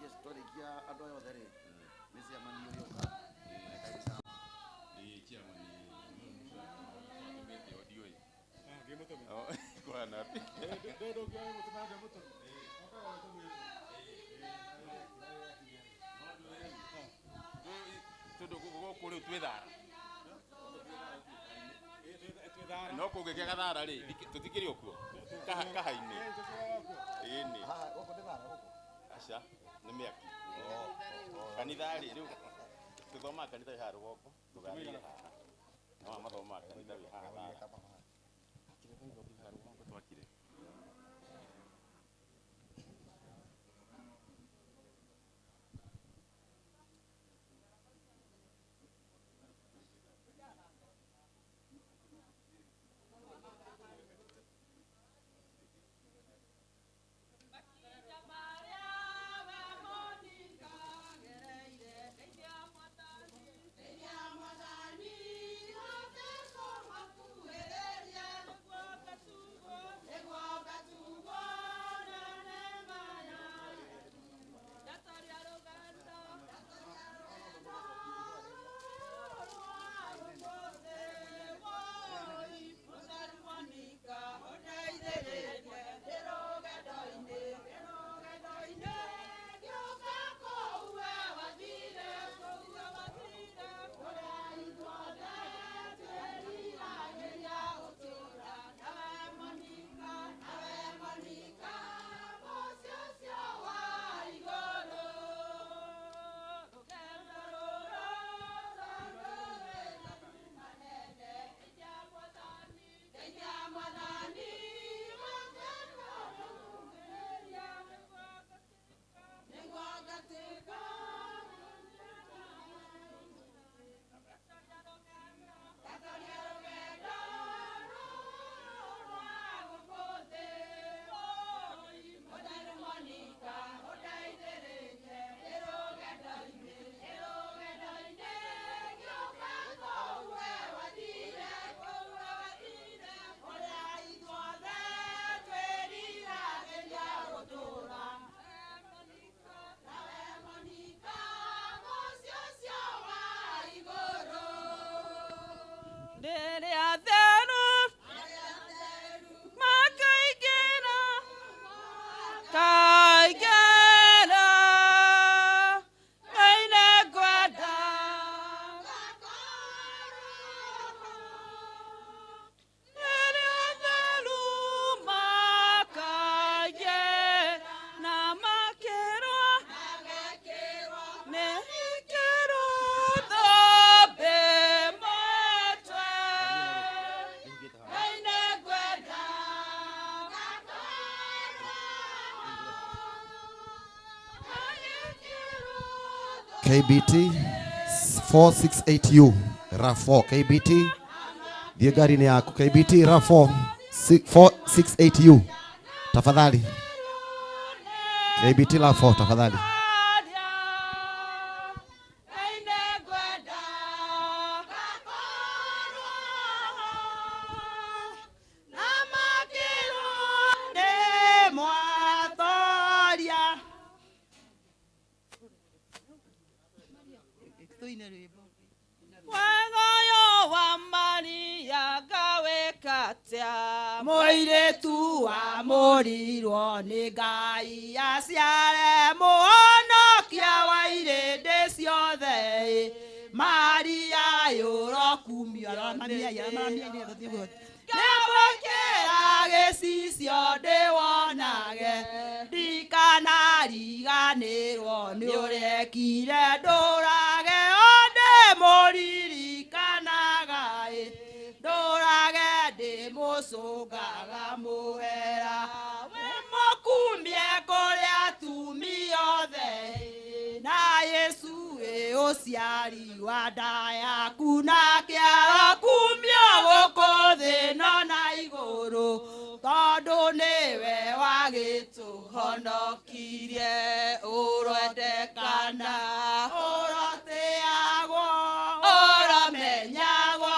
Twarikia andu aya othe ri ni chairman uriuka. Ĩĩ, chairman nĩ audio ĩ. Oh, kũhana atĩa? Tondũ gũkũ rĩu twĩ thara no kũngĩkĩaga thara rĩ tũtikĩrĩ o kuo kaha-inĩ ĩni. Haha gũkũ nĩ thara gũkũ. Aca nĩ mĩaki kanitha rĩ rĩu tũthomaga kanitha wĩ haha rũgongo tũgathiĩ haha no mathomaga kanitha wĩ haha thara kĩrĩa tũgĩthondeka haha rũgongo twakire. KBT 468U RAV4 KBT thiĩ ngari-inĩ yaku KBT RAV4 468U tafadhali. KBT RAV4 tafadhali. Mũirĩtu wa mũrirwo nĩ Ngai aciare mũhonokia wa irĩndĩ ciothe Maria yũrokumio nĩmũkĩra gĩcicio ndĩwonage ndikanariganĩrwo nĩ ũrekire ndũrage o ndĩmũririkanaga ndũrage ndĩmũcũngaga mũhera wĩmũkumie kũrĩ atumia othe na Yesu ĩ ũciari wa nda yaku na kĩaro kumio gũkũ thĩ no na igũrũ tondũ nĩwe wagĩtũhonokirie ũrendekana ũrotĩagwo ũromenyagwo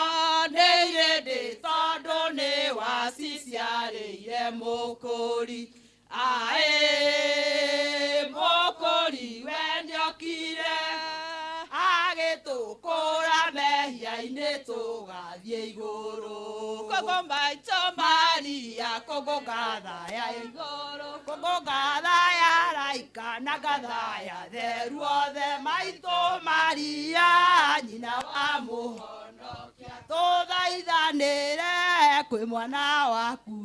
nĩ irĩndĩ tondũ nĩ waciciarĩire mũkũri aĩ mũkũri Tũgathiĩ igũrũ. Kũngũ maitũ Maria, kũngũ ngatha ya igũrũ, kũngũ ngatha ya raika na ngatha ya theru othe. Maitũ Maria, nyina wa mũhonokia, tũthaithanĩre kwĩ mwana waku.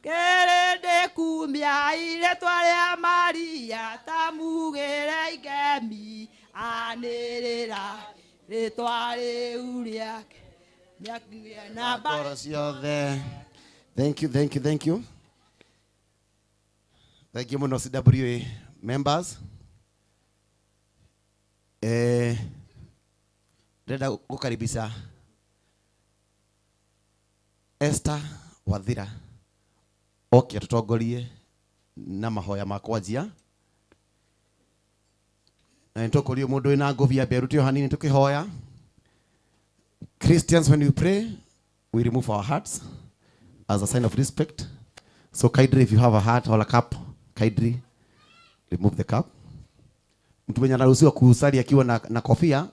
Kĩrĩndĩ kumia irĩtwa rĩa Maria, tamugĩre ikemi anĩrĩra rĩtwa rĩu rĩake. Mĩakuya namba Ngoro ciothe. Thank you, thank you, thank you. Thank you muno CWA members. Ndĩrenda gũkaribisha Esther Wathira oke atũtongorie na mahoya ma kwanjia. Na nĩtũkũrio mũndũ wĩna ngũbia mberũ o hanini tũkĩhoya. Christians, when we pray, we remove our hats as a sign of respect. So kindly, if you have a hat or a cap, kindly remove the cap. Mtu mwenye anaruhusiwa kusali akiwa na kofia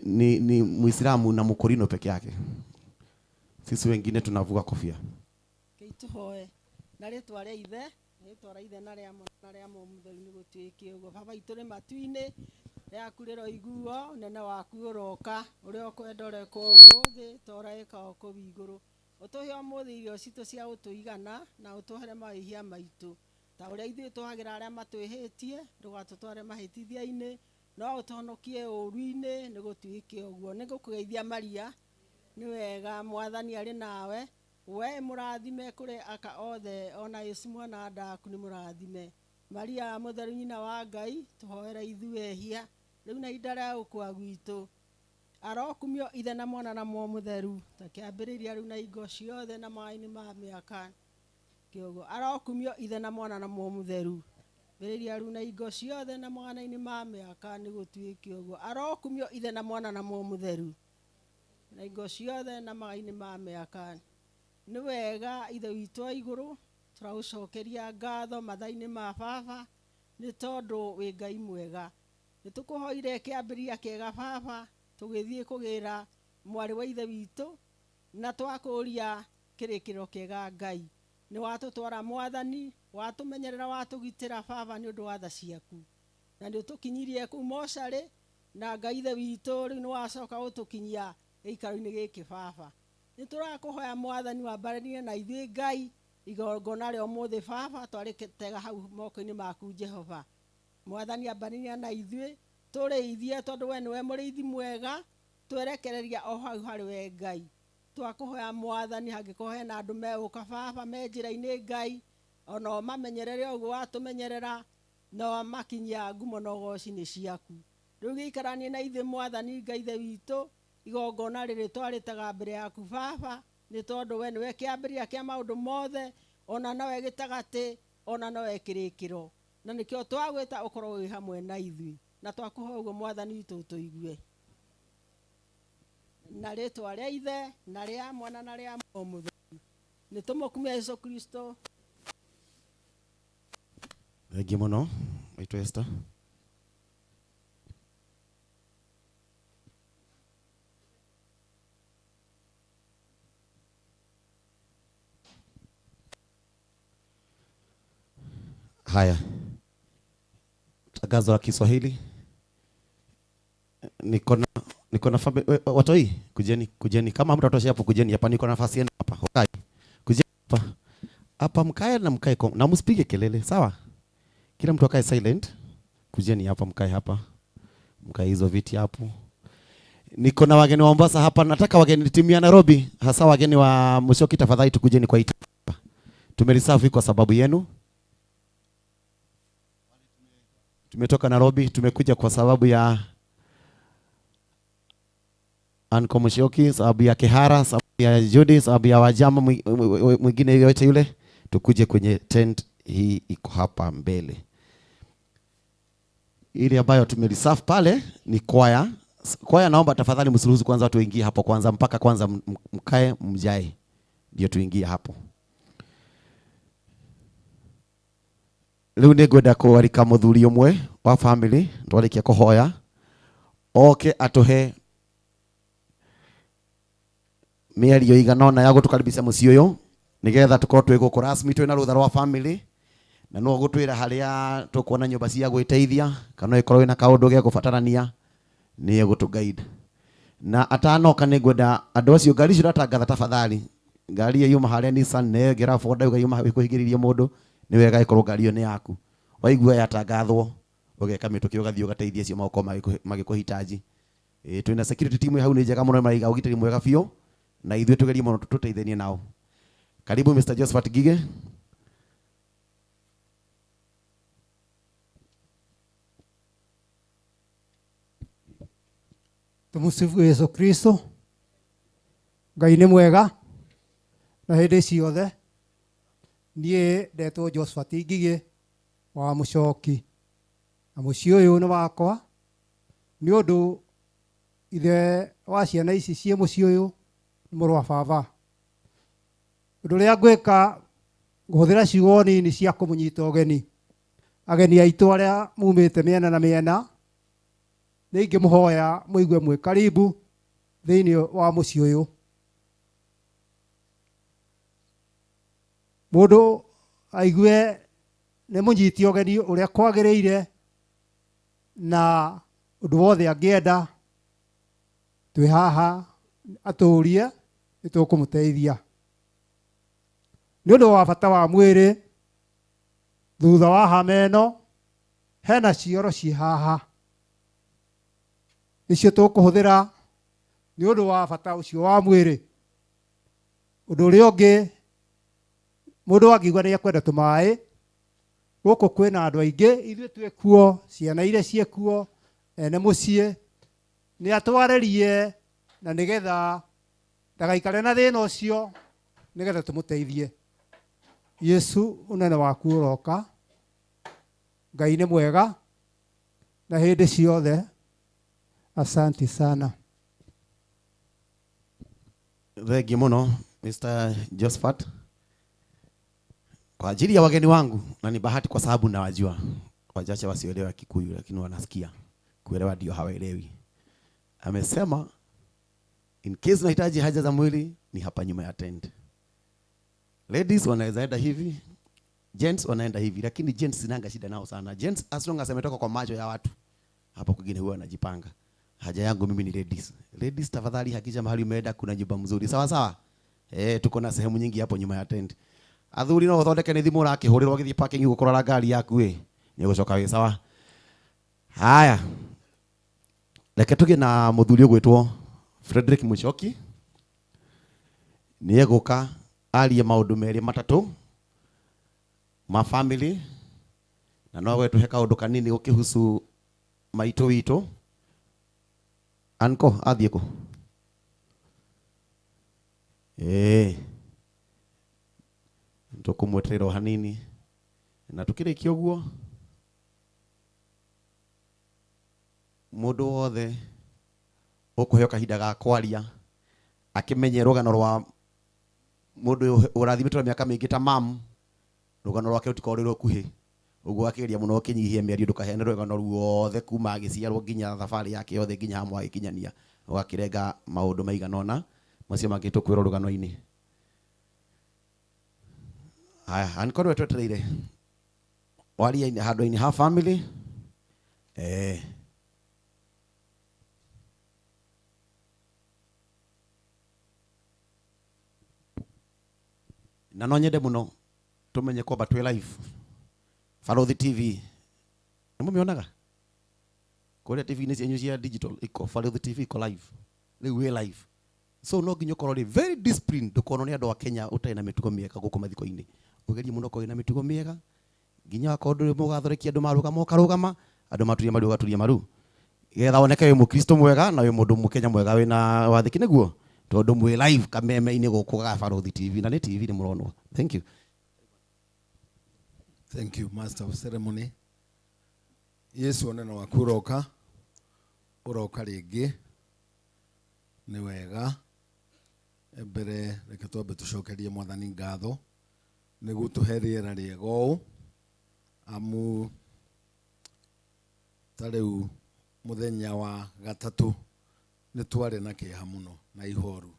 ni Muislamu na Mkorino peke yake. Sisi wengine tunavua kofia. Tuhoe na rĩtwa rĩa ithe, rĩtwa rĩa ithe na rĩa mwana na rĩa Mũrũ Mũtheru nĩ gũtuĩke ũguo. Baba witũ rĩ matu-inĩ, rĩaku rĩroiguo, ũnene waku ũroka, ũrĩa ũkwenda ũrekwo gũkũ thĩ ta ũrĩa ĩkagwo kũu igũrũ. Ũtũhe ũmũthĩ irio citũ cia gũtũigana, na ũtũhere mawĩhia maitũ ta ũrĩa ithuĩ tũhagĩra arĩa matwĩhĩtie, ndũgatũtware mahĩtithia-inĩ, no ũtũhonokie ũũru-inĩ, nĩ gũtuĩke ũguo. Nĩ ngũkũgeithia Maria, nĩ wega Mwathani arĩ nawe, we mũrathime kũrĩ aka othe, ona Yesu mwana wa ndaku nĩ mũrathime. Maria mũtheru nyina wa Ngai, tũhoere ithuĩ ehia, rĩu na ihinda rĩa gũkua gwitũ. Arokumio ithe na mwana na Muoyo Mũtheru, ta kĩambĩrĩria rĩu na hingo ciothe na maĩ-inĩ ma mĩaka kĩoguo. Arokumio ithe na mwana na Muoyo Mũtheru, mbĩrĩria rĩu na hingo ciothe na mwana-inĩ ma mĩaka nĩ gũtuĩke ũguo. Arokumio ithe na mwana na Muoyo Mũtheru, na hingo ciothe na maĩ-inĩ ma mĩaka. Nĩ wega ithe witũ wa igũrũ, tũragũcokeria ngatho mathaa-inĩ ma baba, nĩ tondũ wĩ Ngai mwega. Nĩ tũkũhoire kĩambĩrĩria kĩega baba, tũgĩthiĩ kũgĩra mwarĩ wa ithe witũ, na twakũria kĩrĩkĩrĩro kĩega Ngai. Nĩ watũtwara Mwathani, watũmenyerera, watũgitĩra baba nĩ ũndũ wa tha ciaku. Na nĩ ũtũkinyirie kũu mocarĩ, na Ngai ithe witũ rĩu nĩ wacoka gũtũkinyia gĩikaro-inĩ gĩkĩ baba. Nĩ tũrakũhoya Mwathani wambarĩrie na ithuĩ Ngai igongona rĩa ũmũthĩ baba, twarĩtega hau moko-inĩ maku Jehova. Mwathani ambarĩria na ithuĩ, tũrĩithie tondũ we nĩwe mũrĩithi mwega, twerekereria o hau harĩ we Ngai. Twakũhoya Mwathani hangĩkorwo hena andũ megũka baba me njĩra-inĩ Ngai, ona o mamenyerere ũguo watũmenyerera, na wamakinyia ngumo na ũgoci nĩ ciaku. Rĩu gĩikaranie na ithuĩ Mwathani Ngai ithe witũ, igongona rĩrĩ twarĩtaga mbere yaku baba, nĩ tondũ we nĩwe kĩambĩrĩria kĩa maũndũ mothe, ona nowe gĩtagatĩ, ona nowe kĩrĩkĩro. Na nĩkĩo twagwĩta ũkorwo wĩ hamwe na ithuĩ, na twakũhoya ũguo Mwathani witũ ũtũigue. Na rĩtwa rĩa ithe na rĩa mwana na rĩa Muoyo Mũtheru, nĩ tũmũkumia Jesũ Kristo. Thengiũ mũno maitũ Esther. Haya, tangazo la Kiswahili. Niko na watoi, kujeni, kujeni. Kama hamtatoshea hapo kujeni hapa, niko na nafasi yenu hapa. Okay. Kujeni hapa. Hapa mkae na mkae na msipige kelele, sawa? Kila mtu akae silent. Kujeni hapa, mkae hapa. Mkae hizo viti hapo. Niko na wageni wa Mombasa hapa, nataka wageni timu ya Nairobi, hasa wageni wa Musyoki, tafadhali tukujeni kwa hii. Tumelisafi kwa sababu yenu. Tumetoka Nairobi, tumekuja kwa sababu ya Anko Musyoki, sababu ya Kihara, sababu ya Judy, sababu ya wajama mwingine yote yule. Tukuje kwenye tent hii iko hapa mbele. Ile ambayo tumelisafu pale ni kwaya. Kwaya naomba tafadhali msiruhusu kwanza watu waingie hapo kwanza, mpaka kwanza mkae mjae ndio tuingie hapo. Rĩu nĩ ngwenda kwarika mũthuri ũmwe wa family twarĩkia kũhoya oke atũhe mĩario igana ona ya gũtũkaribisha mũciĩ ũyũ nĩgetha tũkorwo twĩ gũkũ rasmi twĩna rũtha rwa family na no gũtwĩra harĩa tũkuona nyũmba cia gwĩteithia kana ĩkorwo ĩna kaũndũ ge gũbatarania nĩ egũtũ guide. Na atanoka nĩ ngwenda andũ acio ngari icio ndatangatha tafadhali, ngari ĩyo yuma harĩa Nissan na ĩngĩ RAV4 ndauga yuma ĩkũhingĩrĩria mũndũ, nĩ wega ĩkorwo ngari ĩyo nĩ yaku. Waigua yatangathwo ũgeka mĩtũkĩ ũgathiĩ ũgateithia acio magokorwo magĩkũhitaji. Twĩna security team hau nĩ njega mũno, maraiga ũgitĩri mwega biũ na ithuĩ tũgerie mũno tũteithanie nao. Karibu Mr. Josephat Ngige. Tumusifu Yesu Kristo. Ngai nĩ mwega na hĩndĩ ciothe. Niĩ ndetwo Josephat Ngige wa Mũcoki na mũciĩ ũyũ nĩ wakwa nĩ ũndũ ithe wa ciana ici ciĩ mũciĩ ũyũ nĩ mũrũ wa baba. Ũndũ ũrĩa ngwĩka ngũhũthĩra ciugo nini cia kũmũnyita ũgeni ageni aitũ arĩa mumĩte mĩena na mĩena, nĩ ingĩmũhoya mũigue mwĩ karibu thĩinĩ wa mũciĩ ũyũ. Mũndũ aigue nĩ mũnyiti ũgeni ũrĩa kwagĩrĩire na ũndũ wothe angĩenda twĩ haha atũrie nĩ tũkũmũteithia. Nĩ ũndũ wa bata wa mwĩrĩ, thutha wa hama ĩno hena cioro ciĩ haha nĩcio tũkũhũthĩra nĩ ũndũ wa bata ũcio wa mwĩrĩ. Ũndũ ũrĩa ũngĩ, mũndũ angĩigua nĩ ekwenda tũmaĩ, gũkũ kwĩna andũ aingĩ, ithuĩ twĩ kuo, ciana iria ciĩ kuo, ene mũciĩ nĩ atwarĩrie na nĩgetha ndagaikare na thĩna ũcio, nĩgetha tũmũteithie. Yesu ũnene waku ũroka. Ngai nĩ mwega na hĩndĩ ciothe. Asante sana. Thengi mũno Mr. Josephat kwa ajili ya wageni wangu, na ni bahati kwa sababu nawajua. Wachache wasioelewa Kikuyu lakini wanasikia, kuelewa ndio hawaelewi. Amesema in case unahitaji haja za mwili ni hapa nyuma ya tent. Ladies wanaweza enda hivi, gents wanaenda hivi, lakini gents sinanga shida nao sana. Gents as long as ametoka kwa macho ya watu, hapo kwingine huwa anajipanga. Haja yangu mimi ni ladies. Ladies tafadhali hakikisha mahali umeenda kuna nyumba mzuri. Sawa sawa? Tuko na sehemu nyingi hapo nyuma ya tent. Athuri no uthondeke nĩ thimũ ũrakĩhũrĩrwo agĩthiĩ parking gũkũrora ngari yaku ĩ. Nĩ ũgũcoka wĩ sawa. Haya. Reke tũgĩe na mũthuri ũgwĩtwo Frederick Muchoki. Nĩ egũka arie maũndũ merĩ matatũ ma family na no gwetũhe kaũndũ kanini gũkĩhusu maitũ witũ. Anko athiĩ kũ? Tũkũmweterera o hanini na tukĩrĩkia ũguo mũndũ wothe ũkũheo kahinda ga kwaria akĩmenye rũgano rwa mũndũ ũrathimĩtwo mĩaka mĩingĩ ta mam, rũgano rwake rũtikorwo rwĩ rũkuhĩ ũguo akĩgeria mũno ũkĩnyihia mĩario ndũkaheane rũgano ruothe kuma agĩciarwo nginya thabarĩ yake yothe nginya hamwe agĩkinyania, ũgakĩrenga maũndũ maigana ũna macio mangĩ tũkwĩrwo rũgano-inĩ. Haya, ankorwo twetereire waria handũ-inĩ ha family. Na no nyende mũno tumenye kwamba twĩ live Barothi TV. Nĩ mũmĩonaga kũrĩa TV-inĩ cianyu cia digital iko Barothi TV iko live rĩu wĩ live, so no nginya ũkorwo rĩ very disciplined ndũkonwo nĩ andũ a Kenya ũtarĩ na mĩtugo mĩega gũkũ mathiko-inĩ. Ũgerie mũno ũkorwo na mĩtugo mĩega nginya wakorwo ndũrĩ mũgathorekia andũ marũgama ũkarũgama, andũ maturie maru ũgaturia maru, getha woneke wĩ mũkristo mwega na wĩ mũndũ mũkenya mwega wĩna wathĩki nĩguo, tondũ mwĩ live kameme-inĩ gũkũ ga Barothi TV na nĩ TV nĩ mũronwo. Thank you. Thank you, Master of Ceremony. Yesu onena waku ũroka, ũroka rĩngĩ nĩ wega. Mbere reke twambe tũcokerie Mwathani ngatho nĩguo tũhe rĩera rĩega ũũ, amu ta rĩu mũthenya wa gatatũ nĩ twarĩ na kĩeha mũno na ihoru.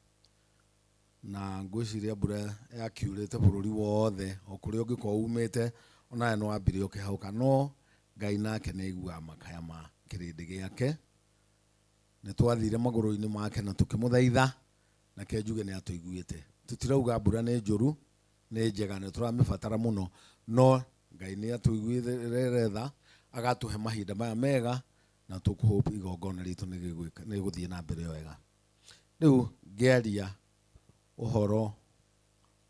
Na ngwĩciria mbura yakiurĩte bũrũri wothe o kũrĩa ũngĩkorwo umĩte onawe no wambire ũkĩhauka no Ngai nake nĩ aiguaga makaya ma kĩrĩndĩ gĩake. Nĩ twathire magũrũ-inĩ make na tũkĩmũthaitha nake njuge nĩ atũiguĩte. Tũtirauga mbura nĩ njũru, nĩ njega, nĩ tũramĩbatara mũno, no Ngai nĩ atũiguĩre tha agatũhe mahinda maya mega na tũkũhope igongona ritũ nĩ gũthiĩ na mbere wega. Rĩu ngĩaria ũhoro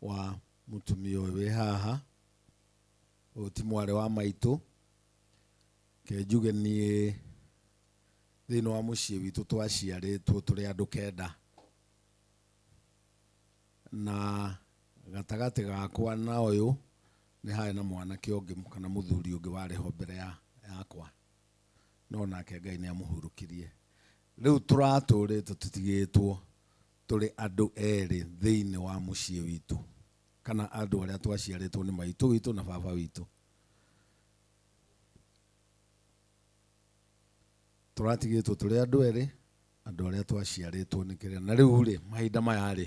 wa mũtumia ũyũ wĩ haha, ũyũ ti mwarĩ wa maitũ, ke njuge niĩ thĩinĩ wa mũciĩ witũ twaciarĩtwo tũrĩ andũ 9 na gatagatĩ gakwa na ũyũ nĩ harĩ na mwanake ũngĩ kana mũthuri ũngĩ warĩ ho mbere yakwa, no nake Ngai nĩ amũhurũkirie. Rĩu tũratũrĩte tũtigĩtwo tũrĩ andũ erĩ thĩinĩ wa mũciĩ witũ kana andũ arĩa twaciarĩtwo nĩ maitũ witũ na baba witũ. Tũratigĩtwo tũrĩ andũ erĩ, andũ arĩa twaciarĩtwo nĩ kĩrĩa. Na rĩu rĩ mahinda maya rĩ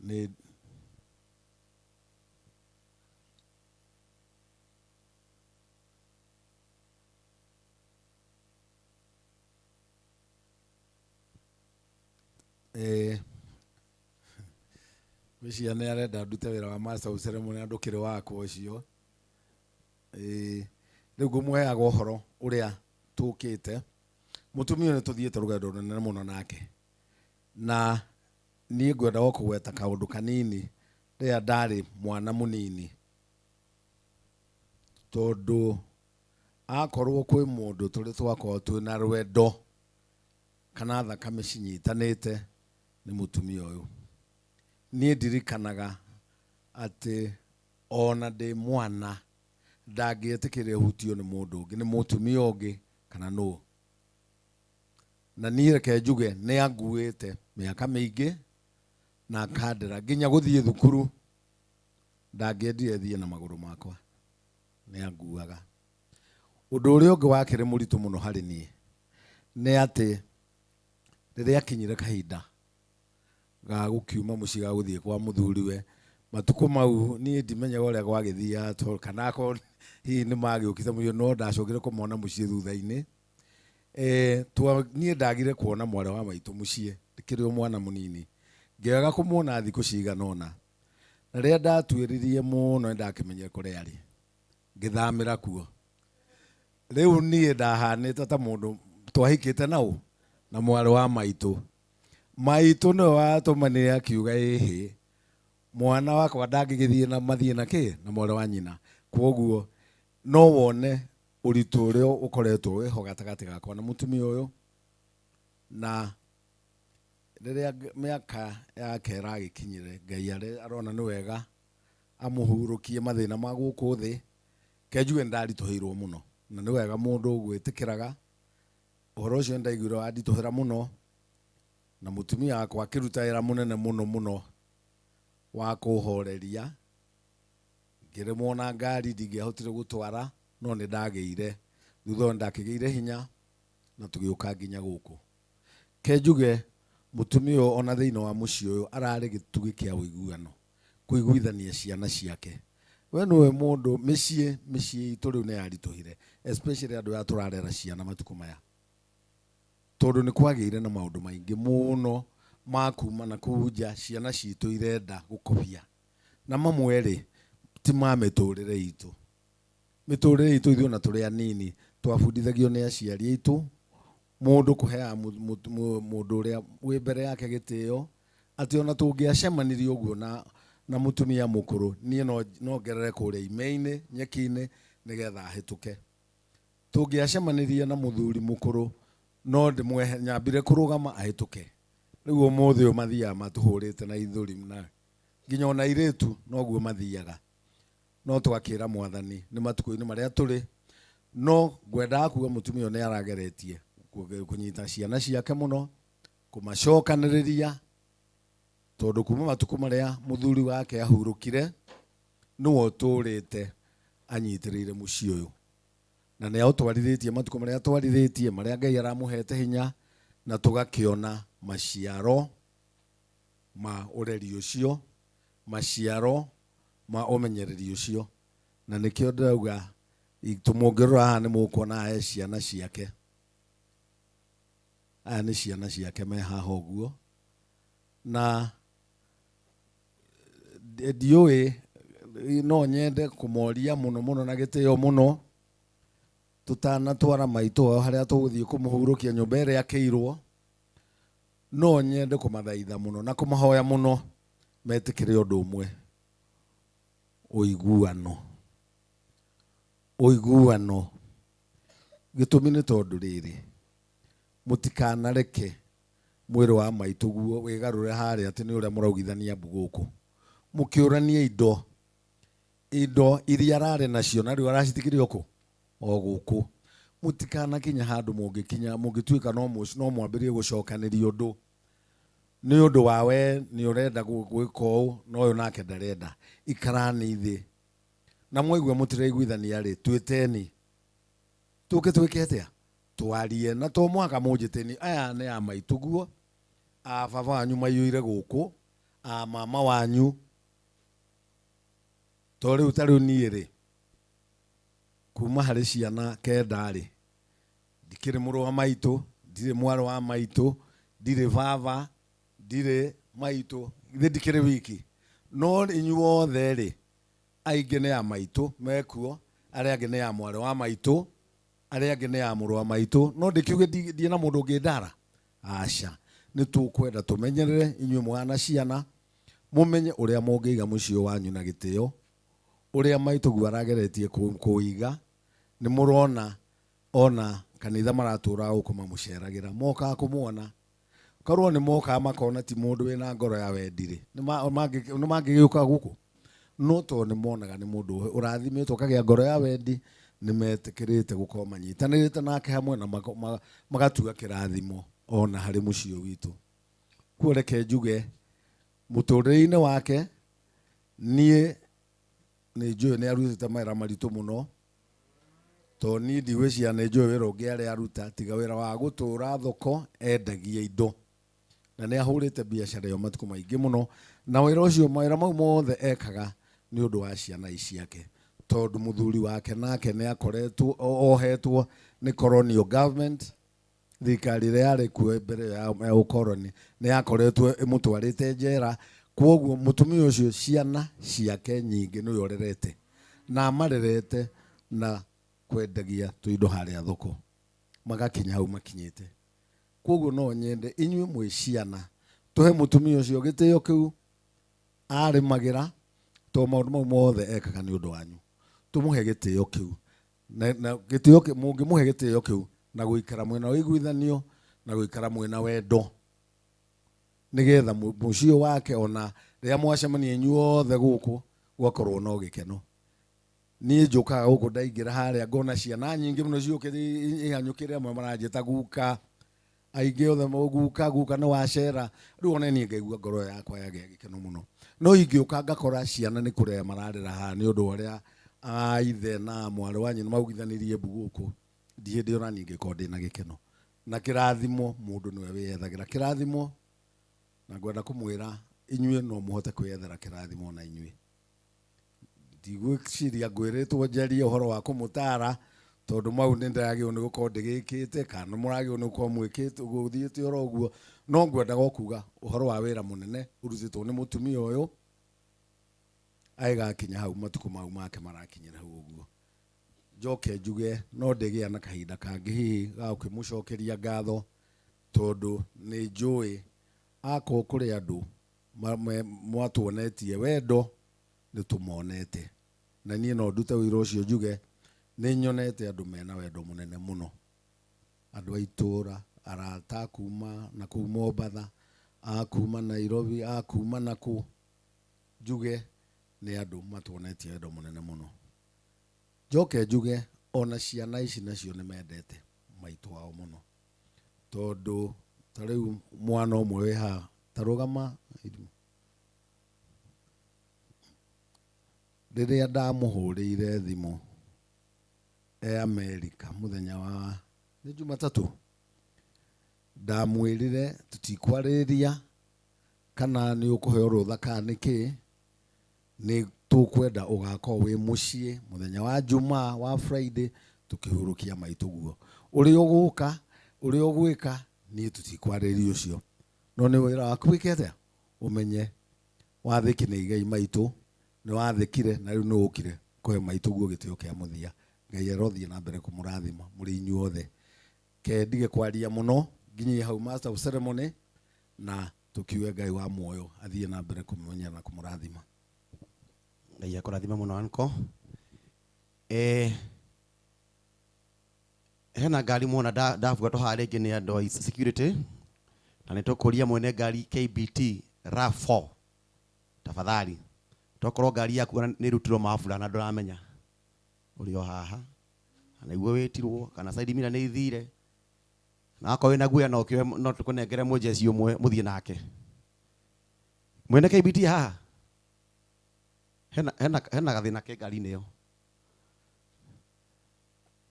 nĩ ngwĩciria nĩ arenda ndute wĩra wa master of ceremony na ndũkĩrĩ wakwa ũcio. Rĩu ngũmũheaga ũhoro ũrĩa tũkĩte. Mũtumia nĩ tũthiĩte rũgendo rũnene mũno nake, na niĩ ngwenda o kũgweta kaũndũ kanini rĩrĩa ndarĩ mwana mũnini, tondũ akorwo kwĩ mũndũ tũrĩ twakorwo twĩna rwendo kana thakame cinyitanĩte nĩ mũtumia ũyũ. Niĩ ndirikanaga atĩ ona ndĩ mwana ndangĩetĩkĩrire hutio nĩ mũndũ ũngĩ, nĩ mũtumia ũngĩ kana nũ. Na niĩ reke njuge nĩ anguĩte mĩaka mĩingĩ na akandera nginya gũthiĩ thukuru ndangĩendire thiĩ na magũrũ makwa, nĩ anguaga. Ũndũ ũrĩa ũngĩ wakĩrĩ mũritũ mũno harĩ niĩ nĩ atĩ rĩrĩa akinyire kahinda ga gũkiuma mũciĩ ga gũthiĩ kwa mũthuriwe, matukũ mau niĩ ndimenyaga ũrĩa gwagĩthiaga tondũ kana akorwo hihi nĩ magĩũkĩte mũciĩ, no ndacokire kũmona mũciĩ thutha-inĩ. Niĩ ndagire kuona mwarĩ wa maitũ mũciĩ ndĩkĩrĩ o mwana mũnini, ngĩaga kũmuona thikũ cigana ũna. Na rĩrĩa ndatuĩririe mũno nĩ ndakĩmenyire kũrĩa arĩ, ngĩthamĩra kuo. Rĩu niĩ ndahanĩte ta mũndũ twahikĩte nau na mwarĩ wa maitũ. Maitũ nĩwe watũmanire akiuga ĩhĩ, mwana wakwa ndangĩgĩthiĩ na mathiĩ na kĩ na mwarĩ wa nyina. Kwoguo no wone ũritũ ũrĩa ũkoretwo wĩho gatagatĩ gakwa na mũtumia ũyũ. Na rĩrĩa mĩaka yake ĩragĩkinyire, Ngai arona nĩ wega amũhurũkie mathĩna ma gũkũ thĩ. Ke njuge nĩ ndaritũhĩirwo mũno, na nĩ wega mũndũ gwĩtĩkĩraga ũhoro ũcio. Nĩ ndaiguire wanditũhĩra mũno, na mũtumia wakwa akĩruta wĩra mũnene mũno mũno wa kũhoreria. Ngĩremwo na ngari ndingĩahotire gũtwara, no nĩ ndagĩire thutha ũyũ ndakĩgĩire hinya na tũgĩũka nginya gũkũ. Ke njuge mũtumia ũyũ ona thĩinĩ wa mũciĩ ũyũ ararĩ gĩtugĩ kĩa ũiguano, kũiguithania ciana ciake. We nĩwe mũndũ mĩciĩ itũ rĩu nĩ yaritũhire, especially andũ aya tũrarera ciana matukũ maya, tondũ nĩ kwagĩire na maũndũ maingĩ mũno ma kuma na kũu nja. Ciana citũ irenda gũkobia na mamwe rĩ ti ma mĩtũrĩre itũ. Mĩtũrĩre itũ ithuĩ ona tũrĩ anini twabundithagio nĩ aciari aitũ mũndũ kũheaga mũndũ ũrĩa wĩ mbere yake gĩtĩo, atĩ ona tũngĩacemanirie ũguo na mũtumia mũkũrũ, niĩ no ngerere kũrĩa ime-inĩ nyeki-inĩ nĩgetha ahĩtũke. Tũngĩacemanirie na mũthuri mũkũrũ no ndĩmwehe nyambire kũrũgama ahĩtũke. Rĩu ũmũthĩ ũyũ mathiaga matũhũrĩte na ithũri na nginya ona airĩtu noguo mathiaga. No twakĩra mwathani nĩ matukũ-inĩ marĩa tũrĩ, no ngwendaga kuga mũtumia ũyũ nĩ arageretie kũnyita ciana ciake mũno, kũmacokanĩrĩria, tondũ kuma matukũ marĩa mũthuri wake ahurũkire nĩwe ũtũrĩte anyitĩrĩire mũciĩ ũyũ, na nĩ aũtwarithĩtie matukũ marĩa atwarithĩtie, marĩa Ngai aramũhete hinya, na tũgakĩona maciaro Ma ũreri ũcio, maciaro ma ũmenyereri ũcio. Na nĩkĩo ndĩrauga tũmũngĩrora haha nĩ mũkuona he ciana ciake. Aya nĩ ciana ciake me haha ũguo. Na ndiũĩ, no nyende kũmoria mũno mũno na gĩtĩo mũno tũtanatwara maitũ wao harĩa tũgũthiĩ kũmũhurũkia nyũmba ĩrĩa akĩirwo. No nyende kũmathaitha mũno na kũmahoya mũno metĩkĩre ũndũ ũmwe, ũiguano. Ũiguano. Gĩtũmi nĩ tondũ rĩrĩ, mũtikanareke mwĩrĩ wa maitũ guo wĩgarũre harĩa atĩ nĩ ũrĩa mũraugithania mbu gũkũ. Mũkĩũranie indo, indo iria ararĩ nacio na rĩu aracitigire o kũ? O gũkũ. Mũtikanakinya handũ mũngĩkinya, mũngĩtuĩka no mwambĩrĩrie gũcokanĩria ũndũ. Nĩ ũndũ wa we nĩ ũrenda gwĩka ũũ na ũyũ nake ndarenda. Ikarani thĩ. Na mwaigua mũtiraiguithania rĩ, twĩteni. Tũke twĩke atĩa? Twarie. Na to mũhaka mũnjĩteni. Aya nĩ a maitũ guo, a baba wanyu maiyũire gũkũ, a mama wanyu. To rĩu ta rĩu niĩ rĩ, kuma harĩ ciana kenda rĩ, ndikĩrĩ mũrũ wa maitũ, ndirĩ mwarĩ wa maitũ, ndirĩ baba, ndirĩ maitũ, githĩ ndikĩrĩ wiki. No inyuothe rĩ, aingĩ nĩ a maitũ mekuo, arĩa angĩ nĩ a mwarĩ wa maitũ, arĩa angĩ nĩ a mũrũ wa maitũ. No ndĩkiuge ndirĩ na mũndũ ũngĩndara. Aca, nĩ tũkwenda tũmenyerere inyuĩ mwana ciana, mũmenye ũrĩa mũngĩiga mũciĩ wanyu na gĩtĩo, ũrĩa maitũ guo arageretie kũiga. Nĩ mũrona ona kanitha maratũra gũkũ mamũceragĩra, mokaga kũmuona. Korwo nĩ mokaga makona ti mũndũ wĩna ngoro ya wendi rĩ, nĩ mangĩgĩũka gũkũ. No tondũ nĩ monaga nĩ mũndũ ũrathimĩtwo akagĩa ngoro ya wendi, nĩ metĩkĩrĩte gũkorwo manyitanĩrĩte nake hamwe na magatua kĩrathimo ona harĩ mũciĩ witũ. Kuo reke njuge mũtũrĩre-inĩ wake niĩ nĩ njũĩ nĩ arutĩte mawĩra maritũ mũno, tondũ niĩ ndigwĩciria nĩ njũĩ wĩra ũngĩ arĩa aruta tiga wĩra wa gũtũra thoko endagia indo. Na nĩ ahũrĩte biacara ĩyo matukũ maingĩ mũno, na wĩra ũcio, mawĩra mau mothe ekaga nĩ ũndũ wa ciana ici ciake, tondũ mũthuri wake nake nĩ akoretwo ohetwo nĩ colonial government. Thirikari ĩrĩa yarĩ kuo mbere ya ũkoroni nĩ yakoretwo ĩmũtwarĩte njera. Kwoguo mũtumia ũcio ciana ciake nyingĩ nĩwe ũrerete na amarerete na kwendagia tũindo harĩa thoko magakinya hau makinyĩte. Kwoguo no nyende inyuĩ mwĩ ciana tũhe mũtumia ũcio gĩtĩo kĩu arĩmagĩra, tondũ maũndũ mau mothe ekaga nĩ ũndũ wanyu. Tũmũhe gĩtĩo kĩu na gĩtĩo kĩu, mũngĩmũhe gĩtĩo kĩu na gũikara mwĩna ũiguithanio na gũikara mwĩna wendo, nĩgetha mũciĩ wake ona rĩrĩa mwacemania inyuothe gũkũ gwakorwo no gĩkeno. Niĩ njũkaga gũkũ ndaingĩra harĩa ngona ciana nyingĩ mũno ciũkĩte ihanyũkĩre, amwe maranjĩta guka, aingĩ othe guka, guka nĩ wacera. Rĩu ona niĩ ngaigua ngoro yakwa yagĩa gĩkeno mũno. No ingĩũka ngakora ciana nĩ kũrĩra mararĩra haha nĩ ũndũ wa ũrĩa ithe na mwarĩ wa nyina maugithanirie mbu gũkũ, ndirĩ hĩndĩ ona niĩ ngĩkorwo ndĩna gĩkeno. Na kĩrathimo mũndũ nĩwe wĩyethagĩra kĩrathimo, na ngwenda kũmwĩra inyuĩ no mũhote kwĩyethera kĩrathimo ona inyuĩ. Ndigwĩciria ngwĩrĩtwo njarie ũhoro wa kũmũtara, tondũ mau nĩ ndĩragĩrĩirwo nĩ gũkorwo ndĩgĩkĩte, kana mũragĩrĩirwo nĩ gũkorwo mwĩkĩte gũthiĩte oro ũguo. No ngwendaga o kuga ũhoro wa wĩra mũnene ũrutĩtwo nĩ mũtumia ũyũ agĩgakinya hau matukũ mau make marakinyĩra hau ũguo. Njoke njuge no ndĩgĩa na kahinda kangĩ hihi ga gũkĩmũcokeria ngatho, tondũ nĩ njũĩ akorwo kũrĩ andũ mwatuonetie wendo nĩ tũmonete. Na niĩ no ndute ũira ũcio njuge nĩ nyonete andũ mena wendo mũnene mũno, andũ a itũũra, arata a kuma na kũu Mombatha, a kuma Nairobi, a kuma na kũ, njuge nĩ andũ matuonetie wendo mũnene mũno. Njoke njuge ona ciana ici nacio nĩ mendete maitũ wao mũno, tondũ ta rĩu mwana ũmwe wĩ haha, ta rũgama, rĩrĩa ndamũhũrĩire thimũ e Amerika mũthenya wa nĩ Jumatatũ, ndamwĩrire tũtikwarĩrĩria Kana nĩ ũkũheo rũtha kana nĩ kĩ, nĩ tũkwenda ũgakorwo wĩ mũciĩ mũthenya wa Jumaa wa Friday tũkĩhurũkia maitũ guo. Ũrĩa ũgũka, ũrĩa ũgwĩka, niĩ tũtikwarĩria ũcio. No nĩ wĩra waku wĩke atĩa? Ũmenye wathĩki nĩ igai maitũ, nĩ wathĩkire na rĩu nĩ ũkire kũhe maitũ guo gĩtĩo kĩa mũthia. Ngai arothiĩ na mbere kũmũrathima mũrĩ inyuothe. Ke ndige kwaria mũno nginyie hau master of ceremony na tukiuge Ngai wa muoyo athiĩ na mbere kũmũmenya na kũmũrathima. Ngai akũrathime mũno anko. Hena ngari mwona ndabuatwo haha rĩngĩ nĩ andũ a security na nĩ tũkũria mwene ngari KBT RAV4 tafadhali, tokorwo ngari yaku nĩ ĩrutirwo mabura na ndũramenya ũrĩ o haha na nĩguo wĩtirwo kana side mirror nĩ ithire na akorwo wĩna guoya no ũkĩoe, no tũkũnengere mũjeci ũmwe mũthiĩ nake. Mwene KBT haha hena gathĩna ke ngari-inĩ ĩyo.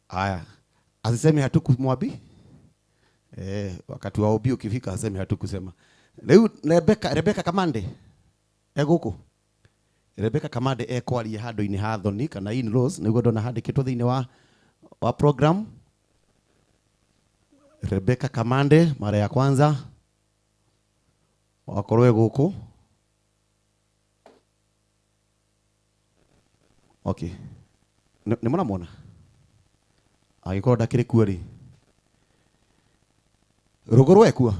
Aya, asiseme hatukumwambi. Wakati wa obi ukifika aseme hatukusema. Rĩu Rebecca Kamande egũkũ. Rebecca Kamande ekwaria handũ-inĩ ha Thoni kana in-laws nĩguo ndona handĩkĩtwo thĩinĩ wa program. Rebecca Kamande mara ya kwanza wakorwo egũkũ. Okay. Nĩ mũramwona? Angĩkorwo ndakĩrĩ kuo rĩ. Rũgũrũ ekuo?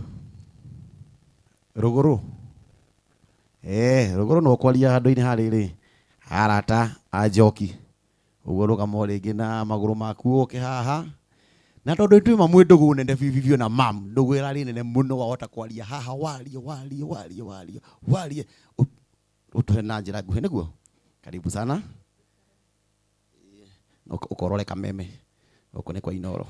Rũgũrũ. Rũgũrũ no kwaria handũ-inĩ ha rĩrĩ. Arata a Njoki. Ũguo rũgama o rĩngĩ na magũrũ maku ũke haha. Na tondũ twĩ mamwe ndũgũ nene biũ biũ na mam, ndũgũ ĩrarĩ nene mũno wahota kwaria haha warie warie warie warie warie ũtũhe na njĩra nguhĩ nĩguo. Karibu sana. Ũkorore kameme. Gũkũ nĩ kwa Inooro.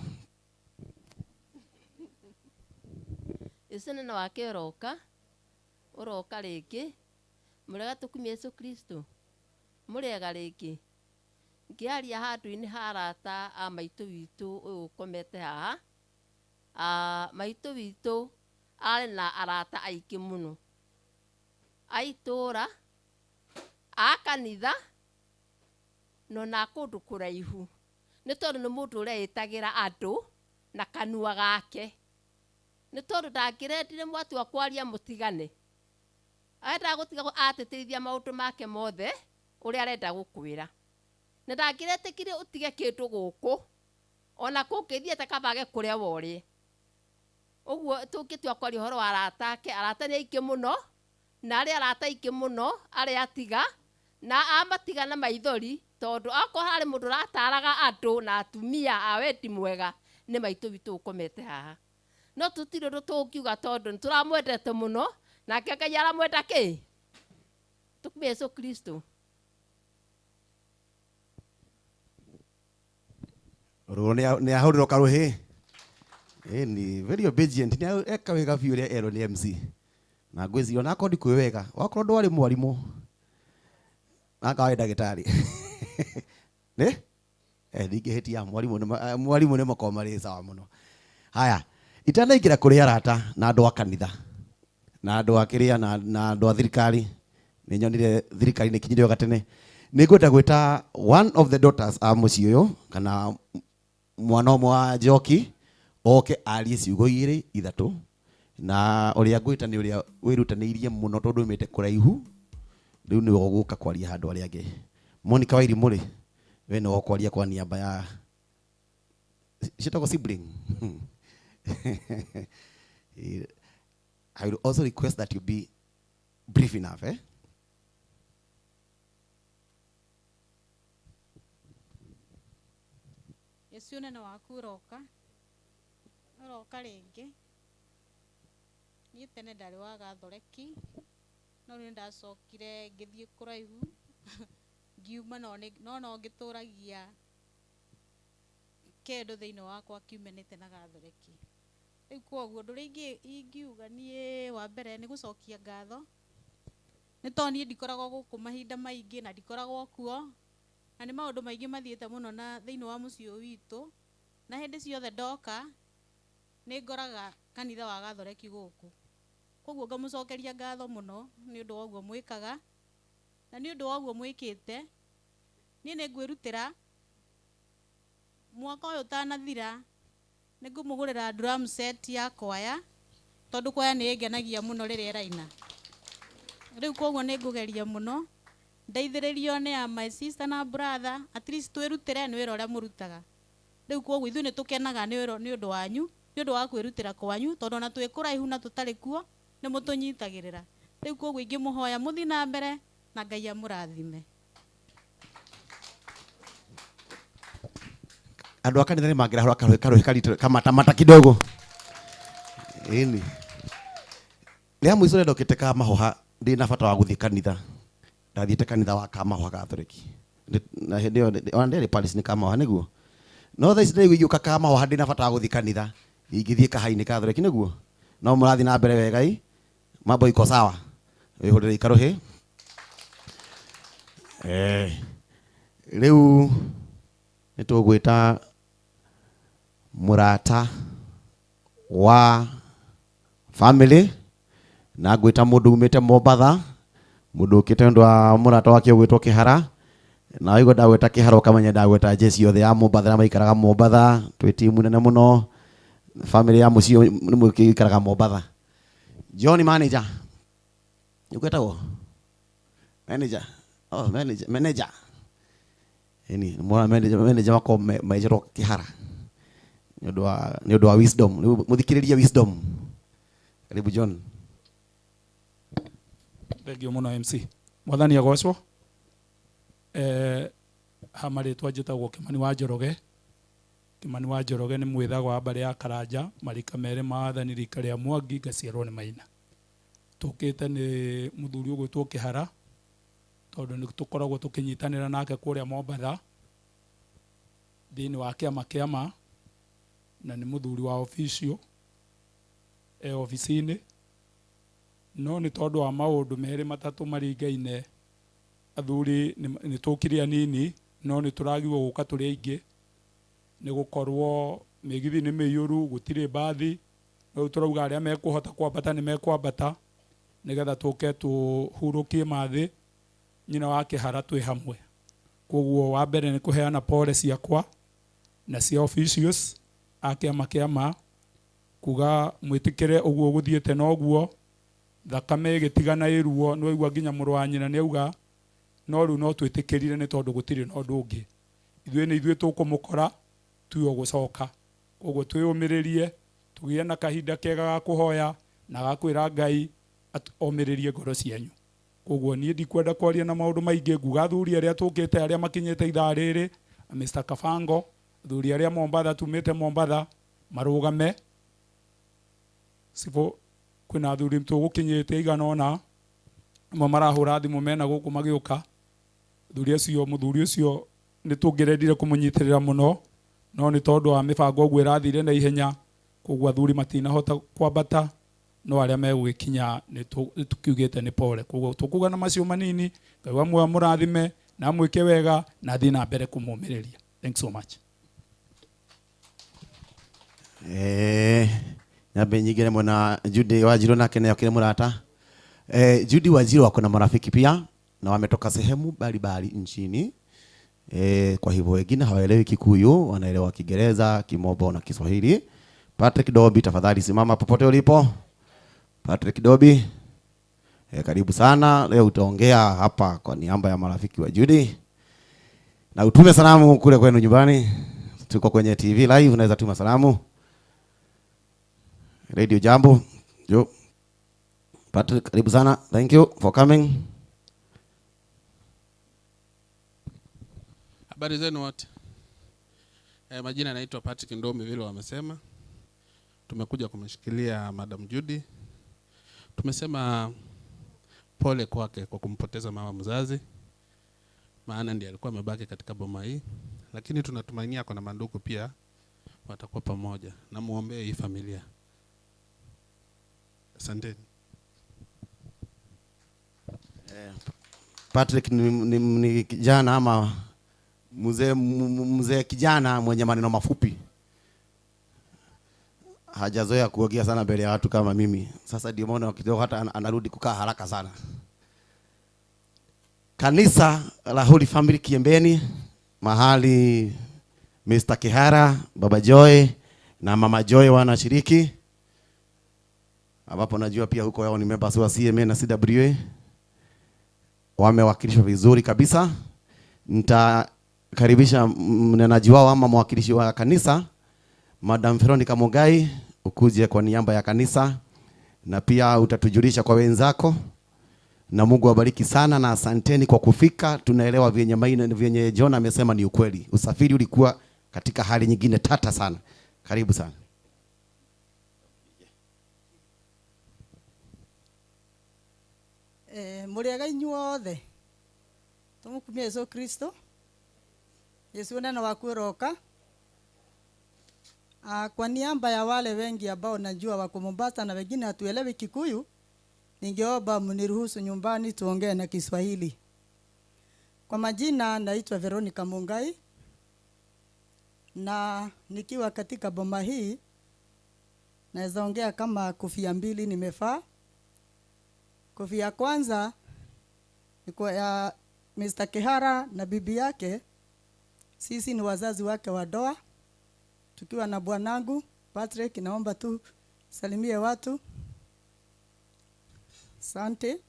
Yesu nĩ wake ũroka, ũroka rĩngĩ. Mũrega tũkumie Yesu Kristo. Mũrĩega rĩngĩ. Ngĩaria handũ-inĩ ha arata a maitũ witũ ũyũ ũkomete haha. Maitũ witũ arĩ na arata aingĩ mũno. A itũũra, a kanitha, no na kũndũ kũraihu. Nĩ tondũ nĩ mũndũ ũreĩtagĩra andũ na kanua gake. Nĩ tondũ ndangĩrendire mwatua kwaria mũtigane. Arenda gũtiga atĩtĩrithia maũndũ make mothe ũrĩa arenda gũkwĩra. Na ndangĩretĩkire ũtige kĩndũ gũkũ ona kũngĩthiĩ kabage kũrĩa worĩe. Ũguo tũngĩtua kwaria ũhoro wa arata ake, arata nĩ aingĩ mũno, na arĩa arata aingĩ mũno arĩa atiga na amatiga na maithori tondũ akorwo harĩ mũndũ ũrataraga andũ na atumia a wendi mwega nĩ maitũ witũ ũkomete haha. No tũtirĩ ũndũ tũngiuga tondũ nĩ tũramwendete mũno nake Ngai aramwenda kĩ? Tũkumie Yesu Kristo. Rũrũ nĩ ahũrĩrwo karũhĩ. Ni very obedient, nĩ eka wega biũ ũrĩa erwo nĩ MC. Na ngwĩciria onakorwo ndikũĩ wega, wakorwo ndwarĩ mwarimũ na ngawa ndagĩtarĩ. Nĩ? Ndingĩhĩtia, mwarimũ nĩ makoragwo marĩ sawa mũno. Haya, itanaingĩra kũrĩ arata na andũ a kanitha na andũ a kĩrĩa na andũ a thirikari, nĩ nyonire thirikari nĩ kinyire gatene. Nĩ ngwenda gwĩta one of the daughters a mũciĩ ũyũ kana mwana ũmwe wa Njoki oke arie ciugo igĩrĩ ithatũ, na ũrĩa ngwĩta nĩ ũrĩa wĩrutanĩirie mũno tondũ umĩte kũraihu, rĩu nĩwe ũgũka kwaria handũ arĩa angĩ. Monica Wairimu rĩ, we nĩwe ũkwaria kwa niaba ya ciĩtagwo sibling. I will also request that you be brief enough, eh? Yesu nene waku ũroka, ũroka rĩngĩ. Niĩ tene ndarĩ wa Gathoreki, no rĩu nĩndacokire ngĩthiĩ kũraihu, ngiuma no ngĩtũragia kĩndũ thĩinĩ wakwa kiumanĩte na Gathoreki. Rĩu koguo ũndũ ũrĩa ingiuga niĩ wa mbere nĩ gũcokia ngatho, nĩ tondũ niĩ ndikoragwo gũkũ mahinda maingĩ na ndikoragwo kuo, na nĩ maũndũ maingĩ mathiĩte mũno na thĩinĩ wa mũciĩ ũyũ witũ, na hĩndĩ ciothe ndoka nĩ ngoraga kanitha wa Gathoreki gũkũ. Koguo ngamucokeria ngatho muno ni undu wa uguo mwikaga na ni undu wa uguo mwikite. Ni nĩ ngwĩrutĩra mwaka ũyũ ũtanathira nĩ ngũmũgũrĩra drum set ya kwaya tondũ kwaya nĩ ĩngenagia mũno rĩrĩa ĩraina. Rĩu koguo nĩ ngũgeria mũno ndeithĩrĩrio nĩ a my sister na brother, at least twĩrutĩre nĩ wĩra ũrĩa mũrutaga. Rĩu koguo ithuĩ nĩ tũkenaga nĩ ũndũ wanyu, nĩ ũndũ wa kwĩrutĩra kwanyu, tondũ ona twĩ kũraihu na tũtarĩ kuo nĩ mũtũnyitagĩrĩra. Rĩu koguo ingĩmũhoya mũthiĩ na mbere na Ngai amũrathime. Andũ a kanitha nĩ mangĩrahũra karũhĩ karitũ kamatamata kidogo. Ĩni. Rĩa mũico rĩrĩa ndokĩte Kamahoha ndĩ na bata wa gũthiĩ kanitha. Ndathiĩte kanitha wa Kamahoha Catholic. Na hĩndĩ ĩyo ona ndĩarĩ parish nĩ Kamahoha nĩguo. No thaa ici ndĩraigua ingĩũka Kamahoha ndĩ na bata wa gũthiĩ kanitha. Ingĩthiĩ Kahainĩ Catholic nĩguo. No mũrathiĩ na mbere wega ĩ. Mambo iko sawa. Wĩhũrĩre ikarũhĩ. Rĩu nĩ tũgwĩta mũrata wa family na ngwĩta mũndũ umĩte Mombatha, mũndũ ũkĩte ũndũ wa mũrata wake ũgwĩtwo Kĩhara. Na waigua ndagwĩta Kĩhara ũkamenya ndagwĩta jeshi yothe ya Mombatha arĩa maikaraga Mombatha, twĩ timu nene mũno. Family ya mũciĩ nĩ mũikaraga Mombatha. John manager. Ũgwĩtagwo? Manager. Oh, manager, manager. Ĩni, mwana manager, manager wako mejerwo Kĩhara. Nĩ ũndũ wa wisdom. Mũthikĩrĩrie wisdom. Karibu John. Thank you mũno MC. Mwathani agocwo. Ha marĩtwa njĩtagwo Kĩmani wa Njoroge. Kĩmani wa Njoroge nĩ mwĩthagwa wa mbarĩ ya Karanja, marika merĩ ma wathani rika rĩa Mwangi, ngaciarwo nĩ Maina. Tũkĩte nĩ mũthuri ũgwĩtwo Kĩhara tondũ nĩ tũkoragwo tũkĩnyitanĩra nake kũrĩa Mombatha thĩinĩ wa kĩama kĩama, na nĩ mũthuri wa official ofici-inĩ, no nĩ tondũ wa maũndũ merĩ matatũ maringaine athuri nĩ tũkire anini, no nĩ tũragirwo gũka tũrĩ aingĩ nĩ gũkorwo mĩgithi nĩ mĩiyũru, gũtirĩ mbathi. Rĩu tũrauga arĩa mekũhota kwambata nĩ mekwambata nĩgetha tũke tũhurũkie mathĩ nyina wa Kĩhara twĩ hamwe. Koguo wa mbere nĩ kũheana pole ciakwa na cia officials a kĩama kĩama kuga mwĩtĩkĩre ũguo gũthiĩte noguo, thakame ĩgĩtigana ĩruo, nĩ waigua nginya mũrũ wa nyina nĩ auga no rĩu no twĩtĩkĩrire nĩ tondũ gũtirĩ na ũndũ ũngĩ. Ithuĩ nĩ ithuĩ tũkũmũkora tuo gũcoka. Koguo twĩyũmĩrĩrie, tũgĩe na kahinda kega ga kũhoya na ga kwĩra Ngai omĩrĩrie ngoro cianyu. Koguo niĩ ndikwenda kwaria na maũndũ maingĩ, nguga athuri arĩa tũkĩte arĩa makinyĩte ithaa rĩrĩ, Mr. Kabango, athuri arĩa Mombatha tumĩte Mombatha marũgame. Cibũ kwĩna athuri tũgũkinyĩte igana ũna amwe marahũra thimũ mena gũkũ magĩũka. Athuri acio, mũthuri ũcio nĩ tũngĩrendire kũmũnyitĩrĩra mũno, no nĩ tondũ wa mĩbango ũguo ĩrathire na ihenya, koguo athuri matinahota kwambata, no arĩa megũgĩkinya nĩ tũkiugĩte nĩ pole. Koguo tũkuga na macio manini, Ngai wa muoyo amũrathime na amwĩke wega na athiĩ na mbere kũmũmĩrĩria. Thanks so much. Nyambe nyingine mwena Judy Wanjiru nake nayo kile murata. Judy Wanjiru wako na marafiki pia na wametoka sehemu mbalimbali nchini. Kwa hivyo wengine hawaelewi Kikuyu, wanaelewa Kiingereza, Kimombo na Kiswahili. Patrick Dobi, tafadhali simama popote ulipo. Patrick Dobi, karibu sana. Leo utaongea hapa kwa niaba ya marafiki wa Judy. Na utume salamu kule kwenu nyumbani. Tuko kwenye TV live, unaweza tuma salamu. Radio Jambo. Jo. Patrick, karibu sana. Thank you for coming. Habari zenu wote. Majina naitwa Patrick Ndomi vile wamesema. Tumekuja kumshikilia Madam Judy. Tumesema pole kwake kwa kumpoteza mama mzazi, maana ndiye alikuwa amebaki katika boma hii, lakini tunatumainia kwa na mandugu pia watakuwa pamoja na muombee hii familia. Asanteni. Patrick ni kijana ama mzee kijana mwenye maneno mafupi. Hajazoea kuongea sana mbele ya watu kama mimi. Sasa ndio maana kidogo hata anarudi kukaa haraka sana. Kanisa la Holy Family Kiembeni, mahali Mr. Kihara, Baba Joy na Mama Joy wanashiriki, ambapo najua pia huko yao ni members wa CMA na CWA, wamewakilishwa vizuri kabisa. Nitakaribisha mnenaji wao ama mwakilishi wa kanisa, Madam Veronica Mugai, ukuje kwa niaba ya kanisa na pia utatujulisha kwa wenzako. Na Mungu awabariki sana na asanteni kwa kufika. Tunaelewa vyenye maina vyenye John amesema ni ukweli. Usafiri ulikuwa katika hali nyingine tata sana. Karibu sana. Muriaga inyuothe. Tumukumia Yesu Kristo. Yesu nena wakuroka. Kwa niaba ya wale wengi ambao najua wako Mombasa na wengine hatuelewi Kikuyu, ningeomba mniruhusu nyumbani tuongee na Kiswahili. Kwa majina naitwa Veronica Mungai, na nikiwa katika boma hii naweza ongea kama kofia mbili nimevaa. Kofia kwanza ni kwa ya Mr. Kihara na bibi yake. Sisi ni wazazi wake wa ndoa. Tukiwa na bwanangu Patrick, naomba tu salimie watu. Asante.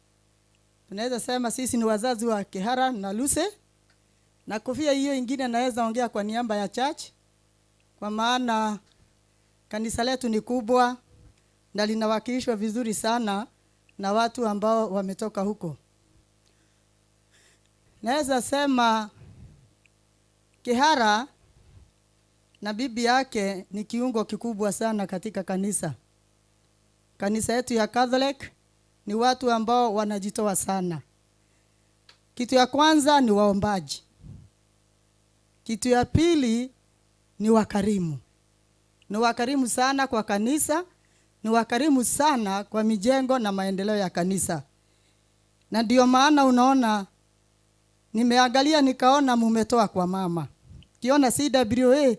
Tunaweza sema sisi ni wazazi wa Kihara na Lucy. Na kofia hiyo ingine naweza ongea kwa niaba ya church, kwa maana kanisa letu ni kubwa na linawakilishwa vizuri sana na watu ambao wametoka huko. Naweza sema Kihara na bibi yake ni kiungo kikubwa sana katika kanisa. Kanisa yetu ya Catholic ni watu ambao wanajitoa sana. Kitu ya kwanza ni waombaji. Kitu ya pili ni wakarimu. Ni wakarimu sana kwa kanisa, ni wakarimu sana kwa mijengo na maendeleo ya kanisa. Na ndio maana unaona nimeangalia nikaona mumetoa kwa mama. Kiona CWA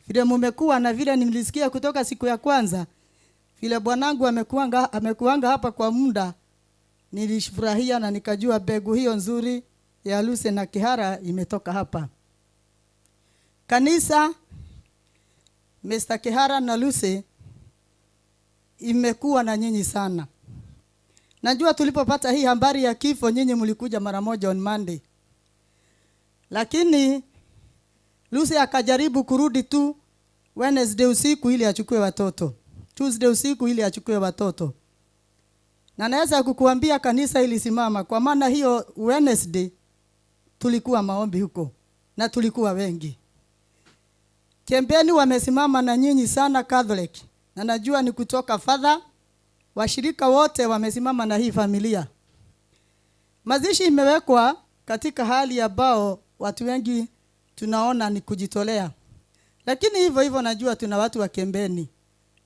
vile mumekuwa na vile nilisikia kutoka siku ya kwanza, vile bwanangu amekuanga hapa kwa muda, nilifurahia na nikajua begu hiyo nzuri ya Lucy na Kihara imetoka hapa. Kanisa Mr. Kihara na Lucy imekuwa na nyinyi sana. Najua tulipopata hii habari ya kifo nyinyi mlikuja mara moja on Monday. Lakini Lucy akajaribu kurudi tu Wednesday usiku ili achukue watoto, Tuesday usiku ili achukue watoto. Na naweza kukuambia kanisa ilisimama, kwa maana hiyo Wednesday tulikuwa maombi huko na tulikuwa wengi. Kembeni wamesimama na nyinyi sana Catholic. Na najua ni kutoka Father, washirika wote wamesimama na hii familia. Mazishi imewekwa katika hali ambao watu wengi tunaona ni kujitolea. Lakini hivyo hivyo najua tuna watu wa Kembeni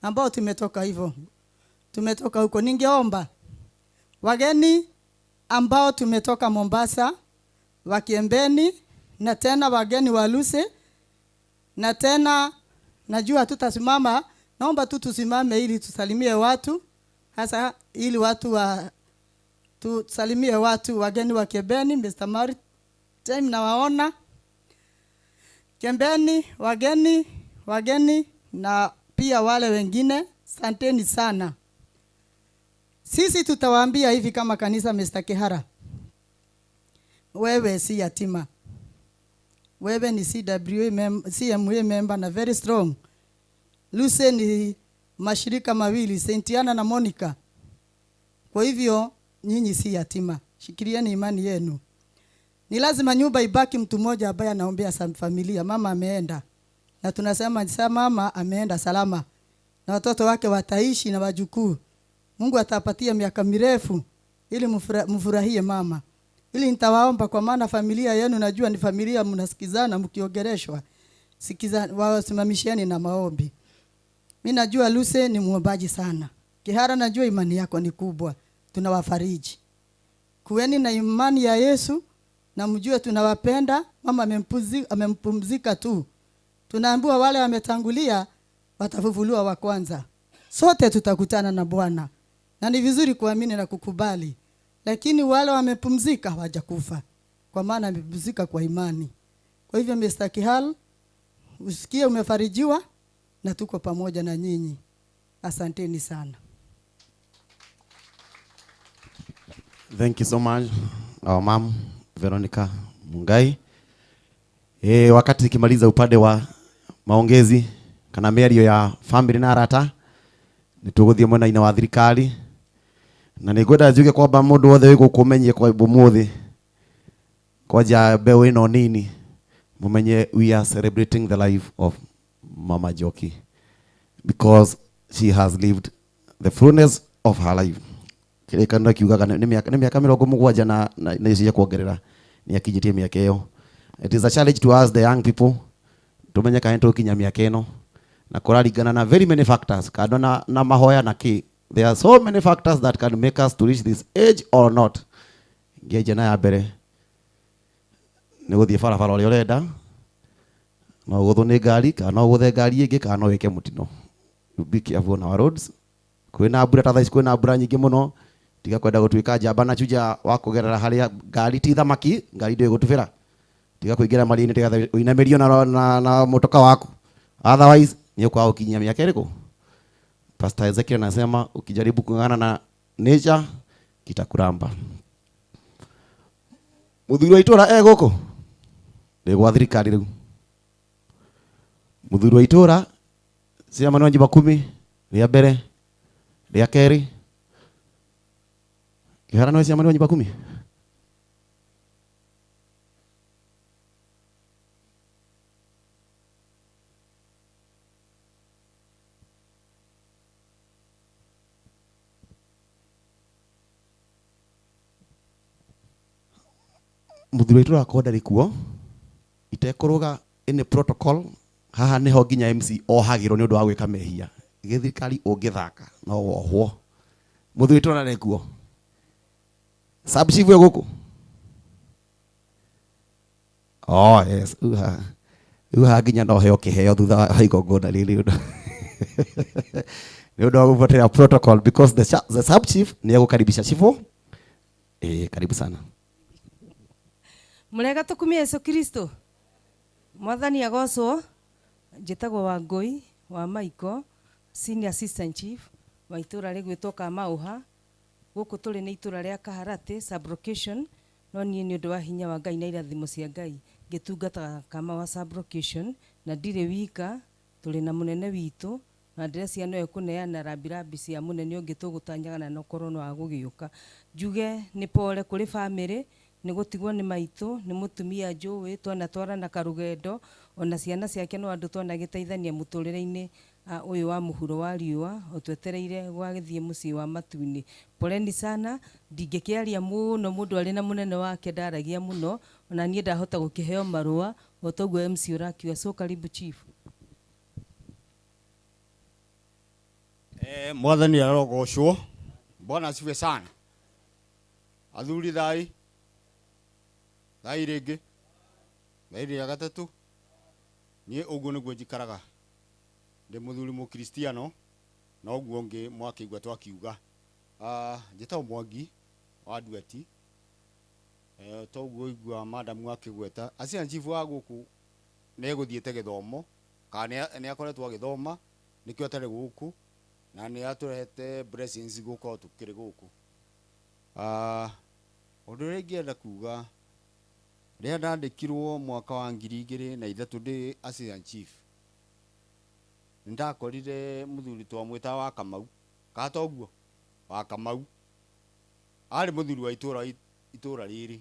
ambao tumetoka hivyo. Tumetoka huko. Ningeomba wageni ambao tumetoka Mombasa wa Kembeni, na tena wageni wa Lucy, na tena najua tutasimama, naomba tu tusimame ili tusalimie watu, hasa ili watu wa tusalimie watu wageni wa Kembeni. Mr. Martin nawaona Kembeni, wageni na pia wale wengine, asanteni sana. Sisi tutawaambia hivi kama kanisa, Mr. Kihara, wewe si yatima. Wewe ni CMA member na very strong. Lucy ni mashirika mawili, Saint Anna na Monica. Kwa hivyo nyinyi si yatima. Shikilieni imani yenu. Ni lazima nyumba ibaki mtu mmoja ambaye anaombea familia. Mama ameenda. Na tunasema mama ameenda salama. Na watoto wake wataishi na wajukuu. Mungu atapatia miaka mirefu ili mfurahie mama. Ili nitawaomba, kwa maana familia yenu najua ni familia mnasikizana mkiongeleshwa. Sikiza, wasimamishieni na maombi. Mimi najua Lucy ni muombaji sana. Kihara najua imani yako ni kubwa. Tunawafariji. Kuweni na imani ya Yesu na mjue tunawapenda. Mama amempumzika tu. Tunaambiwa wale wametangulia watafufuliwa wa kwanza. Sote tutakutana na Bwana, na ni vizuri kuamini na kukubali, lakini wale wamepumzika hawajakufa, kwa maana wamepumzika kwa imani. Kwa hivyo Mr. Kihal, usikie umefarijiwa na tuko pamoja na nyinyi. Asanteni sana. Thank you so much our mom Veronica Mungai. Wakati nikimaliza upande wa maongezi kana mĩario ya family na arata nĩtũgũthiĩ mwena-inĩ wa thirikari, na nĩngwenda njuge kwamba mũndũ wothe wĩ gũkũ ũmenye kwa ũmũthĩ kwanja mbeũ ĩno nini mumenye we are celebrating the life of Mama Njoki because she has lived the fullness of her life. Kĩrĩkanĩro kiugaga nĩ mĩaka 70 na cia kuongerera nĩ akinyĩtie mĩaka ĩyo. It is a challenge to us the young people tumenye kana tũkinya mĩaka ĩno, na kũraringana na very many factors kando na mahoya na kĩ. There are so many factors that can make us to reach this age or not. Ngĩanjia na ya mbere nĩ gũthiĩ barabara ũrĩa ũrenda, no ũgũthwo nĩ ngari kana no ũgũthe ngari ĩngĩ kana no wĩke mũtino. Be careful on our roads. Kwĩna mbura ta thaa ici, kwĩna mbura nyingĩ mũno, tiga kwenda gũtuĩka njamba na chuja wa kũgerera harĩa ngari ti thamaki, ngari ndĩgũtubĩra. Tiga kũingĩra maria-inĩ, tiga ũinamĩrio na mũtoka waku, otherwise nĩ ũkwaga gũkinyia mĩaka ĩrĩkũ. Pastor Ezekiel anasema ukijaribu kung'ang'ana na nature kitakuramba. Mũthuri wa itũra e gũkũ ndĩ gwa thirikari rĩu. Mũthuri wa itũra ciama nĩ nyumba kumi, rĩa mbere, rĩa kerĩ. Kĩhara nĩ ciama nĩ nyumba kumi. Mũthuri wa itũra akorwo ndarĩ kuo itekũrũga any protocol haha nĩho nginya MC ohagĩrwo nĩ ũndũ wa gwĩka mehia. Gĩthirikari ũngĩthaka no wohwo. Mũthuri wa itũra ndarĩ kuo. Sub chief wĩ gũkũ? Oh yes, uha nginya no heo kĩheo thutha wa igongona rĩrĩ nĩ ũndũ wa gũbuatĩrĩra protocol because the sub chief nĩ egũkaribisha chifu. Karibu sana. Mũrega tũkumie Yesu Kristo. Mwathani agocwo. Njĩtagwo Wangũi wa Maiko, Senior Assistant Chief wa itũra rĩgwĩtwo Kamauha. Gũkũ tũrĩ nĩ itũra rĩa Kaharatĩ sub-location, no niĩ nĩ ũndũ wa hinya wa Ngai na irathimo cia Ngai ngĩtungataga Kamauha sub-location, na ndirĩ wika, tũrĩ na mũnene witũ na ndĩreciria no ekũneana rambirambi cia mũnene ũngĩ tũgũtanyaga na nokorwo no agũgĩũka. Njuge nĩ pole kũrĩ bamĩrĩ nĩ gũtigwo nĩ maitũ, nĩ mũtumia njũĩ twanatwarana karũgendo, ona ciana ciake no andũ twanagĩteithania mũtũrĩre-inĩ ũyũ wa mũhuro wa riũa ũtwetereire gwagĩthiĩ mũciĩ wa matu-inĩ. Poleni sana, ndingĩkĩaria mũno, mũndũ arĩ na mũnene wake ndaragia mũno, ona niĩ ndahota gũkĩheo marũa o toguo MC ũrakiuga. So karibu chief. Mwathani arogocwo. Bwana asifiwe sana. Athuri thai thai rĩngĩ thai rĩa gatatũ. Niĩ ũguo nĩguo njikaraga, ndĩ mũthuri mũkristiano na ũguo ũngĩ mwakĩigua twakiuga. Njĩtagwo Mwangi wa Nduati. Toguo igua madamu akĩgweta assistant chief wa gũkũ nĩ egũthiĩte gĩthomo kana nĩ akoretwo agĩthoma nĩkĩo atarĩ gũkũ, na nĩ atũrehete blessings gũkorwo tũkĩrĩ gũkũ. Ũndũ ũrĩa ingĩenda kuga, rĩrĩa ndandĩkirwo mwaka wa 2003 ndĩ assistant chief, nĩndakorire mũthuri twamwĩtaga wa Kamau, kana toguo wa Kamau, arĩ mũthuri wa itũra rĩrĩ,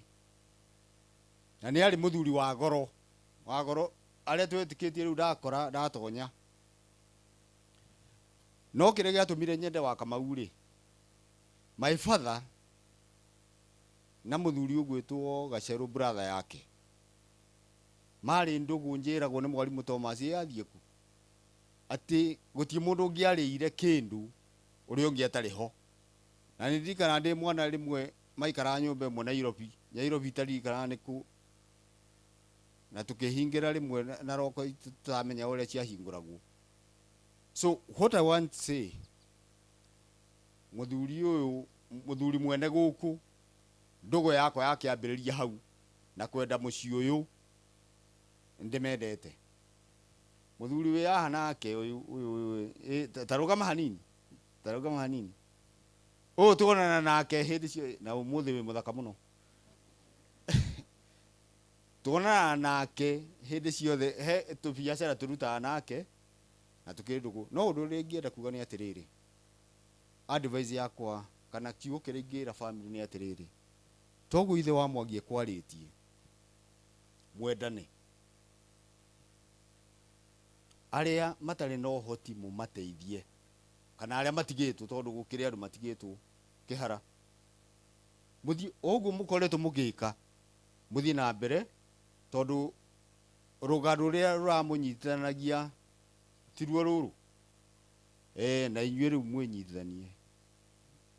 na nĩ arĩ mũthuri wa goro, wa goro arĩa twĩtĩkĩtie rĩu ndakora ndatonya. No kĩrĩa gĩatũmire nyende wa Kamau rĩ, my father na mũthuri ũgwĩtwo Gacerũ brother yake marĩ ndũgũ, njĩragwo nĩ mwarimũ Thomas athiĩ ku atĩ gũtirĩ mũndũ ũngĩarĩire kĩndũ ũrĩa ũngĩ atarĩ ho. Na nĩ ndirikanaga ndĩ mwana rĩmwe maikaraga nyũmba ĩmwe Nairobi, Nairobi itaririkanaga nĩ kũ, na tũkĩhingĩra rĩmwe na roko tũtamenya ũrĩa ciahingũragwo. So what I want to say, Muthuri uyu muthuri mwene guku ndugu yakwa yakiambiriria hau na kwenda mucii uyu ndimendete. Muthuri wi haha nake uyu uyu tarugama hanini, tarugama hanini. Uyu tuonana nake hindi cio na umuthi wi muthaka muno. Tuonana nake hindi ciothe he tubiacara turutaga nake na tukiri ndugu. No undu uria ingienda kuga ni atiriri, advice yakwa kana kiugo kiria ingira family ni atiriri, toguo ithe wa Mwangi ekwaritie, mwendane. Aria matari na uhoti mumateithie, kana aria matigitwo, tondu gukiri andu matigitwo kihara, muthie uguo mukoretwo mugika, muthie na mbere, tondu rugano ruria ruramunyitithanagia tiruo ruru. Na inyuĩ rĩu mwĩnyitithanie,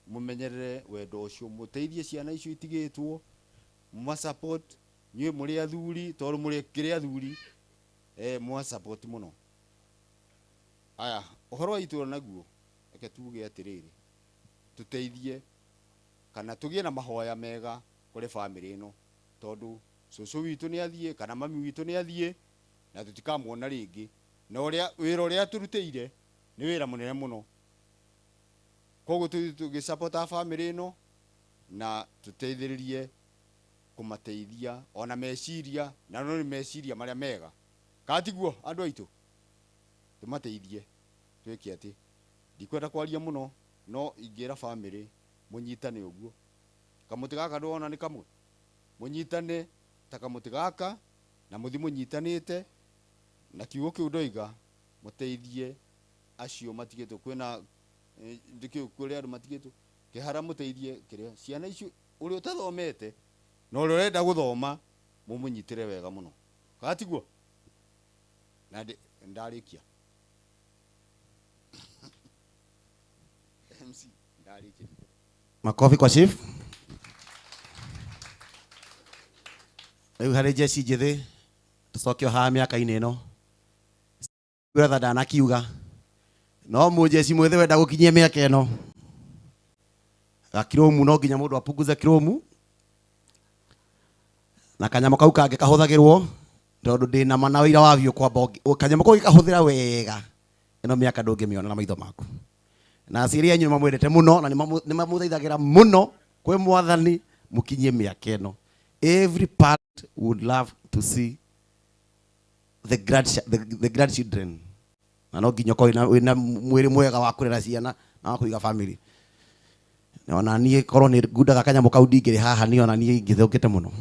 mumenyerere wendo ũcio, muteithie ciana icio itigĩtwo, muma support inyuĩ mũrĩ athuri, tondũ mũrĩ kĩrĩ athuri, mwa support mũno. Aya, ũhoro wa itũra naguo reke tuge atĩrĩrĩ, tũteithie kana tũgĩe na mahoya mega kũrĩ bamĩrĩ ĩno, tondũ cũcũ witũ nĩ athiĩ kana mami witũ nĩ athiĩ na tũtikamuona rĩngĩ, na ũrĩa wĩra ũrĩa tũrutĩire nĩ wĩra mũnene mũno. Koguo tũgĩsapota bamĩrĩ ĩno na tũteithĩrĩrie kũmateithia ona meciria, na no nĩ meciria marĩa mega, kana tiguo andũ aitũ? Tũmateithie twĩke atĩ, ndikwenda kwaria mũno, no ingĩra bamĩrĩ mũnyitane ũguo. Kamũtĩ gaka ndũrona nĩ kamwe, mũnyitane ta kamũtĩ gaka na mũthi mũnyitanĩte, na kiugo kĩu ndoiga mũteithie acio matigĩtwo. Kwĩna ndikĩũĩ kũrĩ andũ matigĩtwo kĩhara, mũteithie kĩrĩa ciana icio, ũrĩa ũtathomete na ũrĩa ũrenda gũthoma mũmũnyitĩre wega mũno, kana tiguo? Na ndarĩkia MC, ndarĩkia. Makofi kwa chief. Rĩu harĩ jeshi njĩthĩ tũcokio haha mĩaka-inĩ ĩno, brother ndanakiuga no mũjeshi mwĩthĩ wenda gũkinyia mĩaka ĩno gakiromu, no nginya mũndũ apunguze kiromu na kanyamũ kau kangĩ kahũthagĩrwo, tondũ ndĩna ma na wĩira wa biũ kwamba kanyamũ kau gĩkahũthĩra wega ĩno mĩaka ndũngĩmĩona na maitho maku. Na aciari anyu nĩmamwendete mũno na nĩmamũthaithagĩra mũno kwĩ mwathani mũkinyie mĩaka ĩno. Every parent would love to see the grandchildren, na no nginya ũkorwo wĩna mwĩrĩ mwega wa kũrera ciana na wa kũiga family. Na ona niĩ korwo nĩ ngundaga kanyamũ kau ndingĩrĩ haha, niĩ ona niĩ ingĩthũkĩte mũno,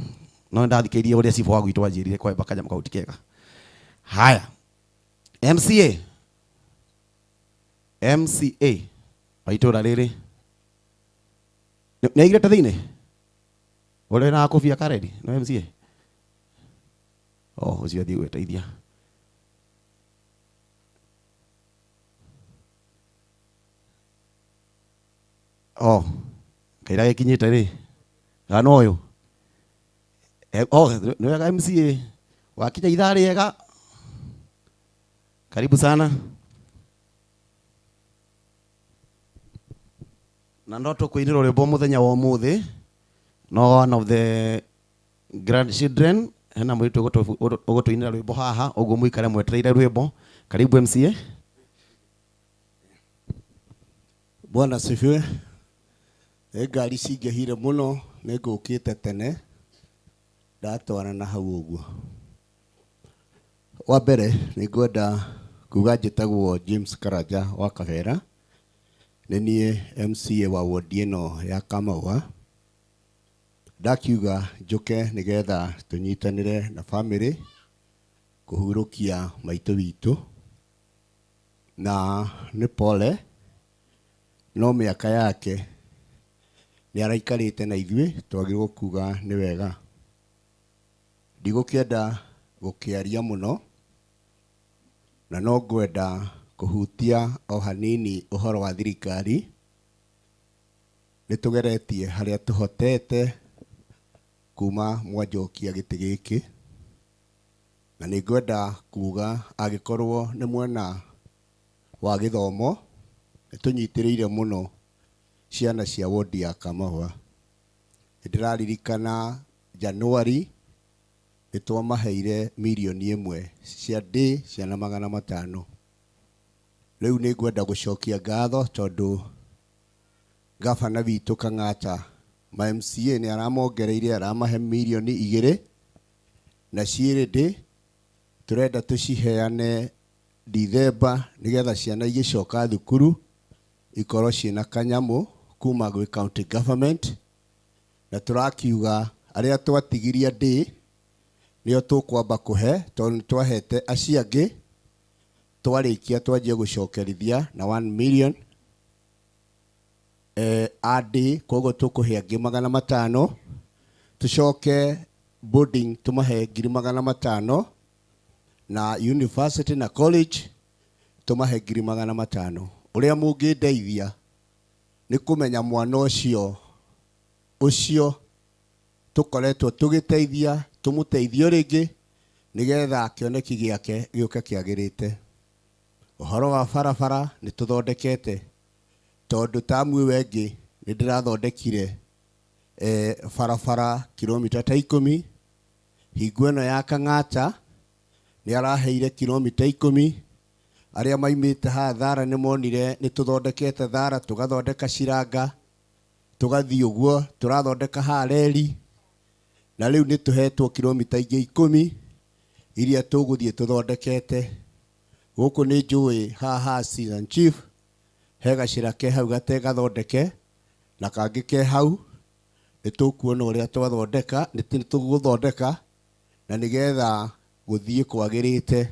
no nĩndathikĩrĩirie ũrĩa cibũ wa gwitũ anjĩrire kwamba kanyamũ kau ti kega. Haya, MCA wa itũra rĩrĩ nĩ aigĩrĩte thĩinĩ ũrĩa wĩna gakobia karedi no MCA oh ũcio athiĩ gwĩteithia. Oh kaira gĩkinyĩte rĩ kana ũyũ oh nĩ wega MCA wakinya ithaa rĩega, karibu sana. Na no tũkũinĩrwo rwĩmbo mũthenya wa ũmũthĩ no one of the grandchildren hena mũirĩtu ũgũtũinĩra rwĩmbo haha, ũguo mũikare mwetereire rwĩmbo. Karibu MCA. Bwana asifiwe. Nĩ ngari cingĩhire mũno, nĩ ngũkĩte tene ndatwarana na hau ũguo. Wa mbere nĩ ngwenda kuga njĩtagwo James Karanja wa Kabera, nĩ niĩ MCA wa wodi ĩno ya Kamaua. Ndakiuga njũke nĩgetha tũnyitanĩre na family kũhurũkia maitũ witũ, na nĩ pole no mĩaka yake nĩ araikarĩte na ithuĩ, twagĩrĩirwo kuga nĩ wega. Ndigũkĩenda gũkĩaria mũno, na no ngwenda kũhutia o hanini ũhoro wa thirikari. Nĩ tũgeretie harĩa tũhotete kuma mwanjokia gĩtĩ gĩkĩ, na nĩ ngwenda kuga angĩkorwo nĩ mwena wa gĩthomo nĩ tũnyitĩrĩire mũno ciana cia wodi ya Kamahwa. Nĩndĩraririkana Januari nĩ twamaheire mirioni 1 cia ndĩ ciana 500. Rĩu nĩ ngwenda gũcokia ngatho tondũ gabana witũ Kang'ata ma MCA nĩ aramongereire aramahe mirioni 2 na ciĩrĩ ndĩ tũrenda tũciheane Dithemba nĩgetha ciana igĩcoka thukuru ikorwo ciĩna kanyamũ kuma gwĩ county government. Na tũrakiuga arĩa twatigiria ndĩ nĩo tũkwamba kũhe tondũ nĩtwahete acio angĩ twarĩkia twanjie gũcokerithia na 1 million AD, koguo tũkũhe angĩ 500, tũcoke boarding tũmahe 500,000 na university na college tũmahe 500,000. Ũrĩa mũngĩndeithia nĩ kũmenya mwana ũcio ũcio tũkoretwo tũgĩteithia tũmũteithie rĩngĩ nĩgetha kĩoneki gĩake gĩũke kĩagĩrĩte. Ũhoro wa barabara nĩ tũthondekete tondũ tamu ĩyo ĩngĩ nĩ ndĩrathondekire barabara kilomita ta 10. Hingo ĩno ya Kang'ata nĩ araheire kilomita 10. Arĩa maimĩte haha Thara nĩ monire nĩ tũthondekete Thara, tũgathondeka Ciranga, tũgathiĩ ũguo tũrathondeka haha reri, na rĩu nĩ tũhetwo kilomita ingĩ 10 iria tũgũthiĩ tũthondekete. Gũkũ nĩ njũĩ haha Season Chief he gacĩra ke hau gategathondeke na kangĩ ke hau nĩ tũkuona ũrĩa twathondeka, nĩ tũgũthondeka na nĩgetha gũthiĩ kwagĩrĩte.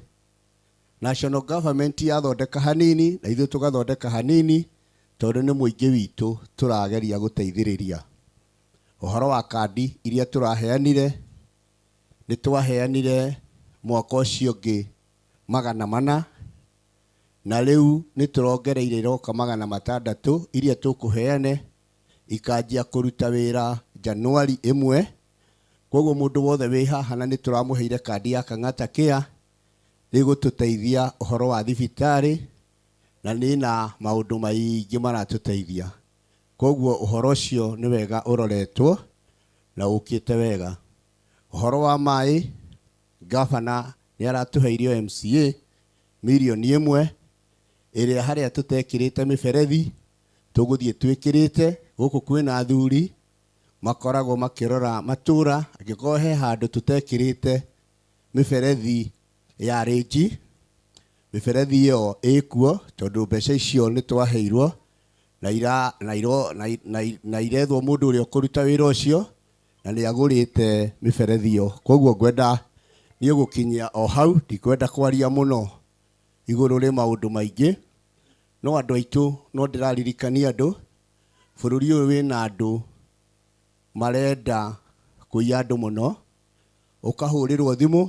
National government yathondeka hanini na ithuĩ tũgathondeka hanini tondũ nĩ mũingĩ witũ tũrageria gũteithĩrĩria. Ũhoro wa kandi iria tũraheanire nĩ twaheanire mwaka ũcio ũngĩ 400 na rĩu nĩ tũrongereire iroka 600 iria tũkũheane ikanjia kũruta wĩra Januari 1. Koguo mũndũ wothe wĩ haha na nĩ tũramũheire kandi ya Kang'ata Care nĩgũtũteithia ũhoro wa thibitarĩ na nĩ na maũndũ maingĩ maratũteithia. Koguo ũhoro ũcio nĩ wega ũroretwo na ũkĩte wega. Ũhoro wa maĩ, gabana nĩ aratũheire MCA mirioni 1 ĩrĩa harĩa tũtekĩrĩte mĩberethi tũgũthiĩ twĩkĩrĩte. Gũkũ kwĩna athuri makoragwo makĩrora matũra, angĩkorwo he handũ tũtekĩrĩte mĩberethi ya rĩnji, mĩberethi ĩyo ĩkuo tondũ mbeca icio nĩ twaheirwo na irethwo mũndũ ũrĩa ũkũruta wĩra ũcio na nĩ agũrĩte mĩberethi ĩyo. Koguo ngwenda niĩ gũkinyia o hau, ndikwenda kwaria mũno igũrũ rĩ maũndũ maingĩ, no andũ aitũ no ndĩraririkania andũ bũrũri ũyũ wĩna andũ marenda kũiya andũ mũno. Ũkahũrĩrwo thimũ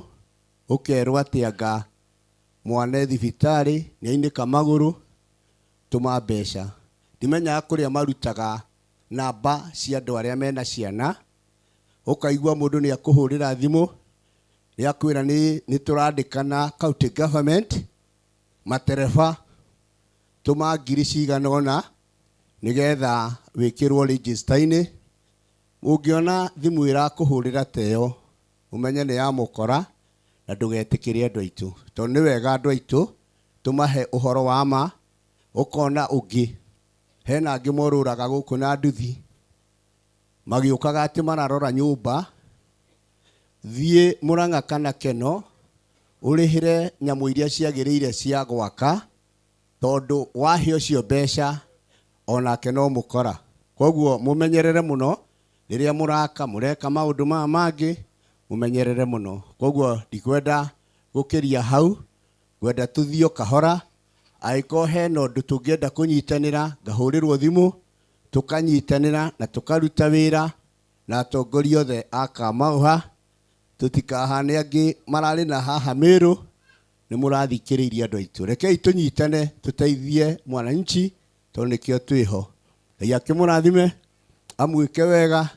ũkerwo atĩ anga mwana e thibitarĩ nĩ ainĩka magũrũ, tũma mbeca. Ndimenyaga kũrĩa marutaga namba cia andũ arĩa mena ciana. Ũkaigua mũndũ nĩ akũhũrĩra thimũ nĩ akwĩra nĩ tũrandĩkana county government matereba tũma ngiri cigana ũna nĩgetha wĩkĩrwo register-inĩ. Ũngĩona thimũ ĩrakũhũrĩra ta ĩyo ũmenye nĩ ya mũkora na ndũgetĩkĩre andũ aitũ, tondũ nĩ wega andũ aitũ tũmahe ũhoro wa ma. Ũkona ũngĩ hena angĩ morũraga gũkũ na nduthi magĩũkaga atĩ mararora nyũmba, thiĩ Mũrang'a kana Keno ũrĩhĩre nyamũ iria ciagĩrĩire cia gwaka, tondũ wahe ũcio mbeca onake no mũkora. Koguo mũmenyerere mũno rĩrĩa mũraka mũreka maũndũ maya mangĩ, mũmenyerere mũno. Koguo ndikwenda gũkĩria hau, ngwenda tũthiĩ o kahora. Angĩkorwo hena ũndũ tũngĩenda kũnyitanĩra, ngahũrĩrwo thimũ tũkanyitanĩra na tũkaruta wĩra na atongoria othe a Kamauha. Tũtikahane angĩ mararĩ na haha Meru, nĩ mũrathikĩrĩirie andũ aitũ. Rekei tũnyitane tũteithie mwananchi tondũ nĩkĩo twĩho. Ngai akĩmũrathime amwĩke wega.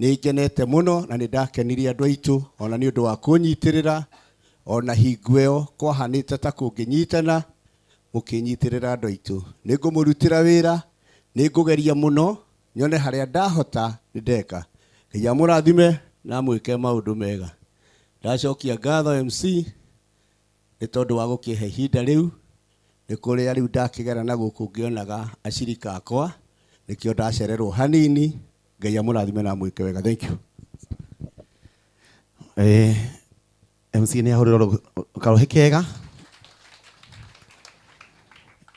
Nĩ ngenete mũno na nĩ ndakenirie andũ aitũ ona nĩ ũndũ wa kũnyitĩrĩra, ona hingo ĩyo kwahanĩte ta kũngĩnyitana mũkĩnyitĩrĩra andũ aitũ. Nĩ ngũmũrutĩra wĩra, Nĩ ngũgeria mũno nyone harĩa ndahota nĩ ndeka. Ngai amũrathime na amwĩke maũndũ mega. Ndacokia ngatho MC nĩ tondũ wa gũkĩhe ihinda rĩu, nĩ kũrĩa rĩu ndakĩgera na gũkũ ngĩonaga acirika akwa, nĩkĩo ndacererwo hanini. Ngai amũrathime na amwĩke wega. Thank you. MC nĩ ahũrĩrwo karohi kega.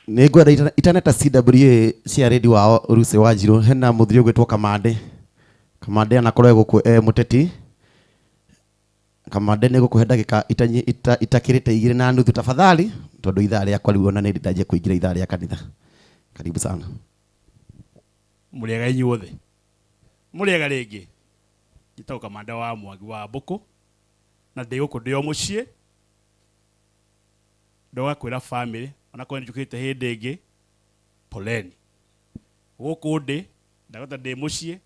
Nĩ ngwenda itaneta CWA cia redio wao Lucy Wanjiru, hena mũthuri ũgwĩtwo Kamande. Kamande anakorwo e gũkũ e mũteti. Kamande nĩ gũkũhe ndagĩka itakĩrĩte 2.5 tafadhali, tondũ ithaa rĩakwa rĩu ona nĩ ndĩndanjia kũingĩra ithaa rĩa kanitha. Karibu sana. Mũrĩega inyuothe. Mũrĩega rĩngĩ. Njĩtagwo Kamande wa Mwangi wa Mbũkũ na ndĩ gũkũ ndĩ o mũciĩ. Ndoga kwĩra family onakorwo nĩ njũkĩte hĩndĩ ĩngĩ, poleni. Gũkũ ndĩ ndagota ndĩ mũciĩ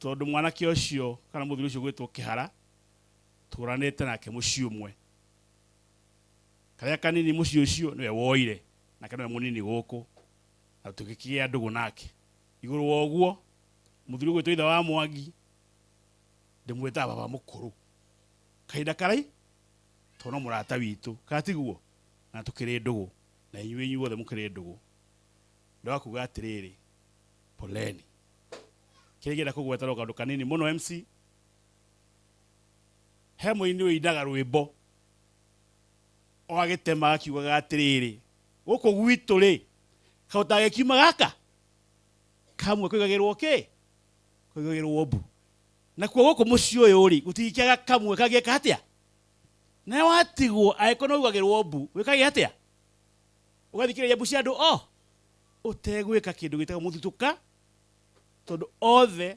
tondũ mwanake ũcio kana mũthuri ũcio ũgwĩtwo Kĩhara tũranĩte nake mũciĩ ũmwe. Karĩa kanini mũciĩ ũcio nĩwe woire nake nĩwe mũnini gũkũ na tũgĩkĩgĩa ndũgũ nake. Igũrũ wa ũguo mũthuri ũgwĩtwo ithe wa Mwangi ndĩmwĩtaga baba mũkũrũ. Kahinda karai tondũ no mũrata witũ kana tiguo, na tũkĩrĩ ndũgũ na inyuĩ inyuothe mũkĩrĩ ndũgũ. Ndoga kuga atĩrĩrĩ, poleni. Kĩrĩa ingĩenda kũgweta no kaũndũ kanini mũno MC. He mũini ũinaga rwĩmbo o agĩtema akiugaga atĩrĩrĩ, gũkũ gwitũ rĩ kaũtagĩkiuma gaka kamwe koigagĩrwo kĩ? Koigagĩrwo mbu. Nakuo gũkũ mũciĩ ũyũ rĩ gũtingĩaga kamwe kangĩka atĩa? Na watigwo angĩkorwo no uigagĩrwo mbu wĩkage atĩa? Ũgathikĩrĩria mbu cia andũ o ũtegwĩka kĩndũ gĩtagwo mũthutũka, tondũ othe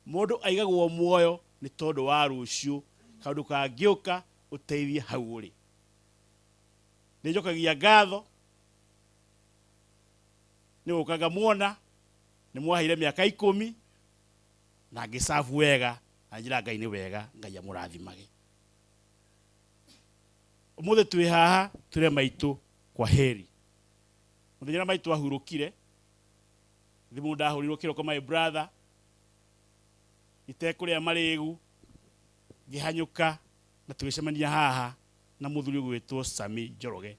mũndũ aigagwo muoyo nĩ tondũ wa rũciũ, kaũndũ kangĩũka ũteithie hau ũrĩ. Nĩ njokagia ngatho nĩ gũka ngamuona, nĩ mwaheire mĩaka 10 na ngĩcabu wega na njĩra Ngai nĩ wega, Ngai amũrathimage. Ũmũthĩ twĩ haha twĩre maitũ kwa heri. Mũthenya ũrĩa maitũ ahurũkire, thimũ ndahũrirwo kĩroko my brother, itekũrĩa marĩgu, ngĩhanyũka na tũgĩcemania haha na mũthuri ũgwĩtwo Sami Njoroge.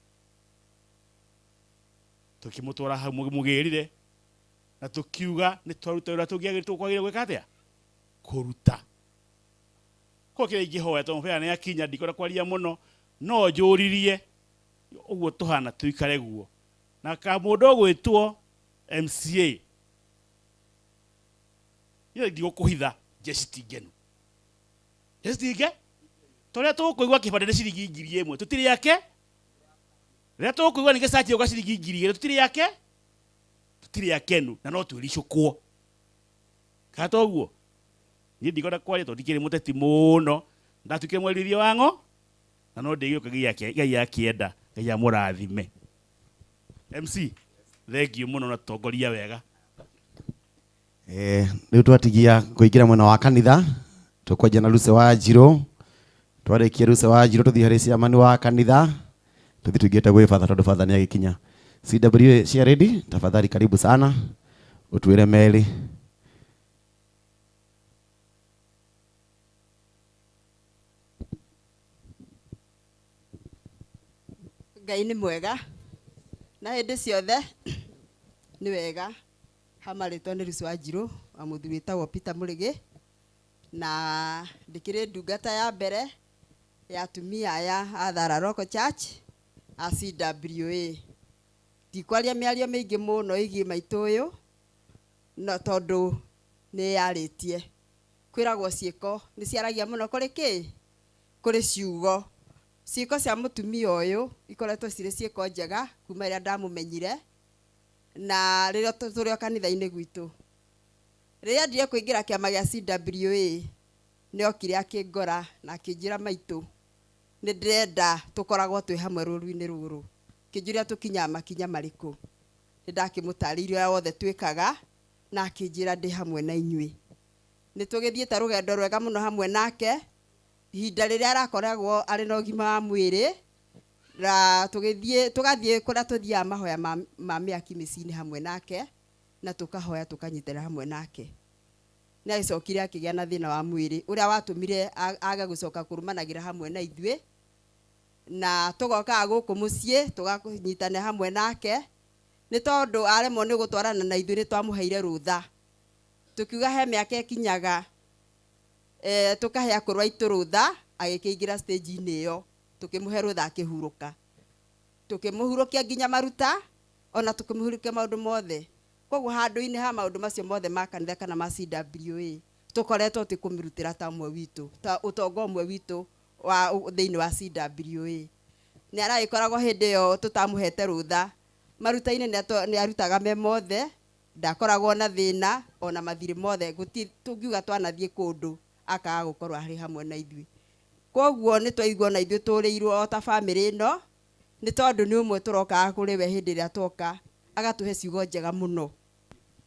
Tũkĩmũtwara hau mũgĩrire na tũkiuga nĩ twaruta wĩra tũngĩagĩrĩirwo kwagĩrĩire gwĩka atĩa? Kũruta. Kwa kĩrĩa ingĩhoya tondũ mũbira nĩ akinya, ndikwenda kwaria mũno, no njũririe ũguo tũhana tũikare guo. Na ka mũndũ ũgwĩtwo MCA, niĩ ndigũkũhitha, jeshi ti ngenu. Jeshi ti nge? Tũrĩa tũkũigua kĩbandĩ nĩ ciringi 1000, tũtirĩ ake. Rĩrĩa tũkũigua ningĩ search yauga ciringi 2000, tũtirĩ ake. Tũtirĩ akenu na no twĩricũkwo. Kana toguo? Niĩ ndikwenda kwaria tondũ ndikĩrĩ mũteti mũno, ndatuĩkire mwarĩrĩria wa ng'o na no ndĩgĩũka Ngai akĩenda, Ngai amũrathime. MC, thank you mũno na tũtongoria wega. Rĩu twatigia kũingĩra mwena wa kanitha, tũkwanjia na Lucy Wanjiru. Twarĩkia Lucy Wanjiru tũthiĩ harĩ chairman wa kanitha, tũthiĩ tũingĩrĩte gwĩ batha tondũ batha nĩ agĩkinya. CWA cia ready, tafadhali karibu sana, ũtwĩre merĩ. Ngai nĩ mwega na hĩndĩ ciothe nĩ wega. Hamarĩtwo nĩ Lucy Wanjiru wa mũthuri wĩtagwo Peter Mũrĩgĩ, na ndĩkĩrĩ ndungata ya mbere ya atumia aya a Thara Local Church a CWA. Ndikwaria mĩario mĩingĩ mũno ĩgiĩ maitũ ũyũ, no tondũ nĩ yarĩtie. Kwĩragwo ciĩko nĩ ciaragia mũno kũrĩ kĩ? Kũrĩ ciugo. Ciĩko cia mũtumia ũyũ ikoretwo cirĩ ciĩko njega kuma rĩrĩa ndamũmenyire na rĩrĩa tũrĩ o kanitha-inĩ gwitũ. Rĩrĩa ndire kũingĩra kĩama gĩa CWA, nĩ okire akĩngora na akĩnjĩra maitũ nĩ ndĩrenda tũkoragwo twĩ hamwe rũru-inĩ rũrũ. Akĩnjũria tũkinyaga makinya marĩkũ. Nĩ ndakĩmũtarĩirie ũrĩa wothe twĩkaga na akĩnjĩra ndĩ hamwe na inyuĩ. Nĩ tũgĩthiĩte rũgendo rwega mũno hamwe nake ihinda rĩrĩa arakoragwo arĩ na ũgima wa mwĩrĩ, na tũgathiĩ kũrĩa tũthiaga mahoya ma mĩaki mĩciĩ-inĩ hamwe nake. Na tũkahoya tũkanyitanĩra hamwe nake. Nĩ agĩcokire akĩgĩa na thĩna wa mwĩrĩ ũrĩa watũmire age gũcoka kũrũmanagĩra hamwe na ithuĩ, na tũgokaga gũkũ mũciĩ tũganyitanĩra hamwe nake, nĩ tondũ aremwo nĩ gũtwarana na ithuĩ nĩ twamũheire rũtha, tũkiuga he mĩaka ĩkinyaga, tũkahe akũrũ aitũ rũtha, agĩkĩingĩra stage-inĩ ĩyo, tũkĩmũhe rũtha akĩhurũka, tũkĩmũhurũkia nginya maruta, ona tũkĩmũhurũkia maũndũ mothe. Koguo handũ-inĩ ha maũndũ macio mothe ma kanitha kana ma CWA, tũkoretwo tũkĩmũrutĩra ta ũmwe witũ, ta ũtonga ũmwe witũ wa thĩinĩ wa CWA. Nĩ aragĩkoragwo hĩndĩ ĩyo tũtamũhete rũtha, maruta-inĩ nĩ arutaga me mothe, ndakoragwo na thĩna ona mathirĩ mothe, gũtirĩ tũngiuga twanathiĩ kũndũ akaga gũkorwo arĩ hamwe na ithuĩ. Koguo nĩ twaigua ona ithuĩ tũrĩirwo o ta bamĩrĩ ĩno, nĩ tondũ nĩ ũmwe tũrokaga kũrĩ we hĩndĩ ĩrĩa twoka, agatũhe ciugo njega mũno.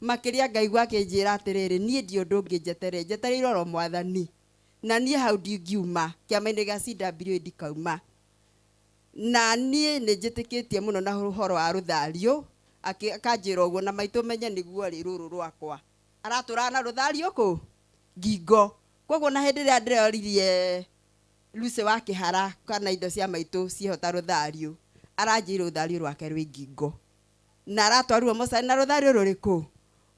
Makĩria ngaigua akĩnjĩra atĩrĩrĩ, niĩ ndi ũndũ ũngĩ njetereire, njetereire oro Mwathani, na niĩ hau ndingiuma, kĩama-inĩ gĩa CWA ndikauma. Na niĩ nĩ njĩtĩkĩtie mũno na ũhoro wa rũthario, akanjĩra ũguo, na maitũ menye nĩguo rĩ rũrũ rwakwa. Aratũraga na rũthario kũ? Ngingo. Koguo na hĩndĩ ĩrĩa ndĩroririe Lucy wa Kĩhara kana indo cia maitũ ciĩho ta rũthario, aranjĩire rũthario rwake rwĩ ngingo. Na aratwarirwo mũcai na rũthario rũrĩkũ?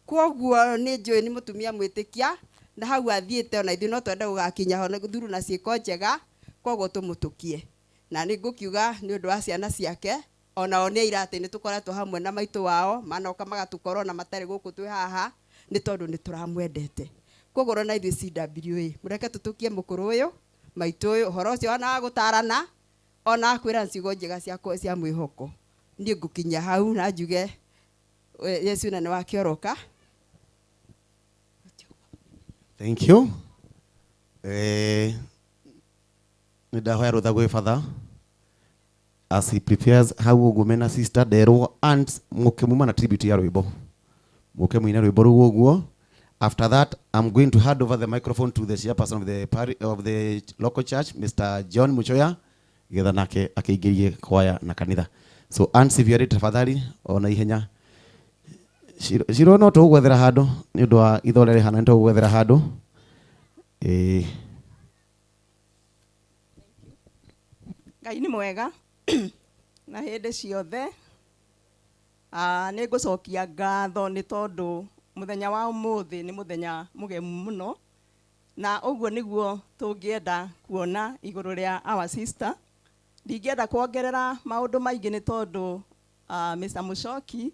Koguo nĩ njũĩ nĩ mũtumia mwĩtĩkia, na hau athiĩte ona ithuĩ no twende gũgakinya ho thuru na ciĩko njega, koguo tũmũtũkie. Na nĩ ngũkiuga nĩ ũndũ wa ciana ciake, onao nĩ aira atĩ nĩ tũkoretwo hamwe na maitũ wao, manoka magatũkorwo na matarĩ gũkũ twĩ haha, nĩ tondũ nĩ tũramwendete. Koguo ona ithuĩ CWA, mũreke tũtũkie mũkũrũ ũyũ, maitũ ũyũ, ũhoro ũcio ona wa gũtarana, ona wa kwĩra ciugo njega cia mwĩhoko. Niĩ ngũkinya hau na njuge Yesu na nĩ wake oroka. Thank you. Nĩ ndahoya rũtha gwĩ Father as he prepares hau ũguo mena sister nderwo aunt mũke muma na tribute ya rwĩmbo, mũke mũine rwĩmbo rũu ũguo. After that, I'm going to hand over the microphone to the chairperson of the local church, Mr. John Muchoya, getha nake akĩingĩrie kwaya na kanitha. So aunts, if you are ready, tafadhali ona ihenya. Ciro no tũgwethera handũ nĩ ũndũ wa ithore rĩhana, nĩ tũgwethera handũ. Ngai nĩ mwega na hĩndĩ ciothe. Nĩ ngũcokia ngatho nĩ tondũ mũthenya wa ũmũthĩ nĩ mũthenya mũgemu mũno, na ũguo nĩguo tũngĩenda kuona igũrũ rĩa our sister. Ndingĩenda kuongerera maũndũ maingĩ nĩ tondũ Mr. Muchoki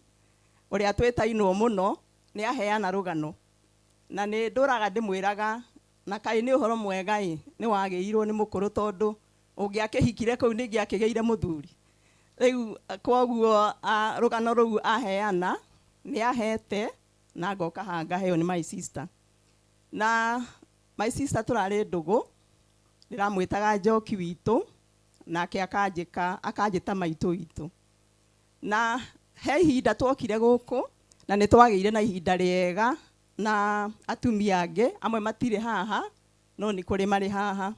ũrĩa twĩtainwo mũno nĩ aheana rũgano, na nĩ ndũraga ndĩmwĩraga, na kaĩ nĩ ũhoro mwega ĩ, nĩ wagĩirwo nĩ mũkũrũ tondũ ũngĩakĩhikire kũu nĩ ingĩakĩgĩire mũthuri. Rĩu koguo rũgano rũu aheana nĩ ahete, na ngoka haha ngaheo nĩ my sister. Na my sister tũrarĩ ndũgũ, ndĩramwĩtaga Njoki witũ, nake akanjĩta maitũ witũ. Na he ihinda twokire gũkũ, na nĩ twagĩire na ihinda rĩega na atumia angĩ, amwe matirĩ haha, no nĩ kũrĩ marĩ haha.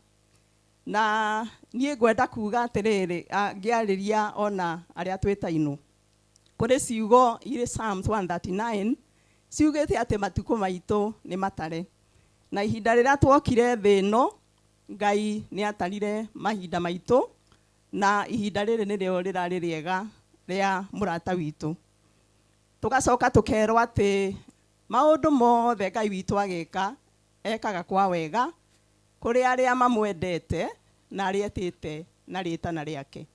Na niĩ ngwenda kuga atĩrĩrĩ, ngĩarĩria ona arĩa twĩtainwo, kũrĩ ciugo irĩ Psalms 139 ciugĩte atĩ matukũ maitũ nĩ matare. Na ihinda rĩrĩa twokire thĩ ĩno, Ngai nĩ atarire mahinda maitũ, na ihinda rĩrĩ nĩrĩo rĩrarĩ rĩega rĩa mũrata witũ. Tũgacoka tũkerwo atĩ maũndũ mothe Ngai witũ agĩka, ekaga kwa wega kũrĩ arĩa mamwendete na arĩa etĩte na rĩtana rĩake.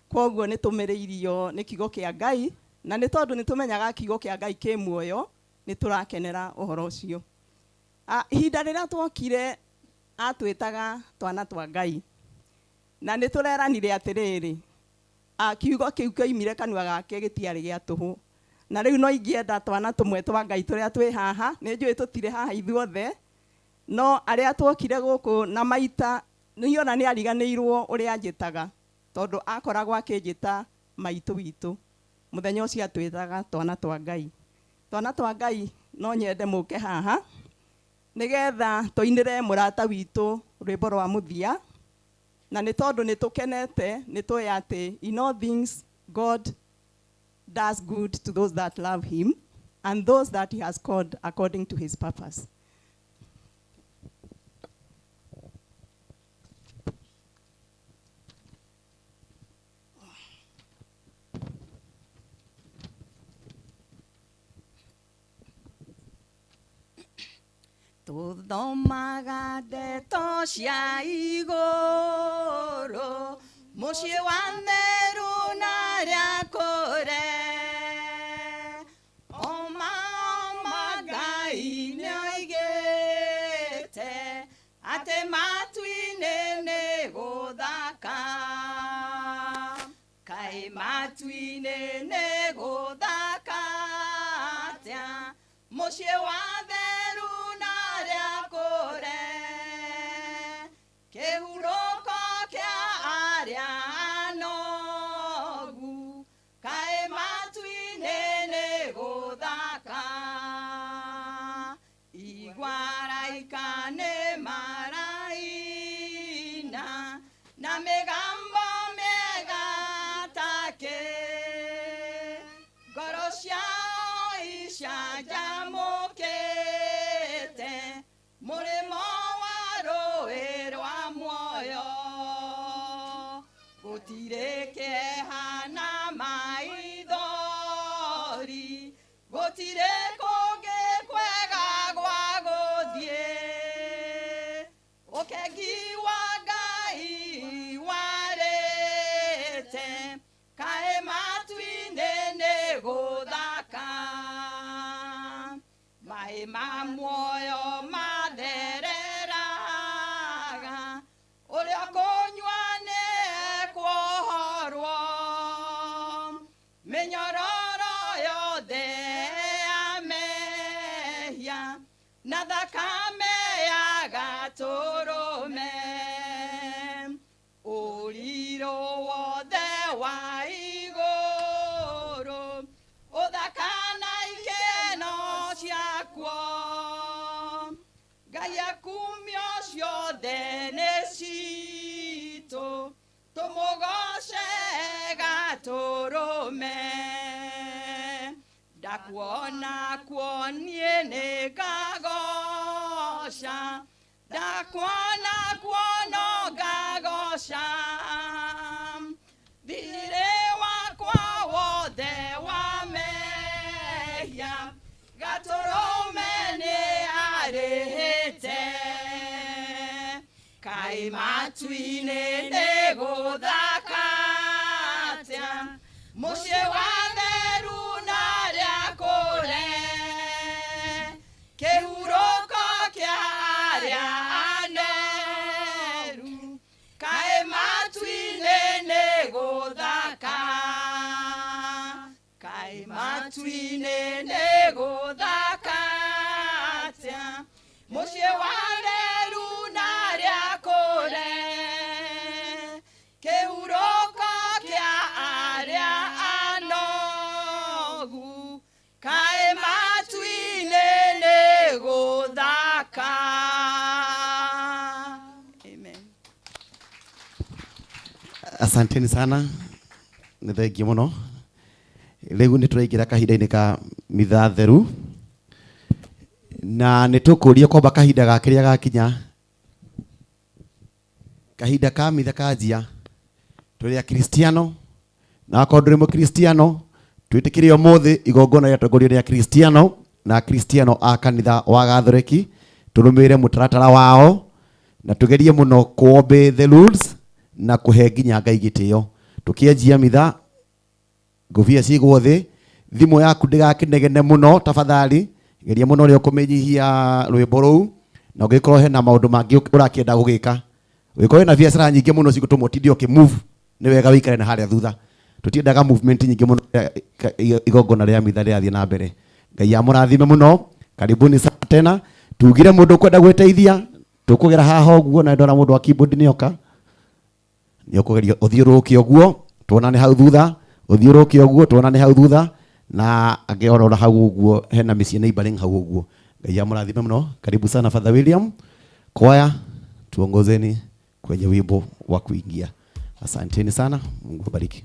Koguo nĩ tũmĩrĩirio nĩ kiugo kĩa Ngai, na nĩ tondũ nĩ tũmenyaga kiugo kĩa Ngai kĩ muoyo, nĩ tũrakenera ũhoro ũcio. Ihinda rĩrĩa twokire atwĩtaga twana twa Ngai, na nĩ tũreranire atĩrĩrĩ, kiugo kĩu kĩoimire kanua gake gĩtiarĩ gĩa tũhũ. Na rĩu no ingĩenda twana tũmwe twa Ngai tũrĩa twĩ haha, nĩ njũĩ tũtirĩ haha ithuothe, no arĩa twokire gũkũ na maita, niĩ ona nĩ ariganĩirwo ũrĩa anjĩtaga, tondũ akoragwo akĩnjĩta maitũ witũ. Mũthenya ũcio atwĩtaga twana twa Ngai. Twana twa Ngai no nyende mũke haha nĩgetha tũinĩre mũrata witũ rwĩmbo rwa mũthia, na nĩ tondũ nĩ tũkenete, nĩ tũĩ atĩ in all things God does good to those that love him. and those that he has called according to his purpose. Tuthomaga ndeto cia igũrũ, mũciĩ wa theru na arĩa kũre. Oma oma Ngai nĩoigĩte atĩ matu-inĩ nĩ gũthaka. Kaĩ matu-inĩ nĩ gũthaka atĩa, mũciĩ wa theru na arĩa kũre. Kĩhurũko kĩa arĩa anogu, kaĩ matu-inĩ nĩ gũthaka. Igua araika nĩ maraina, na mĩgambo mĩega take. Ngoro ciao icanjamũkĩte, mũrĩmo wa rũĩ rwa muoyo. Gũtirĩ kĩeha na maithori, gũtirĩ kũngĩ kwega gwa gũthiĩ. Ũkengi wa Ngai warĩte, kaĩ matu-inĩ nĩ gũthaka. Maĩ ma muoyo mathereraga, ũrĩa ũkũnyua nĩ ekuohorwo. Mĩnyororo yothe ya mehia, na thakame ya Gatũrũme. Ũrirũ wothe wa igũrũ, ũthaka na ikeno ciakuo. Ngai akumio ciothe nĩ citũ, tũmũgoce Gatũrũme. Ndakuona kuo niĩ nĩ ngagoca, ndakuona kuo no ngagoca. Thirĩ wakwa wothe wa mehia, Gatũrũme nĩ arĩhĩte. Kaĩ matu-inĩ nĩ gũthaka atĩa, mũciĩ wa theru na arĩa kũre. Kĩhurũko kĩa arĩa aneru, kaĩ matu-inĩ nĩ gũthaka. Kaĩ matu-inĩ nĩ gũthaka atĩa, mũciĩ wa theru na arĩa kũre. Kĩhurũko kĩa arĩa anogu, kaĩ matu-inĩ nĩ gũthaka. Amen. Asanteni sana, nĩ thengiũ mũno. Rĩu nĩ tũraingĩra kahinda-inĩ ka mitha theru, na nĩ tũkũrio kwamba kahinda ga kĩrĩa gakinya, kahinda ka mitha kanjia, tũrĩ akristiano, na akorwo ndũrĩ mũkristiano, twĩtĩkĩre ũmũthĩ igongona rĩatongorio nĩ akristiano na akristiano a kanitha wa Gathoreki, tũrũmĩrĩre mũtaratara wao na tũgerie mũno kũ obey the rules na kũhe nginya Ngai gĩtĩo. Tũkĩanjia mitha, ngũbia cigwo thĩ, thimũ yaku ndĩgakĩnegene mũno tafadhali, geria mũno ũrĩa ũkũmĩnyihia rwĩmbo rũu, na ũngĩkorwo hena maũndũ mangĩ ũrakĩenda gũgĩka, ũngĩkorwo wĩna biacara nyingĩ mũno cigũtũma ũtinde ũkĩ-move, nĩ wega wĩikare na harĩa thutha. Tũtiendaga movement nyingĩ mũno igongona rĩa mitha rĩrathiĩ na mbere. Ngai amũrathime mũno, karibuni sana tena. Tugire mũndũ ũkwenda gwĩteithia, tũkũgera haha ũguo, na ndona mũndũ wa keyboard nĩoka, nĩũkũgeria ũthiũrũrũke ũguo, tuonane hau thutha, ũthiũrũrũke ũguo, tuonane hau thutha, na angĩorora hau ũguo hena mĩciĩ neighboring hau ũguo. Ngai amũrathime mũno. Karibu sana Father William. Kwaya, tuongozeni kwenye wimbo wa kuingia. Asanteni sana, Mungu awabariki.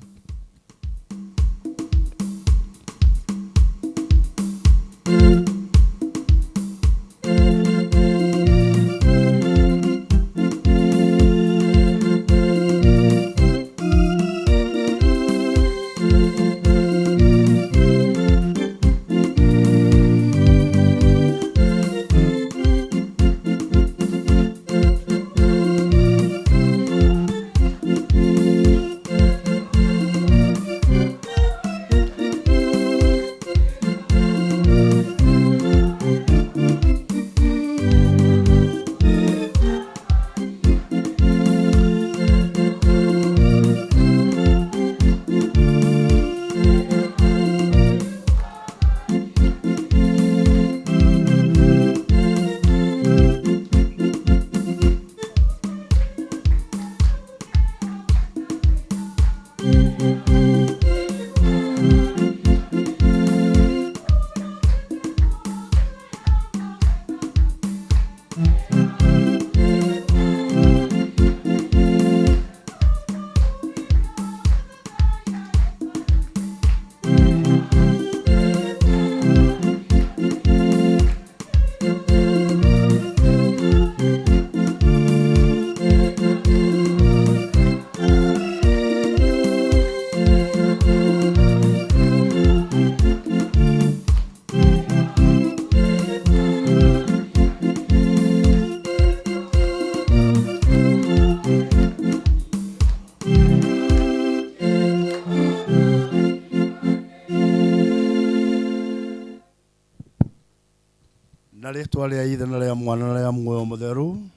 Rĩtwa rĩa Ithe na rĩa Mwana na rĩa Muoyo Mũtheru.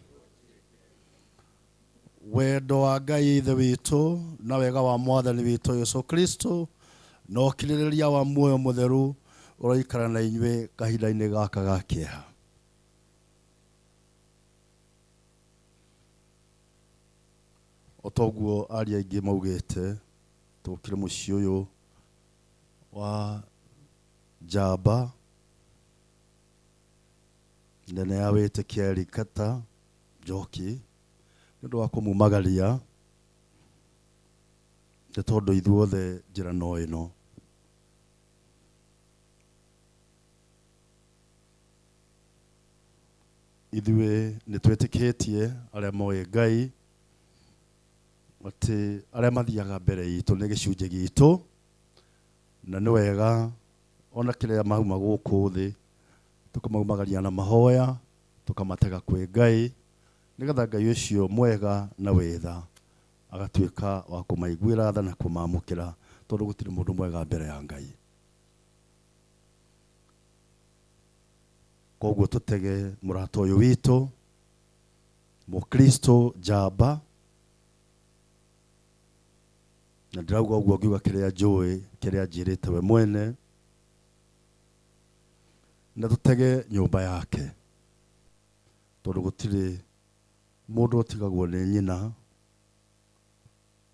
Wendo wa Ngai Ithe witũ na wega wa Mwathani witũ Yesu Kristo na ũkirĩrĩria wa Muoyo Mũtheru ũroikara na inyuĩ kahinda-inĩ gaka ga kĩeha. O toguo aria aingĩ maugĩte, tũkire mũciĩ ũyũ wa njamba nene ya wĩtĩkia Elikata Njoki nĩ ũndũ wa kũmumagaria, nĩ tondũ ithuothe njĩra no ĩno. Ithuĩ nĩ twĩtĩkĩtie arĩa moĩ Ngai atĩ arĩa mathiaga mbere itũ nĩ gĩcunjĩ gitũ, na nĩ wega ona kĩrĩa mauma gũkũ thĩ tũkamaumagaria na mahoya, tũkamatega kwĩ Ngai, nĩgetha Ngai ũcio mwega na wĩtha agatuĩka wa kũmaiguĩra tha na kũmamũkĩra, tondũ gũtirĩ mũndũ mwega mbere ya Ngai. Koguo tũtege mũrata ũyũ witũ Mũkristo njamba, na ndĩrauga ũguo ngiuga kĩrĩa njũĩ, kĩrĩa njĩrĩte we mwene, na tũtege nyũmba yake, tondũ gũtirĩ mũndũ ũtigagwo nĩ nyina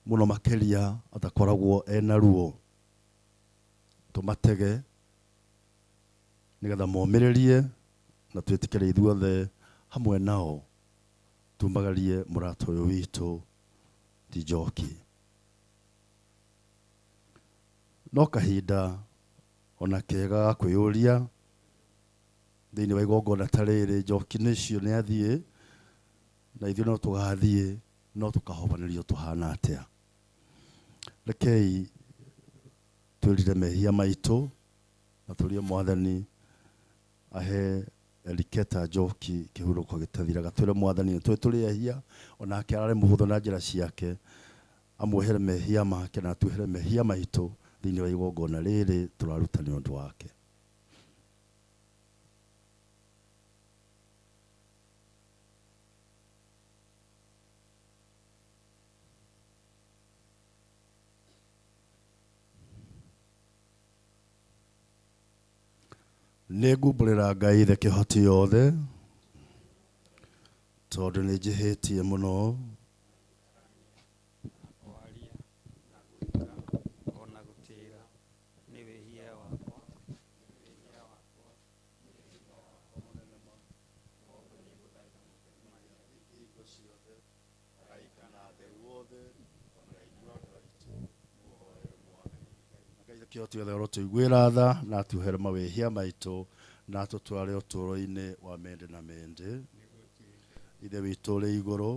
mũno makĩria atakoragwo ena ruo. Tũmatege nĩgetha momĩrĩrie na twĩtĩkĩre ithuothe hamwe nao tumagarie mũrata ũyũ witũ ti Njoki. No kahinda ona kega ga kwĩyũria thĩinĩ wa igongona ta rĩrĩ, Njoki nĩcio nĩ athiĩ na ithuĩ no tũgathiĩ, no tũkahobanĩrio tũhana atĩa. Rekei twĩrire mehia maitũ na tũrie Mwathani ahe Eliketa Njoki kĩhurũko gĩtathiraga. Twĩre Mwathani nĩtũĩ tũrĩ ehia, onake ararĩ mũhũthũ na njĩra ciake, amuohere mehia make na atuohere mehia maitũ thĩinĩ wa igongona rĩrĩ tũraruta nĩ ũndũ wake. Nĩ ngumbũrĩra Ngai Ithe kĩhoti yothe, tondũ nĩ njĩhĩtie mũno. Kĩhoti yothe ũrotũiguĩra tha na atuohere mawĩhia maitũ na atũtware ũtũũro-inĩ wa mĩndĩ na mĩndĩ. Ithe witũ ũrĩ igũrũ,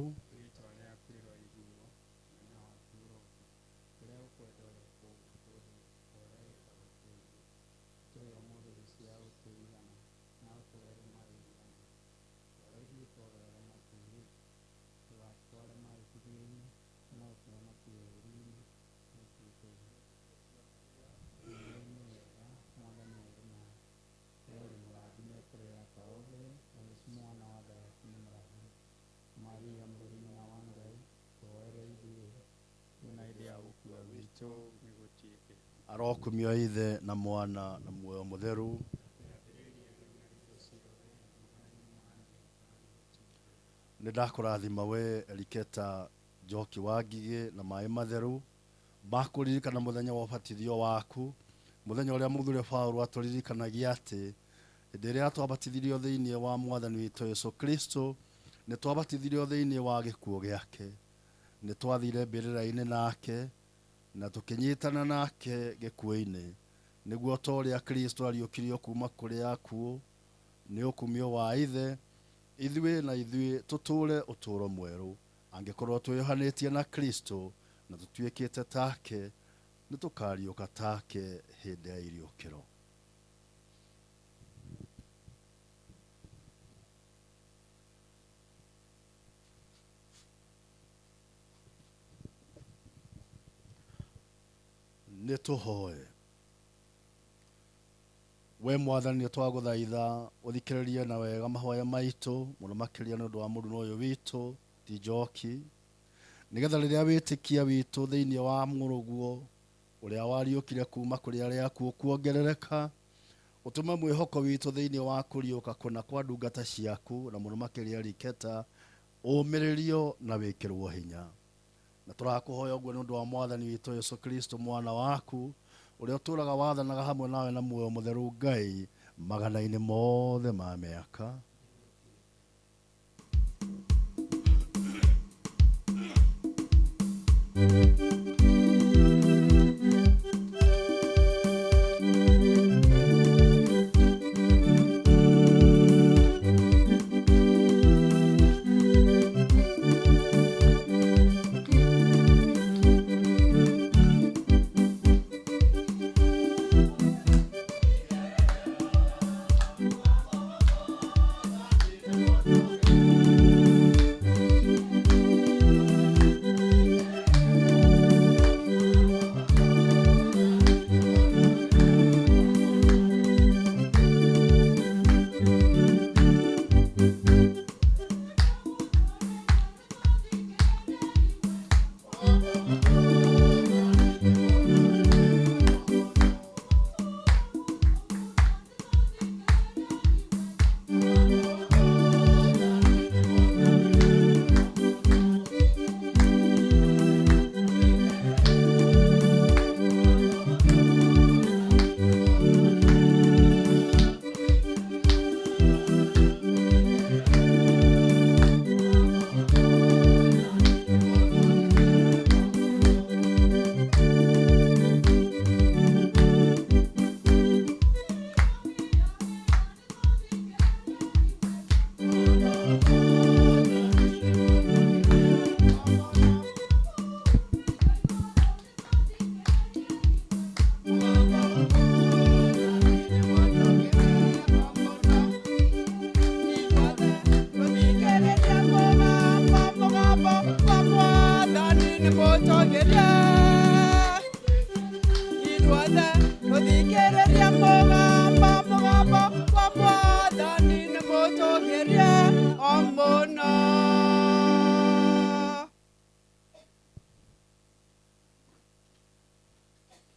arokumio Ithe na Mwana na Muoyo Mũtheru. Nĩ ndakũrathima we Eliketa Njoki wa Ngigĩ na maĩ matheru makũririkana mũthenya wa ũbatithio waku, mũthenya ũrĩa mũthure Paũlũ atũririkanagia atĩ hĩndĩ ĩrĩa twabatithirio thĩinĩ wa Mwathani witũ Yesu Kristo, nĩ twabatithirio thĩinĩ wa gĩkuũ gĩake, nĩ twathire mbĩrĩra-inĩ nake na tũkĩnyitana nake gĩkuũ-inĩ, nĩguo ta ũrĩa Kristo ariũkirio kuma kũrĩ akuũ nĩ ũkumio wa Ithe, ithuĩ na ithuĩ tũtũũre ũtũũro mwerũ. Angĩkorwo twĩyohanĩtie na Kristo na tũtuĩkĩte take, nĩ tũkariũka take hĩndĩ ya iriũkĩro. Nĩ tũhoe. We Mwathani nĩ twagũthaitha ũthikĩrĩrie na wega mahoya maitũ mũno makĩria nĩ ũndũ wa mũruna ũyũ witũ ti Njoki, nĩgetha rĩrĩa wĩtĩkia witũ thĩinĩ wa mũrũguo ũrĩa wariũkire kuma kũrĩ arĩa akuũ kuongerereka, ũtũme mwĩhoko witũ thĩinĩ wa kũriũka kũna kwa ndungata ciaku na mũno makĩria Riketa ũmĩrĩrio na wĩkĩrwo hinya. Na tũrakũhoya ũguo nĩ ũndũ wa Mwathani witũ Yesu Kristo mwana waku ũrĩa ũtũũraga wathanaga hamwe nawe na muoyo mũtheru Ngai magana-inĩ mothe ma mĩaka.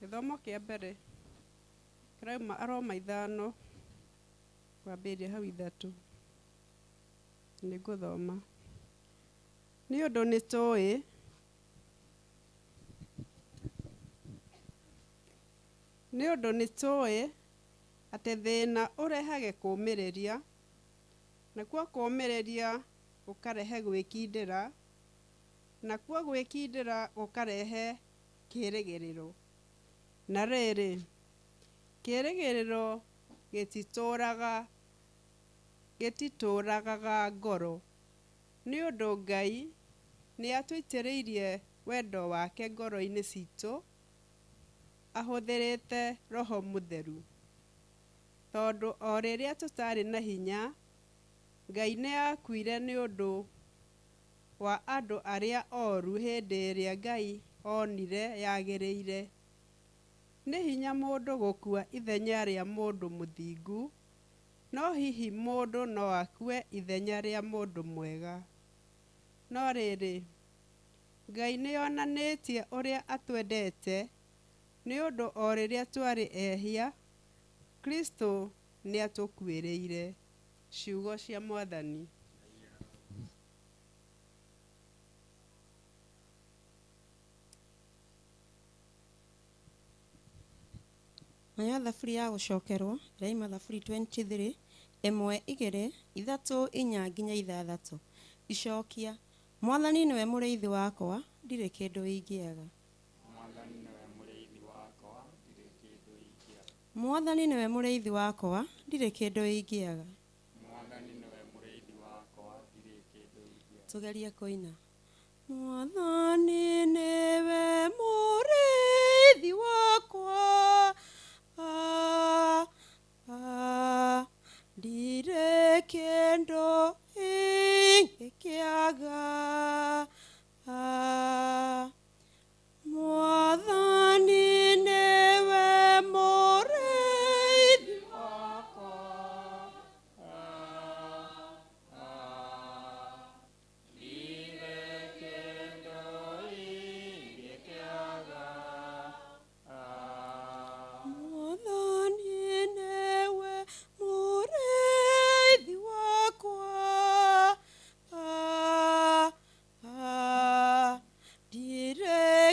Gĩthomo kĩa mbere kĩrauma Aroma 5 kwambĩrĩria hau 3 nĩngũthoma. Nĩ ũndũ nĩtũĩ atĩ thĩna ũrehage kũũmĩrĩria, nakuo kũũmĩrĩria gũkarehe gwĩkindĩra, nakuo gwĩkindĩra gũkarehe kĩĩrĩgĩrĩro. Na rĩrĩ, kĩĩrĩgĩrĩro gĩtitũũragaga ngoro, nĩ ũndũ Ngai nĩatũitĩrĩirie wendo wake ngoro-inĩ citũ ahũthĩrĩte Roho Mũtheru. Tondũ o rĩrĩa tũtarĩ na hinya, Ngai nĩakuire nĩ ũndũ wa andũ arĩa oru hĩndĩ ĩrĩa Ngai onire yagĩrĩire. Nĩ hinya mũndũ gũkua ithenya rĩa mũndũ mũthingu, no hihi mũndũ no akue ithenya rĩa mũndũ mwega. No rĩrĩ, Ngai nĩonanĩtie ũrĩa atwendete, nĩ ũndũ o rĩrĩa twarĩ ehia, Kristo nĩatũkuĩrĩire. Ciugo cia Mwathani. Nayo thaburi ya gũcokerwo ĩraima thaburi 23 1 2 3 4 nginya 6. Icokia: Mwathani nĩwe mũrĩithi wakwa, ndirĩ kĩndũ ingĩaga. Mwathani nĩwe mũrĩithi wakwa, ndirĩ kĩndũ ingĩaga. Tũgerie kũina. Mwathani nĩwe mũrĩithi wakwa, ndirĩ kĩndũ ingĩkĩaga. Mwathani nĩwe mũrĩithi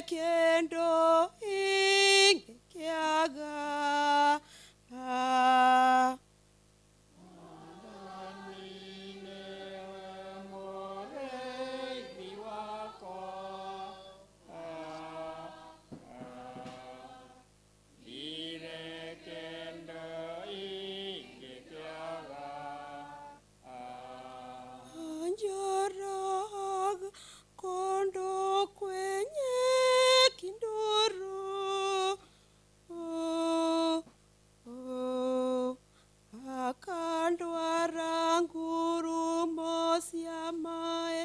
kĩndũ ingĩkĩaga. Anjaraga kondo kwenye kinduru, akandwara ngurumo cia maĩ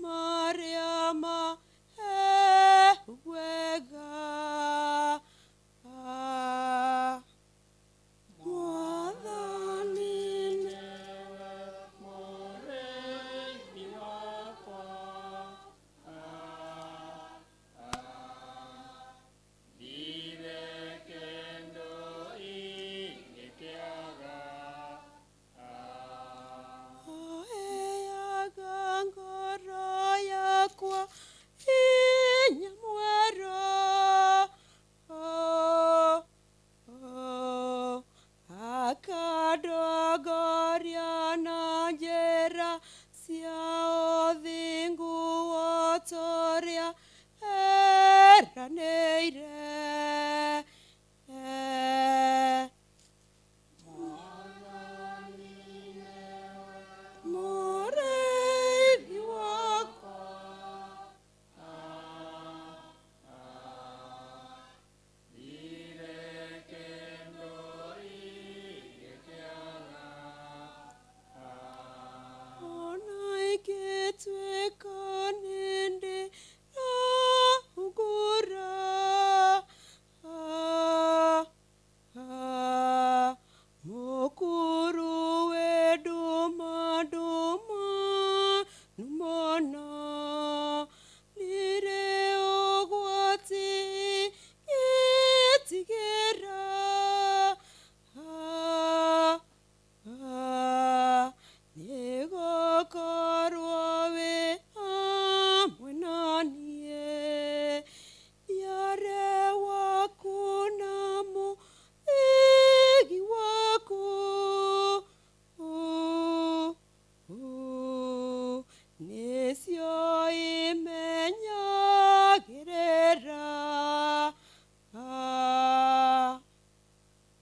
marĩa mahehu wega. Mwathani nĩwe Mũrĩithi wakwa, ndirĩ kĩndũ ingĩkĩaga. Aheaga ngoro yakwa hinya mwerũ, akandongoria na njĩra cia ũthingu o ta ũrĩa eranĩire. Mũrĩithi wakwa, Ndirĩ kĩndũ ingĩkĩaga. Ona ingĩtuĩka nĩndĩrahungura, mũkuru wĩ nduma ndumanu mũno, ndirĩ ũgwati ngĩtigĩra. Nĩgũkorwo wĩ hamwe na niĩ, thiare waku na mũthĩgi waku nĩcio imenyagĩrĩra.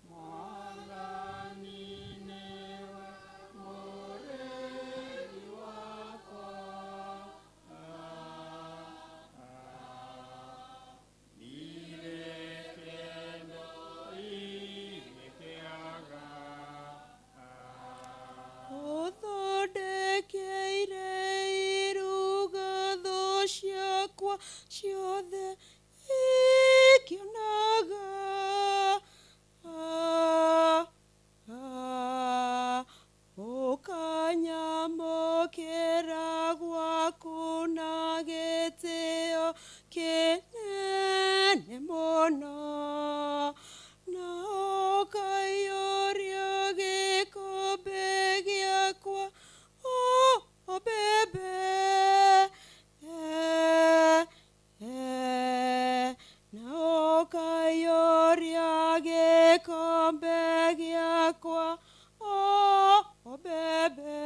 Mwathani nĩwe mũrĩithi wakwa, ndirĩ kĩndũ ingĩkĩaga. Ũthondekeire iruga thũ ciakwa ciothe ikĩonaga. Ũkanyamũkĩra gwaku na gĩtĩo kĩnene mũno, na ũkaiyũria gĩkombe gĩakwa o mbembe. Na ũkaiyũria gĩkombe gĩakwa o mbembe.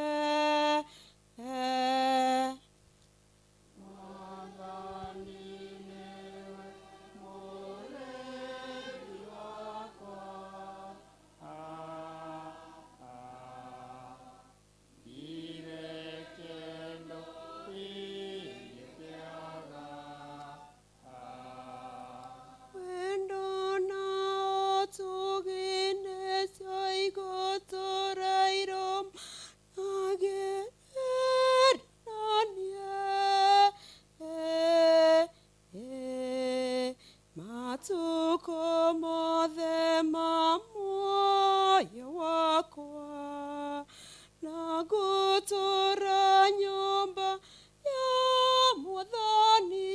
Mwathani nĩwe mũrĩithi wakwa, ndirĩ kĩndũ ingĩkĩaga. Wendo na ũtugi nĩcio igũtũũra irũmanagĩrĩra na niĩ matukũ mothe ma muoyo wakwa, na ngũtũũra nyũmba ya Mwathani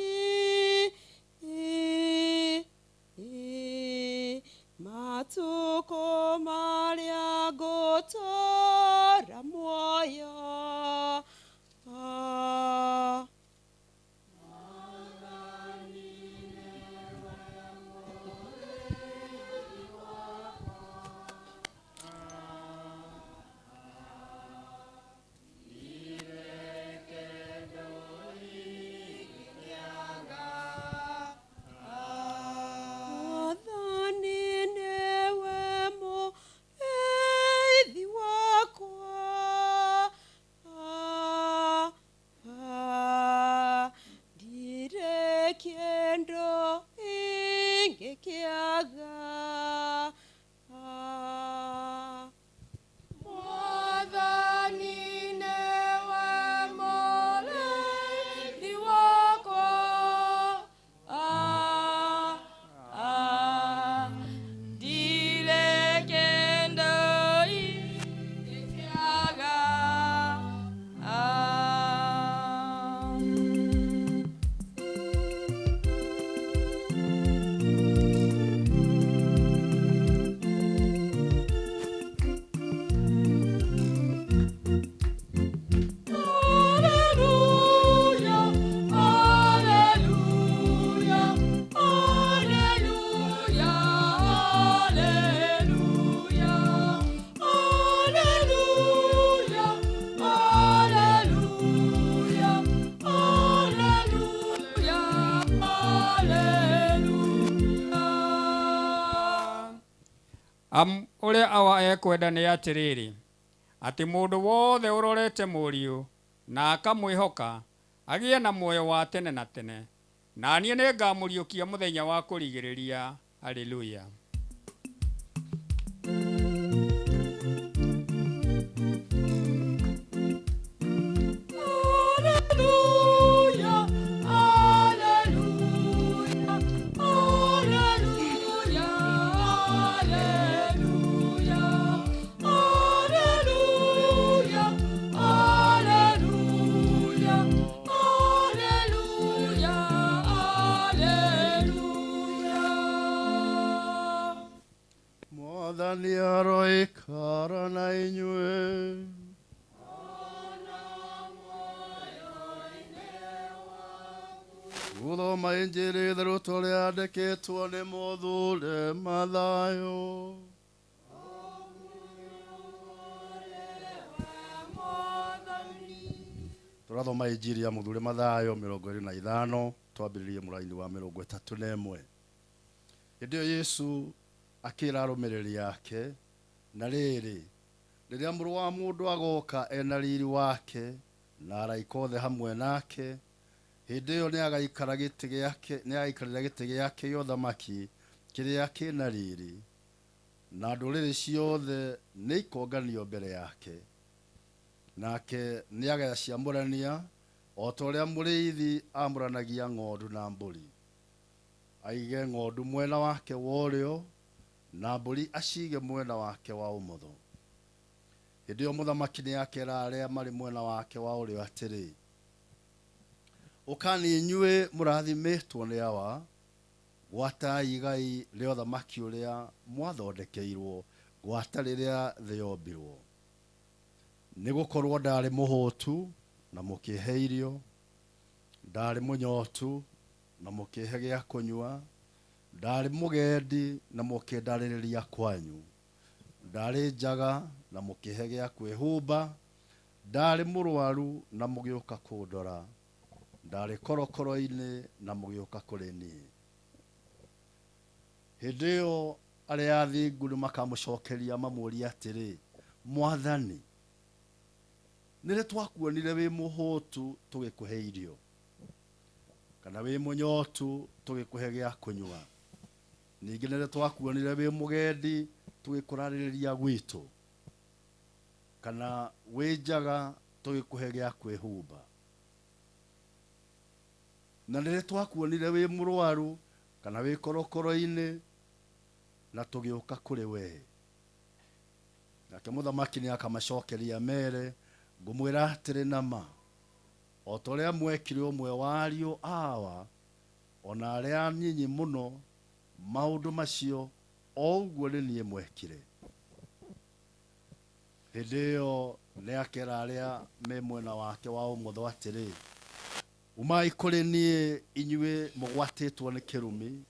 matukũ marĩa ngũtũũra muoyo. Mwathani Amu ũrĩa Awa ekwenda nĩ atĩrĩrĩ, atĩ mũndũ wothe ũrorete Mũriũ na akamwĩhoka agĩe na muoyo wa tene na tene, na niĩ nĩngamũriũkia mũthenya wa kũrigĩrĩria. Haleluya. Alleluia, alleluia, alleluia, alleluia, alleluia, alleluia, alleluia, alleluia. Mwathani aroikara na inyuĩ. Gũthoma Injiri theru tũrĩa yandĩkĩtwo nĩ mũthure Mathayo. Tũrathoma Injiri ya mũthure Mathayo 25, twambĩrĩrie mũraini wa 31. Hĩndĩ ĩyo Yesu akĩra arũmĩrĩri ake, na rĩrĩ, rĩrĩa Mũrũ wa Mũndũ agoka ena riri wake na araika othe hamwe nake, hĩndĩ ĩyo nĩagaikara gĩtĩ gĩake, nĩagaikarĩra gĩtĩ gĩake gĩa ũthamaki kĩrĩa kĩna riri, na ndũrĩrĩ ciothe nĩikonganio mbere yake. Nake nĩagaciamũrania o ta ũrĩa mũrĩithi amũranagia ng'ondu na mbũri. Aige ng'ondu mwena wake wa ũrĩo na mbũri acige mwena wake wa ũmotho. Hĩndĩ ĩyo mũthamaki nĩakera arĩa marĩ mwena wake wa ũrĩo atĩrĩ, ũkani inyuĩ mũrathimĩtwo nĩ Awa, gwatai igai rĩa ũthamaki ũrĩa mwathondekeirwo gwata rĩrĩa thĩ yombirwo. Nĩgũkorwo ndarĩ mũhũtu na mũkĩhe irio, ndarĩ mũnyotu na mũkĩhe gĩa kũnyua, ndarĩ mũgendi na mũkĩndarĩrĩria kwanyu, ndarĩ njaga na mũkĩhe gĩa kwĩhumba, ndarĩ mũrwaru na mũgĩũka kũndora, ndarĩ korokoro-inĩ na mũgĩũka kũrĩ niĩ. Hĩndĩ ĩyo arĩa athingu nĩmakamũcookeria mamũũrie atĩrĩ, Mwathani, nĩrĩ twakuonire wĩ mũhũtu tũgĩkũhe irio, kana wĩ mũnyotu tũgĩkũhe gĩa kũnyua? Ningĩ nĩrĩ twakuonire wĩ mũgendi tũgĩkũrarĩrĩria gwitũ, kana wĩ njaga tũgĩkũhe gĩa kwĩhumba? Na nĩrĩ twakuonire wĩ mũrwaru kana wĩ korokoro-inĩ na tũgĩũka kũrĩ wee? Nake mũthamaki nĩakamacokeria mere, ngũmwĩra atĩrĩ na ma, o ta ũrĩa mwekire ũmwe wa ariũ awa ona arĩa anyinyi mũno maũndũ macio, o ũguo nĩ niĩ mwekire. Hĩndĩ ĩyo nĩakera arĩa me mwena wake wa ũmotho atĩrĩ, umai kũrĩ niĩ inyuĩ mũgwatĩtwo nĩ kĩrumi,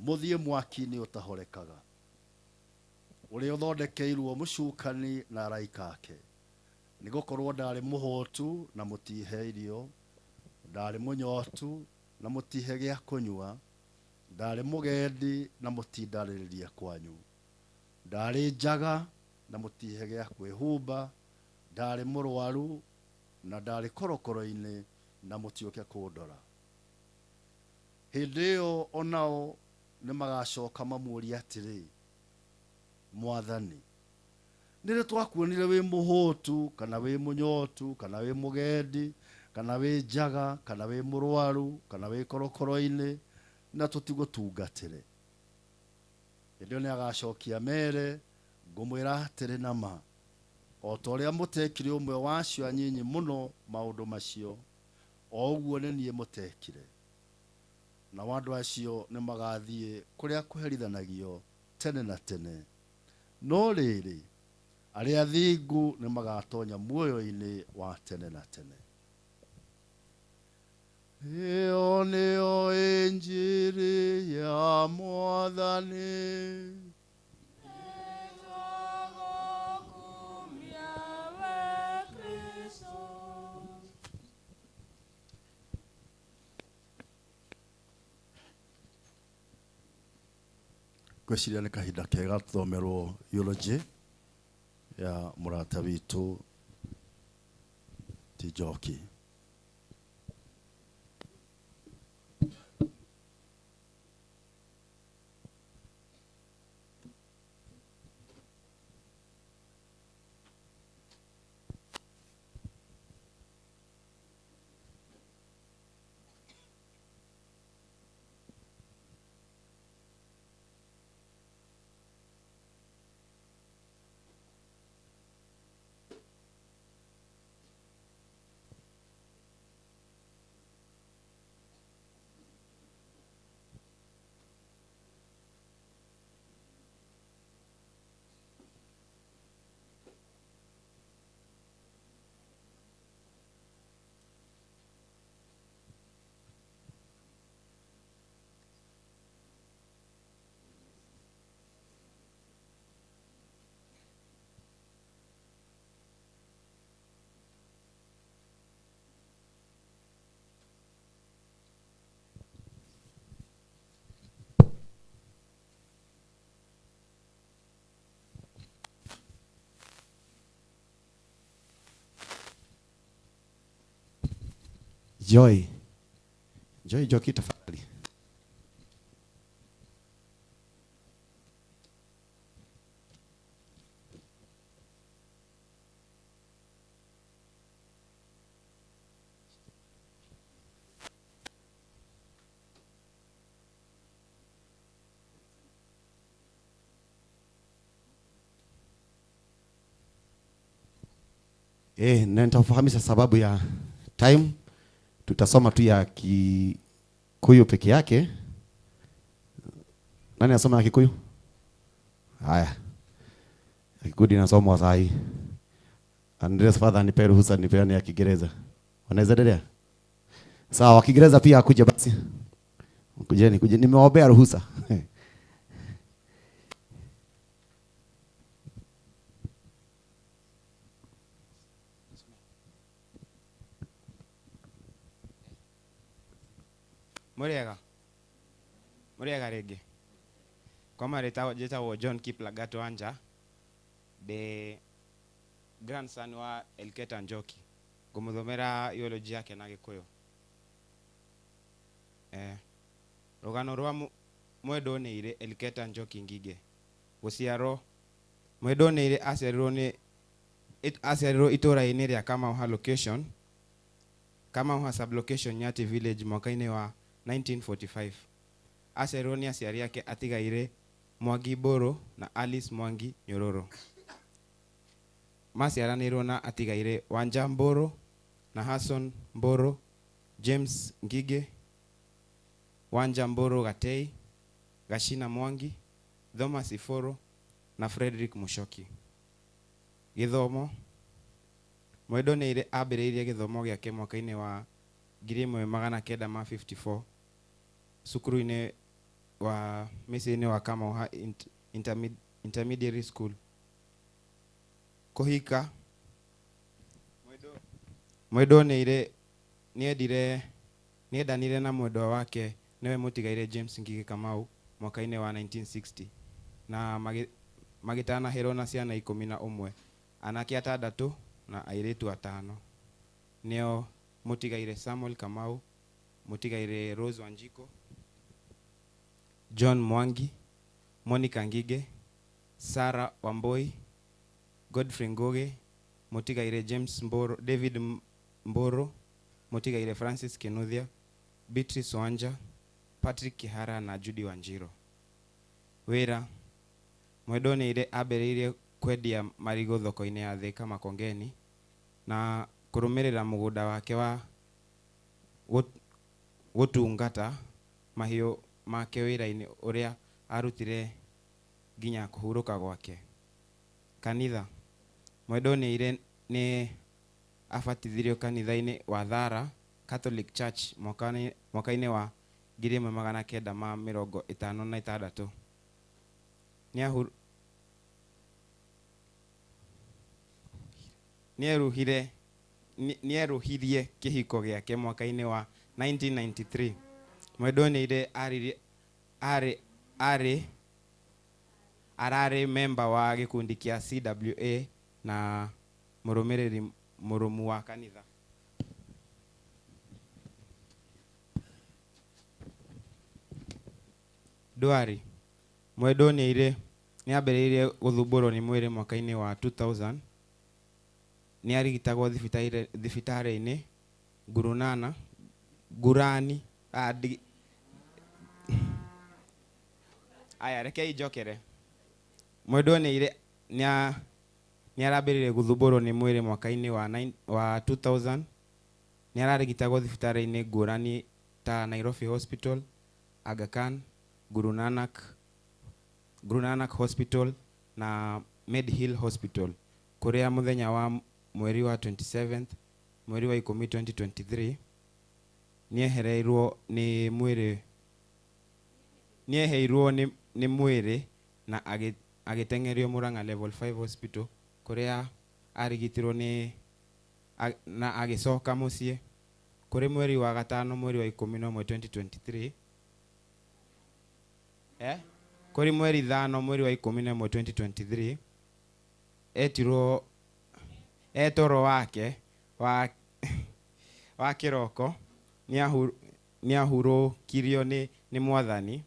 mũthiĩ mwaki-inĩ ũtahorekaga, ũrĩa ũthondekeirwo mũcukani na araika ake. Nĩgũkorwo ndarĩ mũhũtu na mũtihe irio, ndarĩ mũnyotu na mũtihe gĩa kũnyua, ndarĩ mũgendi na mũtindarĩrĩria kwanyu, ndarĩ njaga na mũtihe gĩa kwĩhumba, ndarĩ mũrwaru na ndarĩ korokoro-inĩ na mũtiũke kũndora. Hĩndĩ ĩyo onao nĩmagacoka mamũũrie atĩrĩ, Mwathani, nĩrĩ twakuonire wĩ mũhũtu kana wĩ mũnyotu kana wĩ mũgendi kana wĩ njaga kana wĩ mũrwaru kana wĩ korokoro-inĩ na tũtigũtungatĩre? Hĩndĩ ĩyo nĩagacokia mere, ngũmwĩra atĩrĩ na ma, o ta ũrĩa mũtekire ũmwe wa acio anyinyi mũno maũndũ macio, o ũguo nĩ niĩ mũtekire. Nao andũ acio nĩmagathiĩ kũrĩa kũherithanagio tene na tene, no rĩrĩ, arĩa athingu nĩmagatonya muoyo-inĩ wa tene na tene. Ĩyo nĩyo Injiri ya Mwathani. Ngwĩciria nĩ kahinda kega tũthomerwo eulogy ya mũrata witũ ti Njoki. Joy. Joy Njoki tafadhali. Na nitafahamisha sababu ya time. Tutasoma tu ya Kikuyu peke yake. Nani asoma ya Kikuyu? Haya. Kikuyu inasomwa saa hii. Andreas father nipe ruhusa nipeane ya Kiingereza. Wanaweza endelea? Sawa, wa Kiingereza pia akuje basi. Kujeni, kujeni. Nimewaombea ruhusa. Muriega rĩngĩ. Kwa marĩtwa njĩtagwo John Kiplagat Wanja, the grandson wa Elketa Njoki. Ngũmũthomera eulogy yake na Gĩkũyũ. Rũgano rwa Mwendwo nĩ Elketa Njoki Ngige. Gũciarwo Mwendwo nĩ aciarirwo itũũra-inĩ rĩa Kamauha location, Kamauha sublocation Nyati village mwaka-inĩ wa 1945. Aciarirwo nĩ aciari ake atigaire Mwangi Mbũrũ na Alice Mwangi Nyororo. Maciaranĩirwo na atigaire Wanja Mbũrũ na Hassan Mbũrũ, James Ngige, Wanja Mbũrũ Gatei, Gashina Mwangi, Thomas Iforo na Frederick Mushoki. Gĩthomo. Mwendwo nĩ ambĩrĩirie gĩthomo gĩake mwaka-inĩ wa 1954 cukuru-inĩ wa mĩciĩ-inĩ wa Kamauha Intermediary School. Kũhika. Mwendwo nĩendanire na mwendwa wake nĩwe mũtigaire James Ngige Kamau mwaka-inĩ wa 1960 na magĩtanahĩrwo na ciana 11, anake 6 na airĩtu 5. Nĩo mũtigaire Samuel Kamau, mũtigaire Rose Wanjiko, John Mwangi, Monica Ngige, Sarah Wamboi, Godfrey Ngugi, mũtigaire James Mboro, David Mboro, mũtigaire Francis Kinuthia, Beatrice Wanja, Patrick Kihara na Judy Wanjiro. Wĩra. Mwendwo nĩ ambĩrĩirie kwendia marigũ thoko-inĩ ya Thika Makongeni na kũrũmĩrĩra mũgũnda wake wa gũtungata mahiũ make wĩra-inĩ ũrĩa arutire nginya kũhurũka gwake. Kanitha. Mwendwo nĩ abatithirio kanitha-inĩ wa Thara Catholic Church mwaka-inĩ wa 1956. Nĩeruhirie kĩhiko gĩake mwaka-inĩ wa 1993. Mwendwo nĩ arĩ Ararĩ memba wa gĩkundi kĩa CWA na mũrũmĩrĩri mũrũmu wa kanitha. Ndwari. Mwendwo nĩ ambĩrĩirie gũthumbũrwo nĩ mwĩrĩ mwaka-inĩ wa 2000. Nĩ arigitagwo thibitarĩ-inĩ Ngurunana Ngurani aya rekei njokere. Mwendwo nĩ arambĩrĩirie gũthumbũrwo nĩ mwĩrĩ mwaka-inĩ wa 2000. Nĩ ararigitagwo thibitarĩ-inĩ ngũrani ta Nairobi Hospital, Aga Khan, Guru Nanak Hospital na Medhill Hospital, kũrĩa mũthenya wa mweri wa 27 mweri wa 10 2023 nĩehereirwo nĩ mwĩrĩ na agĩteng'erio Murang'a Level 5 Hospital kũrĩa arigitirwo na agĩcoka mũciĩ. Kũrĩ mweri wa gatano mweri wa 11 2023 kũrĩ mweri 5 mweri wa 11 2023 etirwo etoro wake wa kĩroko nĩahurũkirio nĩ mwathani.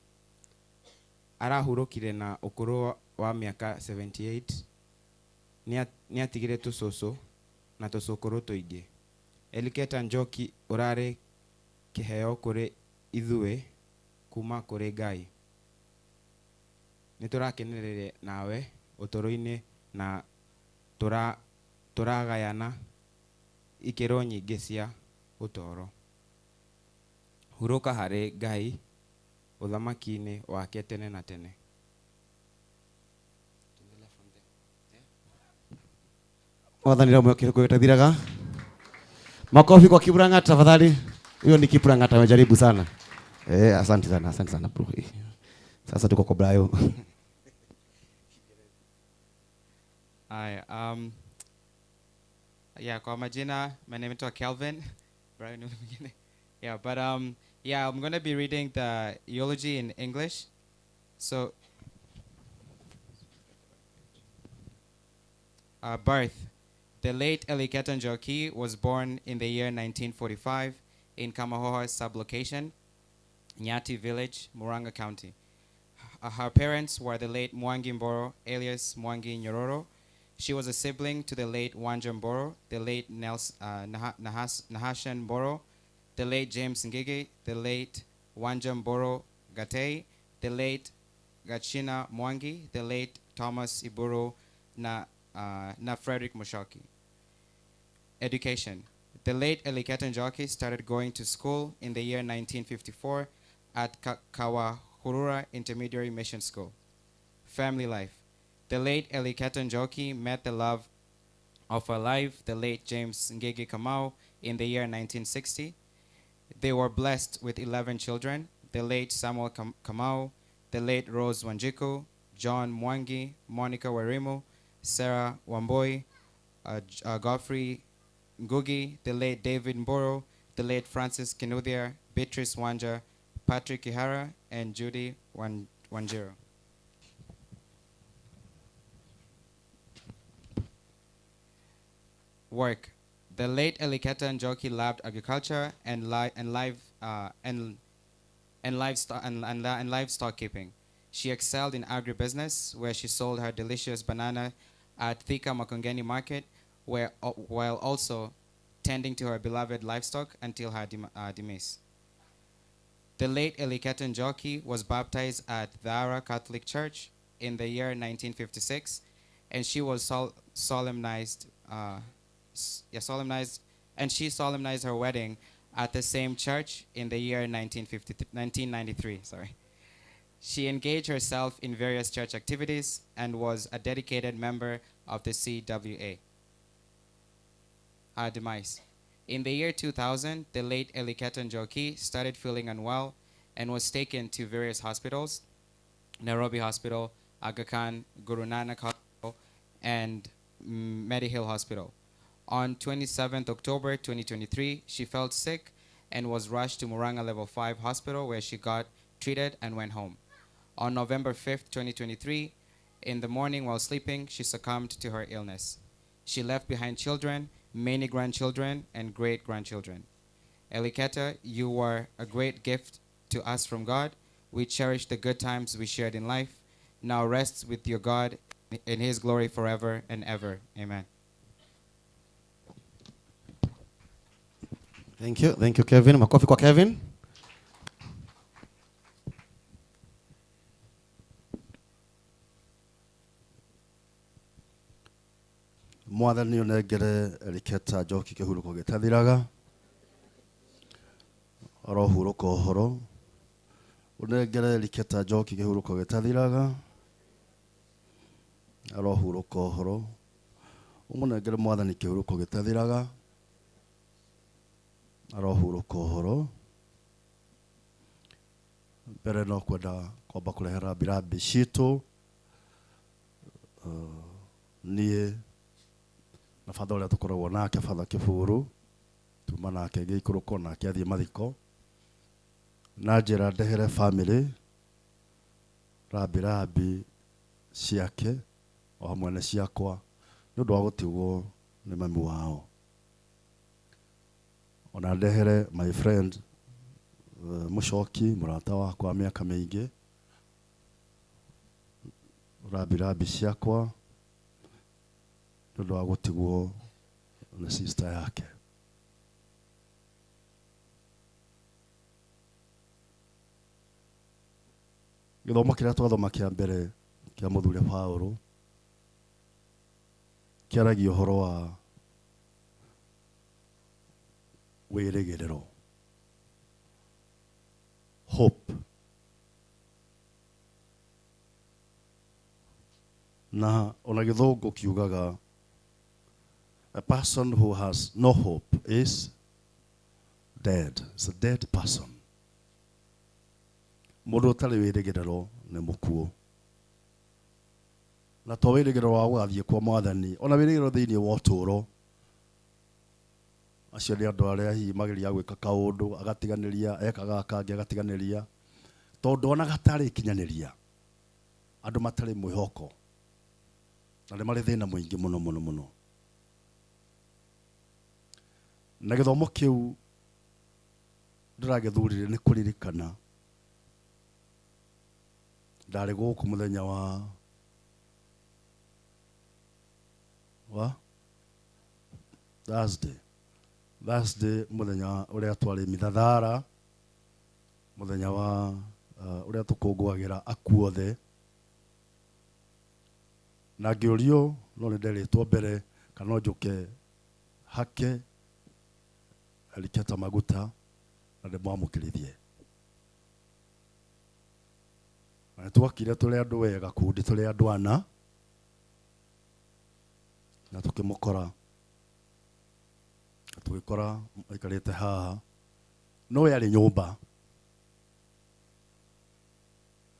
Arahurũkire na ũkũrũ wa mĩaka 78. Nĩatigire tũcũcũ na tũcũkũrũ tũingĩ. Eliketa Njoki ũrarĩ kĩheo kũrĩ ithuĩ kuma kũrĩ Ngai. Nĩtũrakenereire nawe ũtũũro-inĩ na tũragayana ikĩro nyingĩ cia ũtũũro. Hurũka harĩ Ngai ũthamaki-inĩ wake tene na tene. Mwathani rĩmwe kĩrĩko. Makofi kwa Kiprang'ata tafadhali. Huyo ni Kiprang'ata, amejaribu sana. Asante sana bro. Sasa tuko kwa Brayo. Hi, yeah, kwa majina, my name is Kelvin. Brian. Yeah, but yeah, I'm going to be reading the eulogy in English. So, birth. The late Eliketa Njoki was born in the year 1945 in Kamahoha sublocation, Nyati Village, Murang'a County. Her parents were the late Mwangi Mboro, alias Mwangi Nyororo. She was a sibling to the late Wanja Mboro, the late Nahashan Mboro, the late James Ngige, the late Wanja Mboro Gatei, the late Gachina Mwangi, the late Thomas Iburu na Frederick Mushoki. Education. The late Eliketa Njoki started going to school in the year 1954 at Kawahurura Intermediary Mission School. Family life. The late Eliketa Njoki met the love of her life, the late James Ngige Kamau, in the year 1960. They were blessed with 11 children: the late Samuel Kamau, the late Rose Wanjiku, John Mwangi, Monica Warimu, Sarah Wamboi, Godfrey Ngugi, the late David Mboro, the late Francis Kinuthia, Beatrice Wanja, Patrick Kihara, and Judy Wanjiro. Work. The late Eliketa Njoki loved agriculture and livestock keeping. She excelled in agribusiness, where she sold her delicious banana at Thika Makongeni Market, while also tending to her beloved livestock until her demise. The late Eliketa Njoki was baptized at Thara Catholic Church in the year 1956, and she was solemnized her wedding at the same church in the year 1993. Sorry. She engaged herself in various church activities and was a dedicated member of the CWA. Her demise. In the year 2000, the late Eliketa Njoki started feeling unwell and was taken to various hospitals, Nairobi Hospital, Aga Khan, Guru Nanak Hospital, and Medihill Hospital. On 27th October 2023, she felt sick and was rushed to Murang'a Level 5 Hospital, where she got treated and went home. On November 5th, 2023, In the morning while sleeping, she succumbed to her illness. She left behind children, many grandchildren, and great grandchildren. Eliketa, you were a great gift to us from God. We cherish the good times we shared in life. Now rest with your God in his glory forever and ever. Amen. Thank you. Thank you, Kevin. Makofi kwa Kevin. Mwathani ũnengere Eliketa Njoki kĩhurũko gĩtathiraga, arohurũka ũhoro. Ũnengere Eliketa Njoki kĩhurũko gĩtathiraga, arohurũka ũhoro. Ũmũnengere Mwathani kĩhurũko gĩtathiraga, arohurũka ũhoro. Mbere no kwenda kwamba kũrehera rambirambi citũ, niĩ na batha ũrĩa tũkoragwo nake, batha Kĩbũrũ, tuma nake gĩikũrũko nake athiĩ mathiko, na njĩra ndehere family rambirambi ciake o hamwe na ciakwa nĩ ũndũ wa gũtigwo nĩ mami wao. Ona ndehere my friend Mũcoki, mũrata wakwa wa mĩaka mĩingĩ, rambirambi ciakwa nĩ ũndũ wa gũtigwo nĩ sister yake. Gĩthomo kĩrĩa twathoma kĩa mbere kĩa mũthuri Paũlũ kĩaragia ũhoro wa wĩrĩgĩrĩro, hope. Na ona gĩthũngũ kiugaga a person who has no hope is dead. It's a dead person. Mũndũ ũtarĩ wĩrĩgĩrĩro nĩ mũkuũ. Na to wĩrĩgĩrĩro wa gũgathiĩ kwa Mwathani, ona wĩrĩgĩrĩro thĩinĩ wa ũtũũro. Acio nĩ andũ arĩa hihi mageria gwĩka kaũndũ agatiganĩria, ekaga kangĩ agatiganĩria, tondũ ona gatarĩkinyanĩria. Andũ matarĩ mwĩhoko na nĩ marĩ thĩna mũingĩ mũno mũno mũno. Na gĩthomo kĩu ndĩragĩthurire nĩ kũririkana ndarĩ gũkũ mũthenya wa Thursday, mũthenya ũrĩa twarĩ Mithathara, mũthenya wa ũrĩa tũkũngũagĩra akuũ othe. Na ngĩũrio no nĩ nderĩtwo mbere kana no njũke hake Eliketa maguta na ndĩmwamũkĩrithie. Na nĩtwokire tũrĩ andũ wega kundi, tũrĩ andũ ana, na tũkĩmũkora, tũgĩkora aikarĩte haha, no we arĩ nyũmba.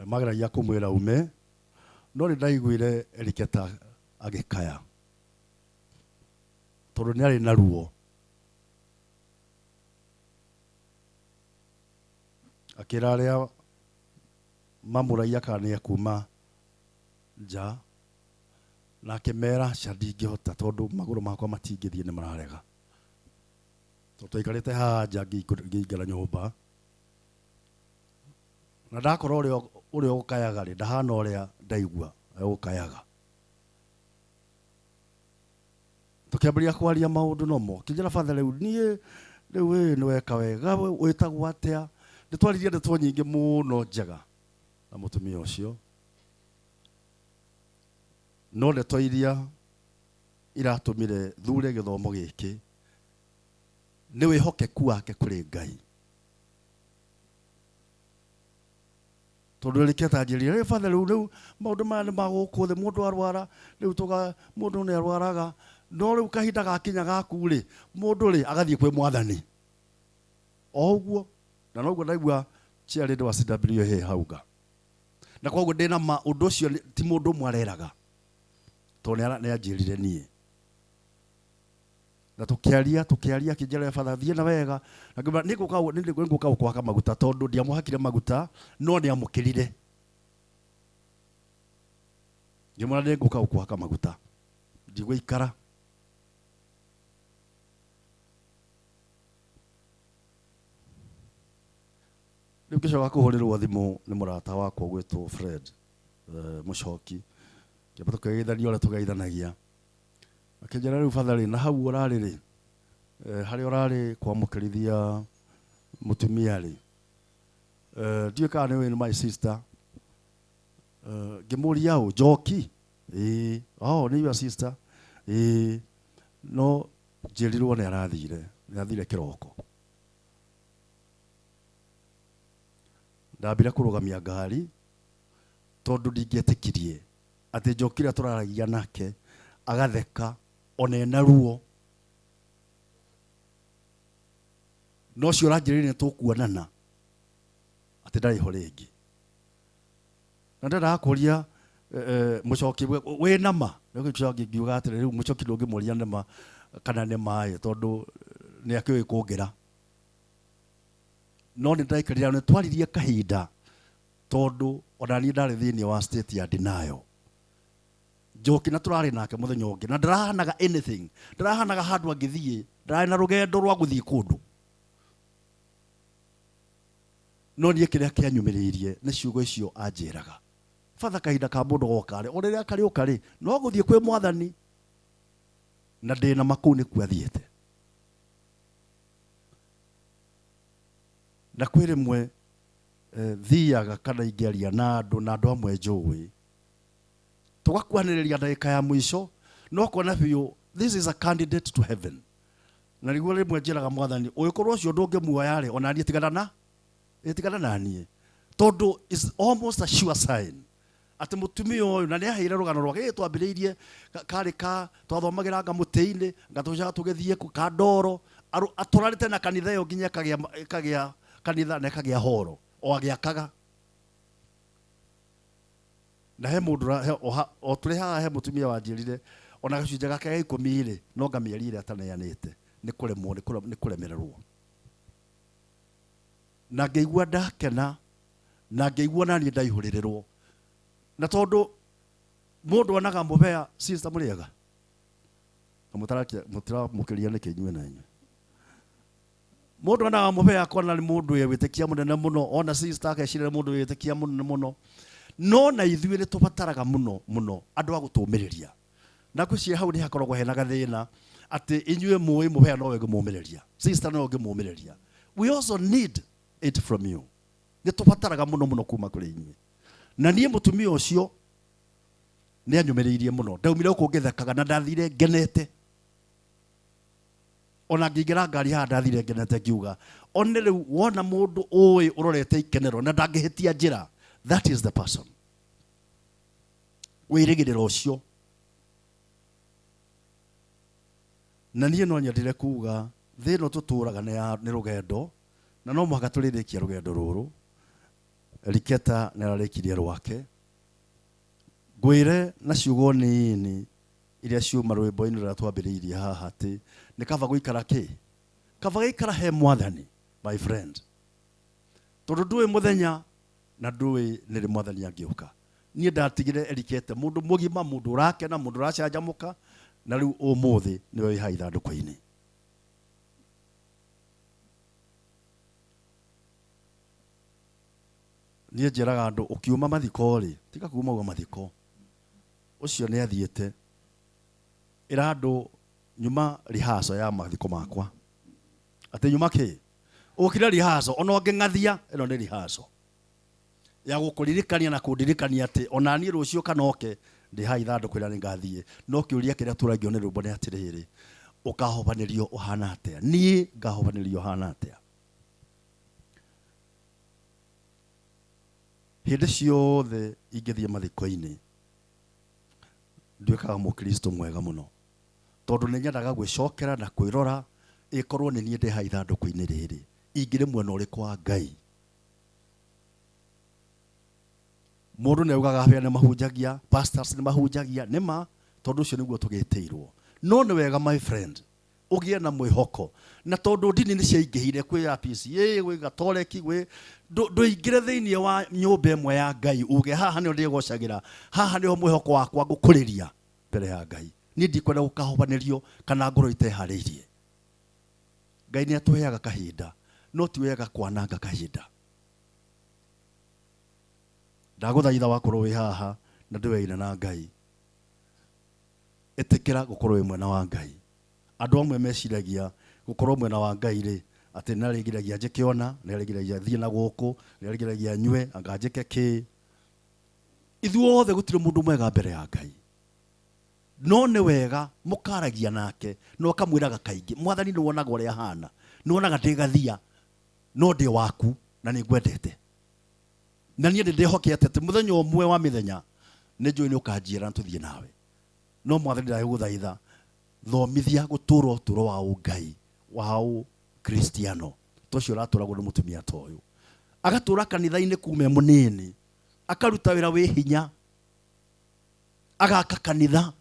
Mageragia kũmwĩra ume, no nĩ ndaiguire Eliketa agĩkaya tondũ nĩ arĩ na ruo. Akĩra arĩa mamũragia kana nĩ ekuma nja, na akĩmera aca ndingĩhota tondũ magũrũ makwa matingĩthiĩ nĩ mararega. Tondũ twaikarĩte haha nja ngĩingĩra nyũmba, na ndakora ũrĩa ũkayaga rĩ, ndahana ũrĩa ndaigua ũkayaga. Tũkĩambĩrĩria kwaria maũndũ nomo, kĩnjĩra batha rĩu niĩ rĩu wĩ nĩ weka wega, wĩtagwo atĩa? Nĩ twaririe ndeto nyingĩ mũno njega na mũtumia ũcio, no ndeto iria iratũmire thure gĩthomo gĩkĩ nĩ wĩhokeku wake kũrĩ Ngai. Tondũ Eliketa anjĩrire, rĩu batha rĩu maũndũ maya nĩ ma gũkũ thĩ, mũndũ arwara rĩu mũndũ nĩ arwaraga, no rĩu kahinda gakinya gaku rĩ, mũndũ rĩ agathiĩ kwĩ Mwathani o ũguo. Na noguo ndaigua chairlady wa CWA hauga, na koguo ndĩna ma ũndũ ũcio ti mũndũ ũmwe areraga, tondũ nĩ anjĩrire niĩ. Na tũkĩaria akĩnjĩra batha thiĩ na wega, na ngĩmwĩra nĩngũka gũkũhaka maguta, tondũ ndiamũhakire maguta no nĩamũkĩrire. Ngĩmwĩra nĩ ngũka gũkũhaka maguta, ndigũikara. Rĩu ngĩcoka kũhũrĩrwo thimũ nĩ mũrata wakwa ũgwĩtwo Fred Mũcoki, kĩamba tũkĩgeithania ũrĩa tũgeithanagia, akĩnjĩra rĩu batharĩ na hau ũrarĩ rĩ, harĩa ũrarĩ kwamũkĩrithia mũtumia rĩ, ndiũĩ kana nĩ ũĩ nĩ my sister. Ngĩmũria ũ Njoki, ĩĩ, oh nĩ your sister, ĩĩ, no njĩrirwo nĩ arathire, nĩ athire kĩroko. Ndambire kũrũgamia ngari tondũ ndingĩetĩkirie atĩ Njoki ũrĩa tũraragia nake agatheka ona ena ruo, no ũcio ũranjĩrĩire nĩ tũkuonana atĩ ndarĩ ho rĩngĩ. Na ndendaga kũria Mũcoki wĩ nama, nĩgũcoka ngiuga atĩrĩ, rĩu Mũcoki ndũngĩmũria nĩma kana nĩ maĩ tondũ nĩ akĩũĩ kũngĩra. No nĩ ndaikarire nĩ twaririe kahinda tondũ ona niĩ ndarĩ thĩinĩ wa state ya denial. Njoki na tũrarĩ nake mũthenya ũngĩ na ndarahanaga anything, ndarahanaga handũ angĩthiĩ, ndararĩ na rũgendo rwa gũthiĩ kũndũ. No niĩ kĩrĩa kĩanyumĩrĩirie nĩ ciugo icio anjĩraga, batha kahinda ka mũndũ goka rĩ, o rĩrĩa karĩũka rĩ, no gũthiĩ kwĩ mwathani, na ndĩna ma kũu nĩkuo athiĩte. Na kwĩ rĩmwe thiaga kana ingĩaria na andũ, na andũ amwe njũĩ, tũgakuhanĩrĩria ndagĩka ya mũico, no kuona biũ this is a candidate to heaven. Na nĩguo rĩmwe njĩraga mwathani, ũngĩkorwo ũcio ndũngĩmuoya rĩ, ona niĩ tigana na, tigana na niĩ, tondũ is almost a sure sign atĩ mũtumia ũyũ, na nĩaheire rũgano rwake, ĩ twambĩrĩirie karĩ ka twathomagĩra nga mũtĩ-inĩ, nga tũcoka tũgĩthiĩ ka ndoro, atũrarĩte na kanitha ĩyo nginya ĩkagĩa kanitha na ĩkagĩa horo o agĩakaga. Na he mũndũ he, o ha, o tũrĩ haha he mũtumia wanjĩrire ona gacunjĩ gake ga ikũmi rĩ, no ngamĩeri ĩrĩa ataneanĩte, nĩ kũremwo, nĩ kũremererwo. Na ngĩigua ndakena, na ngĩigua naniĩ ndaihũrĩrĩrwo. Na tondũ mũndũ onaga mũbea, sister mũrĩega, na mũtiramũkĩria nĩkĩ inyuĩ na inyuĩ? Mũndũ onaga mũbea akona nĩ mũndũ wĩ wĩtĩkia mũnene mũno, ona sister akeciria nĩ mũndũ wĩ wĩtĩkia mũnene mũno. No na ithuĩ nĩ tũbataraga mũno mũno andũ a gũtũũmĩrĩria. Na ngwĩciria hau nĩ hakoragwo hena gathĩna atĩ inyuĩ mũĩ mũbea nowe ũngĩmũũmĩrĩria, sister nowe ũngĩmũũmĩrĩria. We also need it from you. Nĩ tũbataraga mũno mũno kuma kũrĩ inyuĩ. Na niĩ mũtumia ũcio nĩ anyũmĩrĩirie mũno. Ndaumire gũkũ ngĩthekaga na ndathire ngenete. Ona ngĩingĩra ngari haha ndathire ngenete ngiuga, one rĩu wona mũndũ ũĩ ũrorete ikenero na ndangĩhĩtia njĩra, that is the person. Wĩrĩgĩrĩro ũcio. Na niĩ no nyendire kuga thĩ ĩno tũtũraga nĩ rũgendo, na no mũhaka tũrĩrĩkie rũgendo rũrũ. Riketa nĩ ararĩkirie rwake. Ngwĩre na ciugo nini iria ciuma rwĩmbo-inĩ rũrĩa twambĩrĩirie haha atĩ nĩ kaba gũikara kĩ? Kaba gũikara he mwathani, my friend. Tondũ ndũĩ mũthenya na ndũĩ nĩ rĩ mwathani angĩũka. Niĩ ndatigire Erikete mũndũ mũgima, mũndũ ũrakena, mũndũ ũracanjamũka, na rĩu ũmũthĩ nĩwe wĩ haha ithandũkũ-inĩ. Niĩ njĩraga andũ ũkiuma mathiko rĩ, tiga kuma ũguo mathiko, ũcio nĩ athiĩte. Ĩra andũ nyuma rehearsal ya mathiko makwa. Atĩ nyuma kĩ? Ũkire rehearsal, ona ũngĩng'athia, ĩno nĩ rehearsal ya gũkũririkania na kũndirikania atĩ ona niĩ rũciũ kana oke ndĩ haha ithandũkũ rĩrĩa nĩngathiĩ. No kĩũria kĩrĩa tũragio nĩ rwĩmbo nĩ atĩrĩrĩ, ũkahobanĩrio ũhana atĩa? Niĩ ngahobanĩrio ũhana atĩa? Hĩndĩ ciothe ingĩthiĩ mathiko-inĩ nduĩkaga mũkristo mwega mũno, tondũ nĩ nyendaga gwĩcokera na kwĩrora ĩkorwo nĩ niĩ ndĩ haha ithandũkũ-inĩ rĩrĩ, ingĩrĩ mwena ũrĩkũ wa Ngai. Mũndũ nĩ augaga habĩa nĩ mahunjagia, pastors nĩ mahunjagia, nĩ ma, tondũ ũcio nĩguo tũgĩtĩirwo. No nĩ wega my friend, Ũgĩe na mwĩhoko. Na tondũ ndini nĩ ciaingĩhire, kwĩ ya PCA, gwĩ Gatoreki, gwĩ ndũingĩre thĩinĩ wa nyũmba ĩmwe ya Ngai uge haha nĩho ndĩgocagĩra, haha nĩho mwĩhoko wakwa ngũkũrĩria mbere ya Ngai. Niĩ ndikwenda gũkahobanĩrio kana ngorwo iteharĩirie. Ngai nĩ atũheaga kahinda, no ti wega kwananga kahinda. Ndagũthaitha wakorwo wĩ haha na ndũyaine na Ngai, ĩtĩkĩra gũkorwo wĩ mwena wa Ngai. Andũ amwe meciragia gũkorwo mwena wa Ngai rĩ, atĩ nĩ arĩgiragia njĩke ũna, nĩ arĩgiragia thiĩ na gũkũ, nĩ arĩgiragia nyue, anga njĩke kĩ. Ithuothe gũtirĩ mũndũ mwega mbere ya Ngai. No nĩ wega mũkaragia nake na ũkamwĩraga kaingĩ, Mwathani nĩ wonaga ũrĩa hana, nĩ wonaga ndĩ gathia, no ndĩ waku na nĩ ngwendete. Na niĩ nĩ ndĩhokete atĩ mũthenya ũmwe wa mĩthenya nĩ njũĩ nĩ ũkanjiĩra na tũthiĩ nawe. No Mwathani ndagũthaitha, thomithia gũtũũra ũtũũro wa ũngai, wa ũkristiano, ta ũcio ũratũragwo nĩ mũtumia ta ũyũ. Agatũũra kanitha-inĩ kuma e mũnini, akaruta wĩra wĩ hinya, agaka kanitha,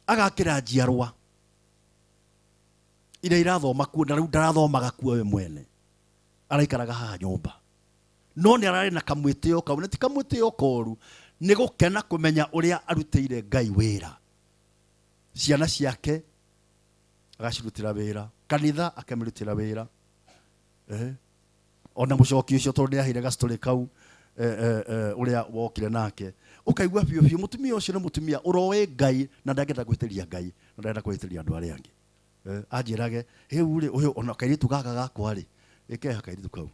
agakĩra njiarwa iria irathoma kuo, na rĩu ndarathomaga kuo we mwene, araikaraga haha nyũmba. No nĩ ararĩ na kamwĩtĩo kau, na ti kamwĩtĩo koru, nĩ gũkena kũmenya ũrĩa arutĩire Ngai wĩra. Ciana ciake agacirutĩra wĩra, kanitha akamĩrutĩra wĩra. Ona mũcoki ũcio tondũ nĩ aheire gacitũrĩ kau, ũrĩa wokire nake, ũkaigua biũ biũ mũtumia ũcio nĩ mũtumia ũroĩ Ngai na ndangĩenda gwĩtĩria Ngai na ndarenda gwĩtĩria andũ arĩa angĩ. Anjĩrage, rĩu rĩ, ũyũ ona kairĩtu gaka gakwa rĩ, ĩkeha kairĩtu kau.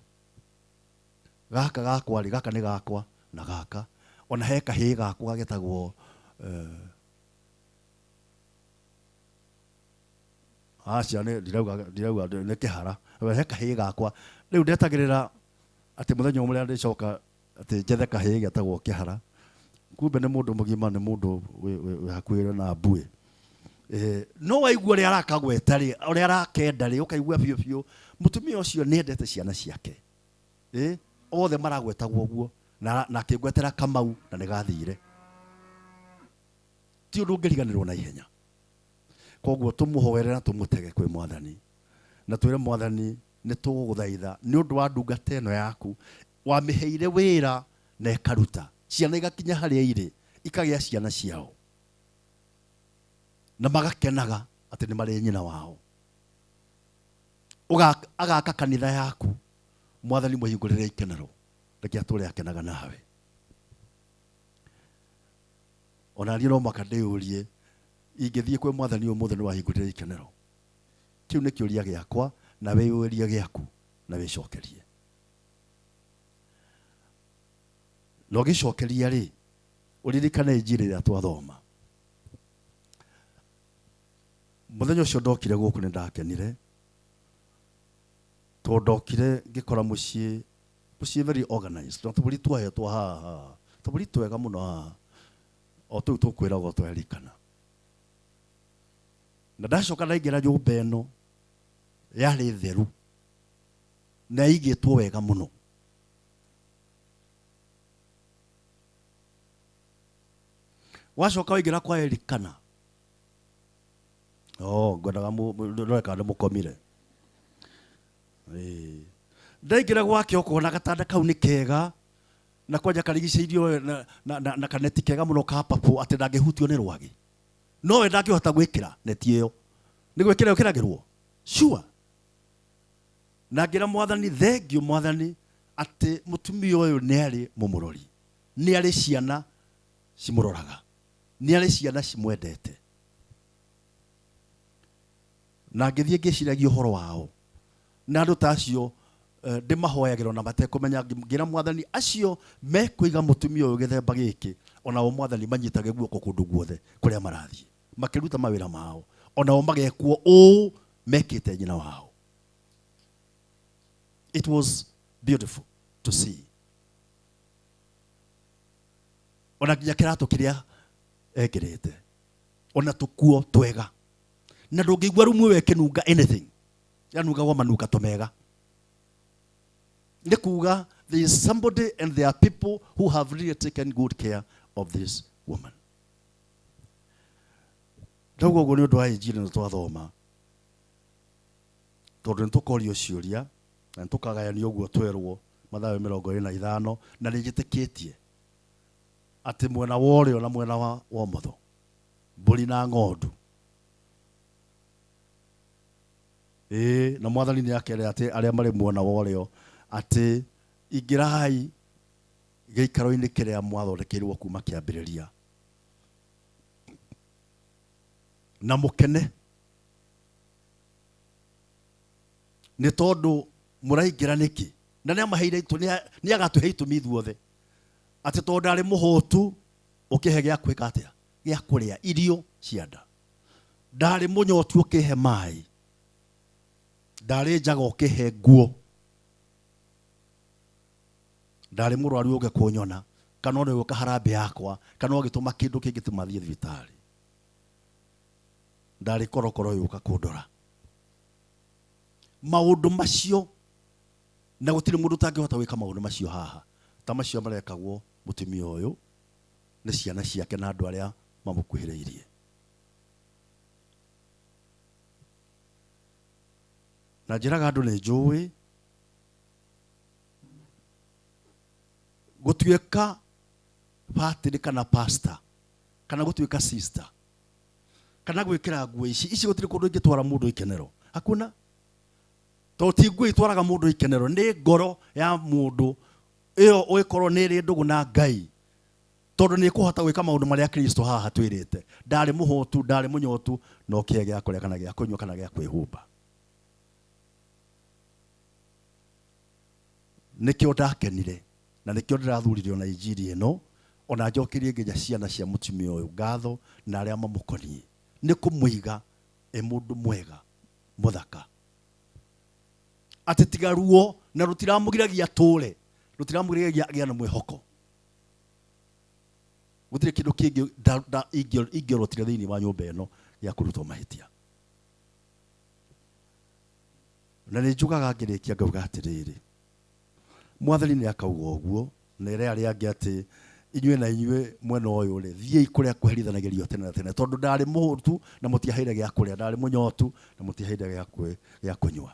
Gaka gakwa rĩ, gaka nĩ gakwa na gaka. Ona he kahĩĩ gakwa getagwo, aca, nĩ ndirauga nĩ kĩhara. He kahĩĩ gakwa. Rĩu ndetagĩrĩra atĩ mũthenya ũmwe rĩrĩa ndĩcoka atĩ njethe kahĩĩ getagwo kĩhara. Kumbe nĩ mũndũ mũgima, nĩ mũndũ wĩ hakuhĩ na mbuĩ. No waigua ũrĩa arakagweta rĩ, ũrĩa arakenda rĩ, ũkaigua biũ biũ mũtumia ũcio nĩ endete ciana ciake. Othe maragwetagwo ũguo, na akĩngwetera Kamau na nĩ gathire. Ti ũndũ ũngĩriganĩrwo na ihenya. Koguo tũmũhoere na tũmũtege kwĩ Mwathani. Na twĩre Mwathani nĩ tũgũgũthaitha nĩ ũndũ wa ndungata ĩno yaku, wamĩheire wĩra na ĩkaruta. Ciana igakinya harĩa irĩ, ikagĩa ciana ciao. Na magakenaga atĩ nĩ marĩ nyina wao. Agaka kanitha yaku, Mwathani mũhingũrĩre ikenero, reke atũre akenaga nawe. Ona niĩ no mũhaka ndĩyũrie, ingĩthiĩ kwĩ Mwathani ũmũthĩ nĩ wahingũrĩre ikenero? Kĩu nĩ kĩũria gĩakwa, na wĩyũrie gĩaku, na wĩcokerie. Na ũgĩcokeria rĩ, ũririkane injiri ĩrĩa twathoma. Mũthenya ũcio ndokire gũkũ nĩ ndakenire, tondũ ndokire ngĩkora mũciĩ very organized, na tũbũri twahetwo haha, tũbũri twega mũno haha, o tũu tũkwĩragwo twerikana. Na ndacoka ndaingĩra nyũmba ĩno, yarĩ theru, na yaigĩtwo wega mũno. Wacoka waingĩra kwa Elikana, oh, ngwendaga ndore kana nĩ mũkomire. Ndaingĩra gwake ũkona gatanda kau nĩ kega, na kwanja karigicĩirio na kaneti kega mũno ka papũ atĩ ndangĩhutio nĩ rwagĩ. No we ndangĩhota gwĩkĩra neti ĩyo. Nĩ gwĩkĩra ĩkĩragĩrwo? Sure. Na ngĩra Mwathani, thengiũ Mwathani, atĩ mũtumia ũyũ nĩ arĩ mũmũrori, nĩ arĩ ciana cimũroraga, nĩ arĩ ciana cimwendete. Na ngĩthiĩ ngĩciragia ũhoro wao. Na andũ ta acio, ndĩmahoyagĩra ona matekũmenya, ngĩra Mwathani acio mekũiga mũtumia ũyũ gĩthemba gĩkĩ, onao Mwathani manyitage guoko kũndũ guothe kũrĩa marathiĩ, makĩruta mawĩra mao, onao magekwo ũũ mekĩte nyina wao. It was beautiful to see. Ona nginya kĩratũ kĩrĩa ekĩrĩte, ona tũkuo twega, na ndũngĩigua rumu ĩyo ĩkĩnunga anything, yanungagwo manukato mega. Nĩ kuga there is somebody and there are people who have really taken good care of this woman. Ndauga ũguo nĩ ũndũ wa injiri nĩ twathoma tondũ nĩ tũkorio ciũria na nĩ tũkagayanio ũguo twerwo Mathayo 25 na nĩ njĩtĩkĩtie atĩ mwena wa ũrĩo na mwena wa ũmotho mbũri na ng'ondu ĩĩ na mwathani nĩ akere atĩ arĩa marĩ mwena wa ũrĩo atĩ ingĩrai gĩikaro-inĩ kĩrĩa mwathondekeirwo kuma kĩambĩrĩria na mũkene nĩ tondũ mũraingĩra nĩkĩ na nĩ amaheire nĩ agatũhe itũmi ithuothe atĩ tondũ ndarĩ mũhũtu ũkĩhe gĩa gwĩka atĩa gĩa kũrĩa irio cia nda ndarĩ mũnyotu ũkĩhe maĩ ndarĩ njaga ũkĩhe nguo ndarĩ mũrwaru ũke kũnyona kana ona ũgĩũka harambĩ yakwa kana ũgĩtũma kĩndũ kĩngĩtũma thiĩ thibitarĩ ndarĩ korokoro yũka kũndora maũndũ macio na gũtirĩ mũndũ ũtangĩhota gwĩka maũndũ macio haha ta macio marekagwo mũtumia ũyũ nĩ ciana ciake na andũ arĩa mamũkuhĩrĩirie na njĩraga andũ nĩ njũĩ gũtuĩka patri kana pastor kana gũtuĩka sister kana gwĩkĩra nguo ici ici gũtirĩ kũndũ ingĩtwara mũndũ ikenero hakuna tondũ ti nguo itwaraga mũndũ ikenero nĩ ngoro ya mũndũ ĩyo ũgĩkorwo nĩ ĩrĩ ndũgũ na Ngai tondũ nĩ ĩkũhota gwĩka maũndũ marĩa Kristo haha twĩrĩte ndarĩ mũhũtu ndarĩ mũnyotu no kĩe gĩa kũrĩa kana gĩa kũnyua kana gĩa kwĩhumba nĩkĩo ndakenire na nĩkĩo ndĩrathurire ona injiri ĩno ona njokerie nginya ciana cia mũtumia ũyũ ngatho na arĩa mamũkoniĩ nĩ kũmũiga e mũndũ mwega mũthaka atĩ tiga ruo na rũtiramũgiragia tũre rũtiramũgiragia agĩa na mwĩhoko gũtirĩ kĩndũ kĩngĩ ingĩorotire thĩinĩ wa nyũmba ĩno gĩa kũrutwo mahĩtia na nĩ njugaga ngĩrĩkia ngauga atĩrĩrĩ mwathani nĩ akauga ũguo na ĩre arĩa angĩ atĩ inyuĩ na inyuĩ mwena ũyũ rĩ thiĩi kũrĩa kũherithanagĩrio tene na tene tondũ ndarĩ mũhũtu na mũtiaheire gĩa kũrĩa ndarĩ mũnyotu na mũtiaheire gĩa kũnyua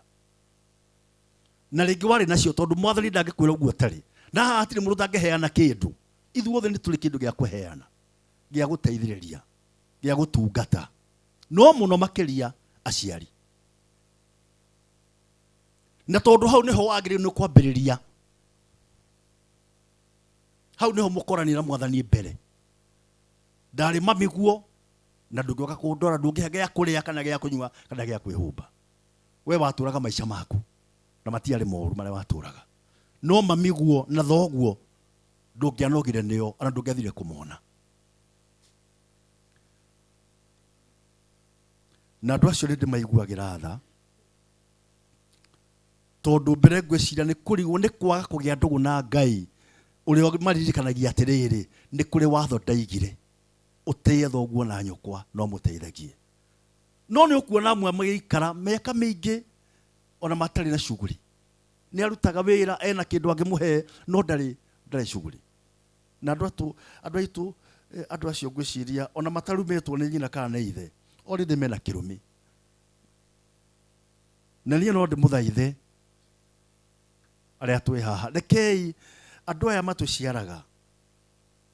na rĩngĩ warĩ nacio tondũ mwathani ndangĩkwĩra ũguo ũtarĩ na haha hatirĩ mũndũ ũtangĩheana kĩndũ ithuothe nĩ tũrĩ kĩndũ gĩa kũheana gĩa gũteithĩrĩria gĩa gũtungata no mũno makĩria aciari na tondũ hau nĩho wagĩrĩirwo nĩ kwambĩrĩria hau nĩho mũkoranĩra mwathani mbere ndarĩ mamiguo na ndũngĩũka kũndora ndũngĩhe gĩa kũrĩa kana gĩa kũnyua kana gĩa kwĩhumba we watũraga maica maku na matiarĩ moru marĩa watũraga no mamiguo na thoguo ndũngĩanogire nĩo ona ndũngĩathire kũmona na andũ acio nĩ ndĩmaiguagĩra tha tondũ mbere ngwĩciria nĩ kũrigwo nĩ kwaga kũgĩa ndũgũ na Ngai ũrĩa maririkanagia atĩrĩrĩ nĩ kũrĩ watho ndaigire ũtĩe thoguo na nyũkwa no mũteithagie no nĩ ũkuona amwe magĩikara mĩaka mĩingĩ ona matarĩ na shughuli nĩ arutaga wĩra ena kĩndũ angĩmũhe no ndarĩ shughuli na andũ aitũ andũ acio ngwĩciria ona matarumĩtwo nĩ nyina kana nĩ ithe already mena kĩrumi na niĩ no ndĩmũthaithe arĩa twĩ haha rekei andũ aya matũciaraga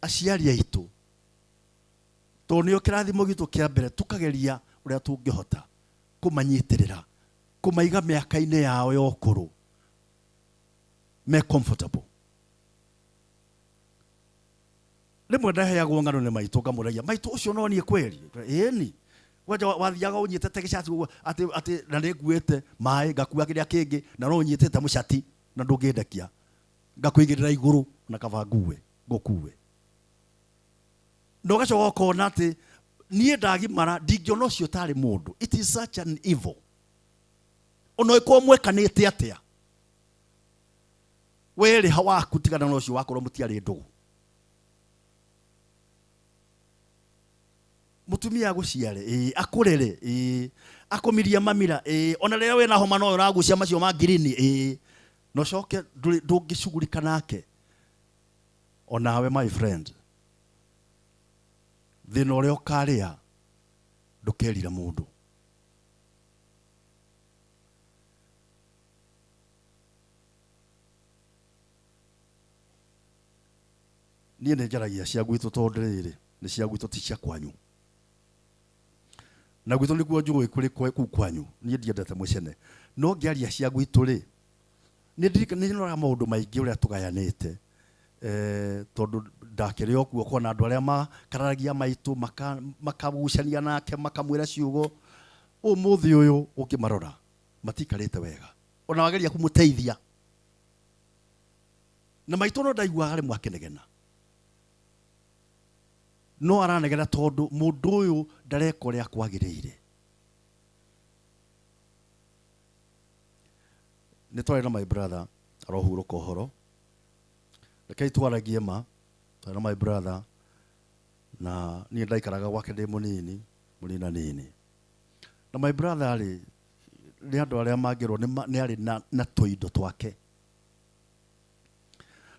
aciari aitũ tondũ nĩo kĩrathimo gitũ kĩa mbere tũkageria ũrĩa tũngĩhota kũmanyitĩrĩra kũmaiga mĩaka-inĩ yao ya ũkũrũ me comfortable rĩmwe ndaheagwo ng'ano nĩ maitũ ngamũragia maitũ ũcio no niĩ kweri ĩni kwanja wathiaga ũnyitĩte gĩcati ũguo atĩ na nĩ nguĩte maĩ ngakua kĩrĩa kĩngĩ na no ũnyitĩte mũcati na ndũngĩndekia ngakũigĩrĩra igũrũ na kaba ngue ngũkue na ũgacoka ũkona atĩ niĩ ndagimara ndingĩona ũcio tarĩ mũndũ it is such an evil ona ĩkorwo mwekanĩte atĩa werĩ ha waku tigana na ũcio wakorwo mũtiarĩ ndũgũ mutumia aguciare ĩ akũrere ĩ akũmirie mamira ĩ ona rĩrĩa wĩna homa no ũragucia macio ma ngirini ĩ no coke ndũngĩcugurika nake onawe my friend thĩna ũrĩa ũkarĩa Ndũkerire mũndũ. Niĩ nĩ njaragia cia gwitũ tondũ rĩrĩ nĩ cia gwitũ ti cia kwanyu. Na gwitũ nĩkuo njũĩ kũrĩ kũu kwanyu, niĩ ndiendete mũcene. No ngĩaria cia gwitũ rĩ, nĩ nyonaga maũndũ maingĩ ũrĩa tũgayanĩte. Tondũ ndakĩrĩ o kuo kona andũ arĩa makararagia maitũ makagucania nake makamwĩra ciugo. Ũmũthĩ ũyũ ũngĩmarora matikarĩte wega, ona wageria kũmũteithia. Na maitũ no ndaiguaga rĩmwe akĩnegena, no aranegena tondũ mũndũ ũyũ ndareka ũrĩa kwagĩrĩire. Nĩ twarĩ na my brother arohurũka ũhoro, rekei twaragie ma. Twarĩ na my brother na niĩ ndaikaraga gwake ndĩ mũnini mũnina nini. Na my brother rĩ, nĩ andũ arĩa mangĩrwo nĩ arĩ na tũindo twake.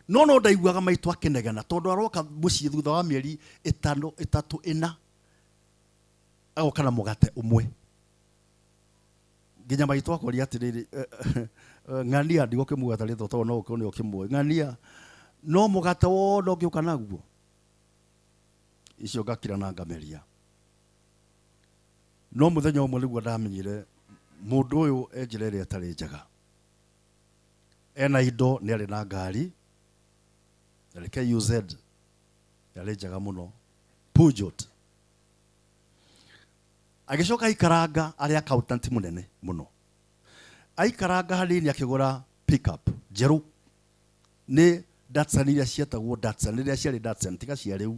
No ndaiguaga maitũ akĩnegena tondũ aroka mũciĩ thutha wa mĩeri 5 3 4 agoka na mũgate ũmwe. Nginya maitũ akoria atĩrĩrĩ, ng'ania, ndigũkĩmugata rĩtwa tondũ no ũkorwo nĩ ũkĩmũĩ, ng'ania no mũgate wothe ũngĩũka naguo. Icio ngakira na ngameria. No mũthenya ũmwe nĩguo ndamenyire mũndũ ũyũ e njĩra ĩrĩa ĩtarĩ njega. Ena indo, nĩ arĩ na ngari yarĩ KUZ, yarĩ njega mũno, Peugeot. Agĩcoka aikaranga arĩ accountant mũnene mũno. Aikaranga hanini akĩgũra pickup njerũ, nĩ Datsun iria cietagwo Datsun, rĩrĩa ciarĩ Datsun tiga cia rĩu.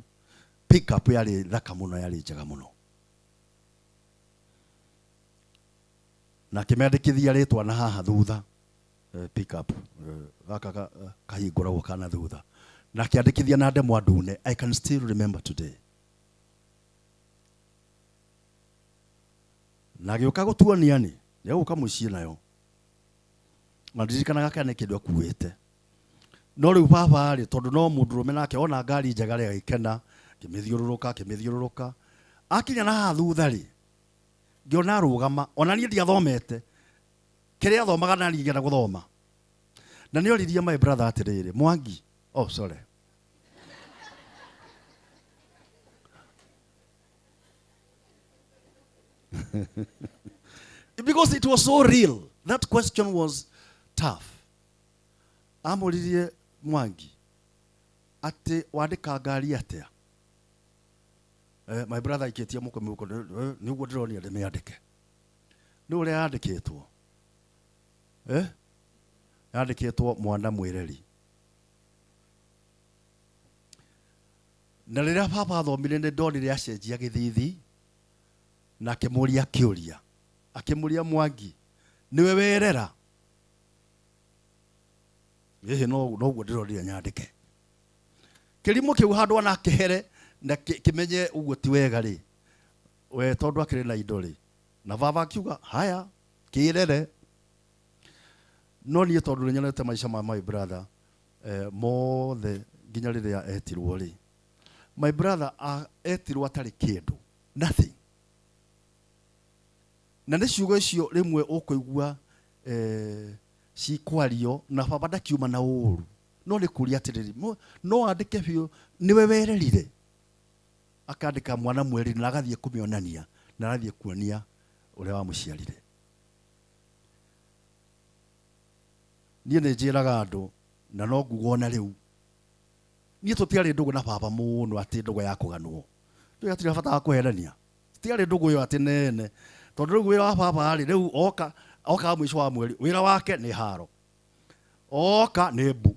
Pickup yarĩ thaka mũno, yarĩ njega mũno. Na akĩmĩandĩkithia rĩtwa na haha thutha, pickup gaka kahingũragwo kana thutha. Na akĩandĩkithia na ndemwa ndune. I can still remember today. Na agĩũka gũtuonia nĩ nĩegũka mũciĩ nayo. Na ndirikanaga kana nĩ kĩndũ akuĩte. No rĩu baba rĩ, tondũ no mũndũrũme nake ona ngari njega rĩ, agĩkena, akĩmĩthiũrũrũka, akĩmĩthiũrũrũka. Akinya na haha thutha rĩ, ngĩona arũgama, ona niĩ ndiathomete. Kĩrĩa athomaga na niĩ ngĩenda gũthoma. Na nĩ oririe my brother atĩrĩrĩ, Mwangi, oh sorry. Because it was so real. That question was tough. Amũririe Mwangi atĩ wandĩka ngari atĩa? My brother aikĩtie mũko mũko, nĩguo ndĩronire ndĩmĩandĩke. Nĩ ũrĩa yandĩkĩtwo. Yandĩkĩtwo mwana mwĩreri. Na rĩrĩa baba athomire nĩ ndonire acenjia gĩthithi na akĩmũria kĩũria. Akĩmũria Mwangi, nĩwe werera? Ĩhĩ, noguo ndĩronire nyandĩke. Kĩrimũ kĩu handũ ona kĩhere na kĩmenye ũguo ti wega rĩ, we tondũ akĩrĩ na indo rĩ, na baba akiuga haya kĩrere. No niĩ tondũ nĩnyonete maica ma my brother mothe nginya rĩrĩa etirwo rĩ, my brother etirwo atarĩ kĩndũ, nothing. Na nĩ ciugo icio rĩmwe ũkũigua cikwario na baba ndakiuma na ũru, no nĩ kũria atĩrĩrĩ, no andĩke biũ nĩwe wererire. Akandĩka mwana mwereri na agathiĩ kũmĩonania na agathiĩ kuonia ũrĩa wamũciarire. Niĩ nĩ njĩraga andũ na no nguga ona rĩu, niĩ tũtiarĩ ndũgũ na baba mũno atĩ ndũgũ ya kũganwo. Tũtiarĩ hatirĩ bata wa kũherania, tũtiarĩ ndũgũ ĩyo atĩ nene, tondũ rĩu wĩra wa baba rĩ, rĩu oka mũico wa mweri wĩra wake nĩ haro, oka nĩ mbu.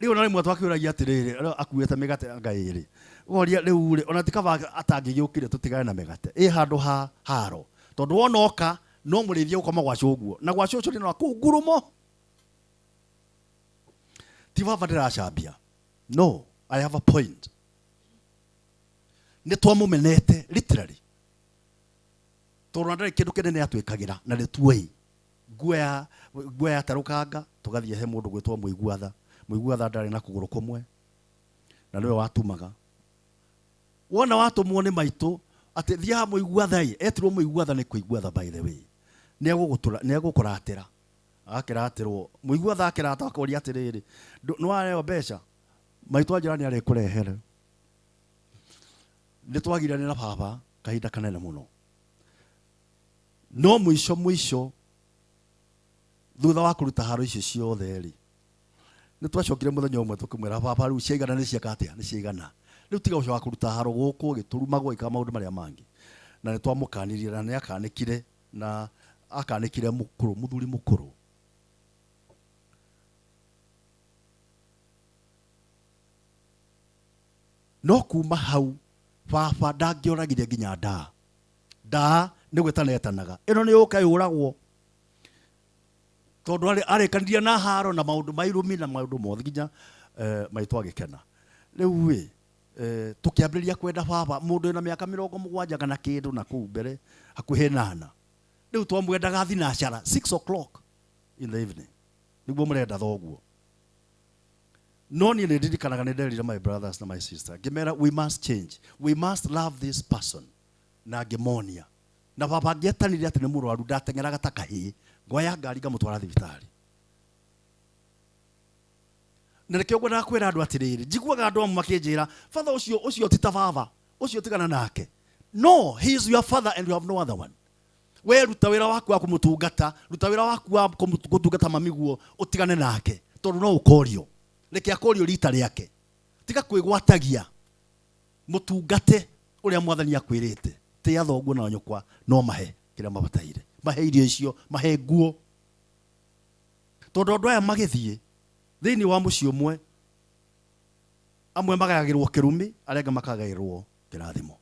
Rĩu ona rĩmwe twakĩũragia atĩrĩrĩ, akuĩte mĩgate anga ĩrĩ, ũkoria rĩu rĩ, ona ti kaba atangĩgĩũkire tũtigane na mĩgate ĩ handũ ha haro, tondũ wona oka no mũrĩithie gũkoma gwa cũguo, na gwa cũcũ nĩ na kũu ngurumo. Ti baba ndĩracambia, no I have a point. Nĩ twamũmenete literally, tondũ ndarĩ kĩndũ kĩnene atwĩkagĩra, na nĩ tuoĩ nguo ya tarũkanga tũgathiĩ he mũndũ gwĩtwo Mũiguatha. Mũiguatha ndarĩ na kũgũrũ kũmwe na nĩwe watumaga. Wona watũmwo nĩ maitũ Atĩ thiĩ haha mũigua tha ĩ, etirwo mũigua tha nĩ kũigua tha by the way. Nĩ egũgũtũra, nĩ egũkũratĩra. Akĩratĩrwo, mũigua tha akĩrata akoria atĩrĩrĩ, nĩ wareheo mbeca? Maitũ anjĩra nĩ arĩkũrehere. Nĩ twagirane na baba kahinda kanene mũno. No mũico mũico thutha wa kũruta haro icio ciothe rĩ, nĩ twacokire mũthenya ũmwe tũkĩmwĩra baba rĩu ciaigana nĩ cieka atĩa? Nĩ ciaigana. Rĩu tiga ũcio wa kũruta haro gũkũ gĩtũrumagwo ĩkaga maũndũ marĩa mangĩ. Na nĩ twamũkanirie na nĩ akanĩkire na akanĩkire mũkũrũ, mũthuri mũkũrũ. No kuma hau baba ndangĩoragire nginya ndaa. Ndaa nĩ gwĩtana etanaga. Ĩno nĩ yũka yũragwo. Tondũ arĩkanirie na haro na maũndũ ma irũmi na maũndũ mothe nginya maitũ agĩkena. Rĩu ĩ, tũkĩambĩrĩria kwenda baba mũndũ wĩna mĩaka mĩrongo mũgwanja kana kĩndũ na kũu mbere hakuhĩ nana. Rĩu twamwendaga thinacara 6 o'clock in the evening. Nĩguo mũrenda thoguo. No niĩ nĩ ndirikanaga nĩ nderire my brothers na my sister ngĩmera we must change, we must love this person, na ngĩmonia. Na baba angĩetanire atĩ nĩ mũrwaru ndateng'eraga ta kahĩĩ ngoya ngari ngamũtwara thibitarĩ. Na nĩkĩo ngwendaga kwĩra andũ atĩrĩrĩ, njiguaga andũ amwe makĩnjĩra father ũcio, ũcio ti ta baba, ũcio tigana nake. No, he is your father and you have no other one. We ruta wĩra waku wa kũmũtungata, ruta wĩra waku wa gũtungata mamiguo, ũtigane nake tondũ no ũkorio. Reke akorio rita rĩake. Tiga kwĩgwatagia, mũtungate ũrĩa mwathani akwĩrĩte. Tĩa thoguo na nyũkwa, no mahe kĩrĩa mabataire, mahe irio icio, mahe nguo. Tondũ andũ aya magĩthiĩ thĩinĩ wa mũciĩ ũmwe, amwe magayagĩrwo kĩrumi, arĩa angĩ makagaĩrwo kĩrathimo.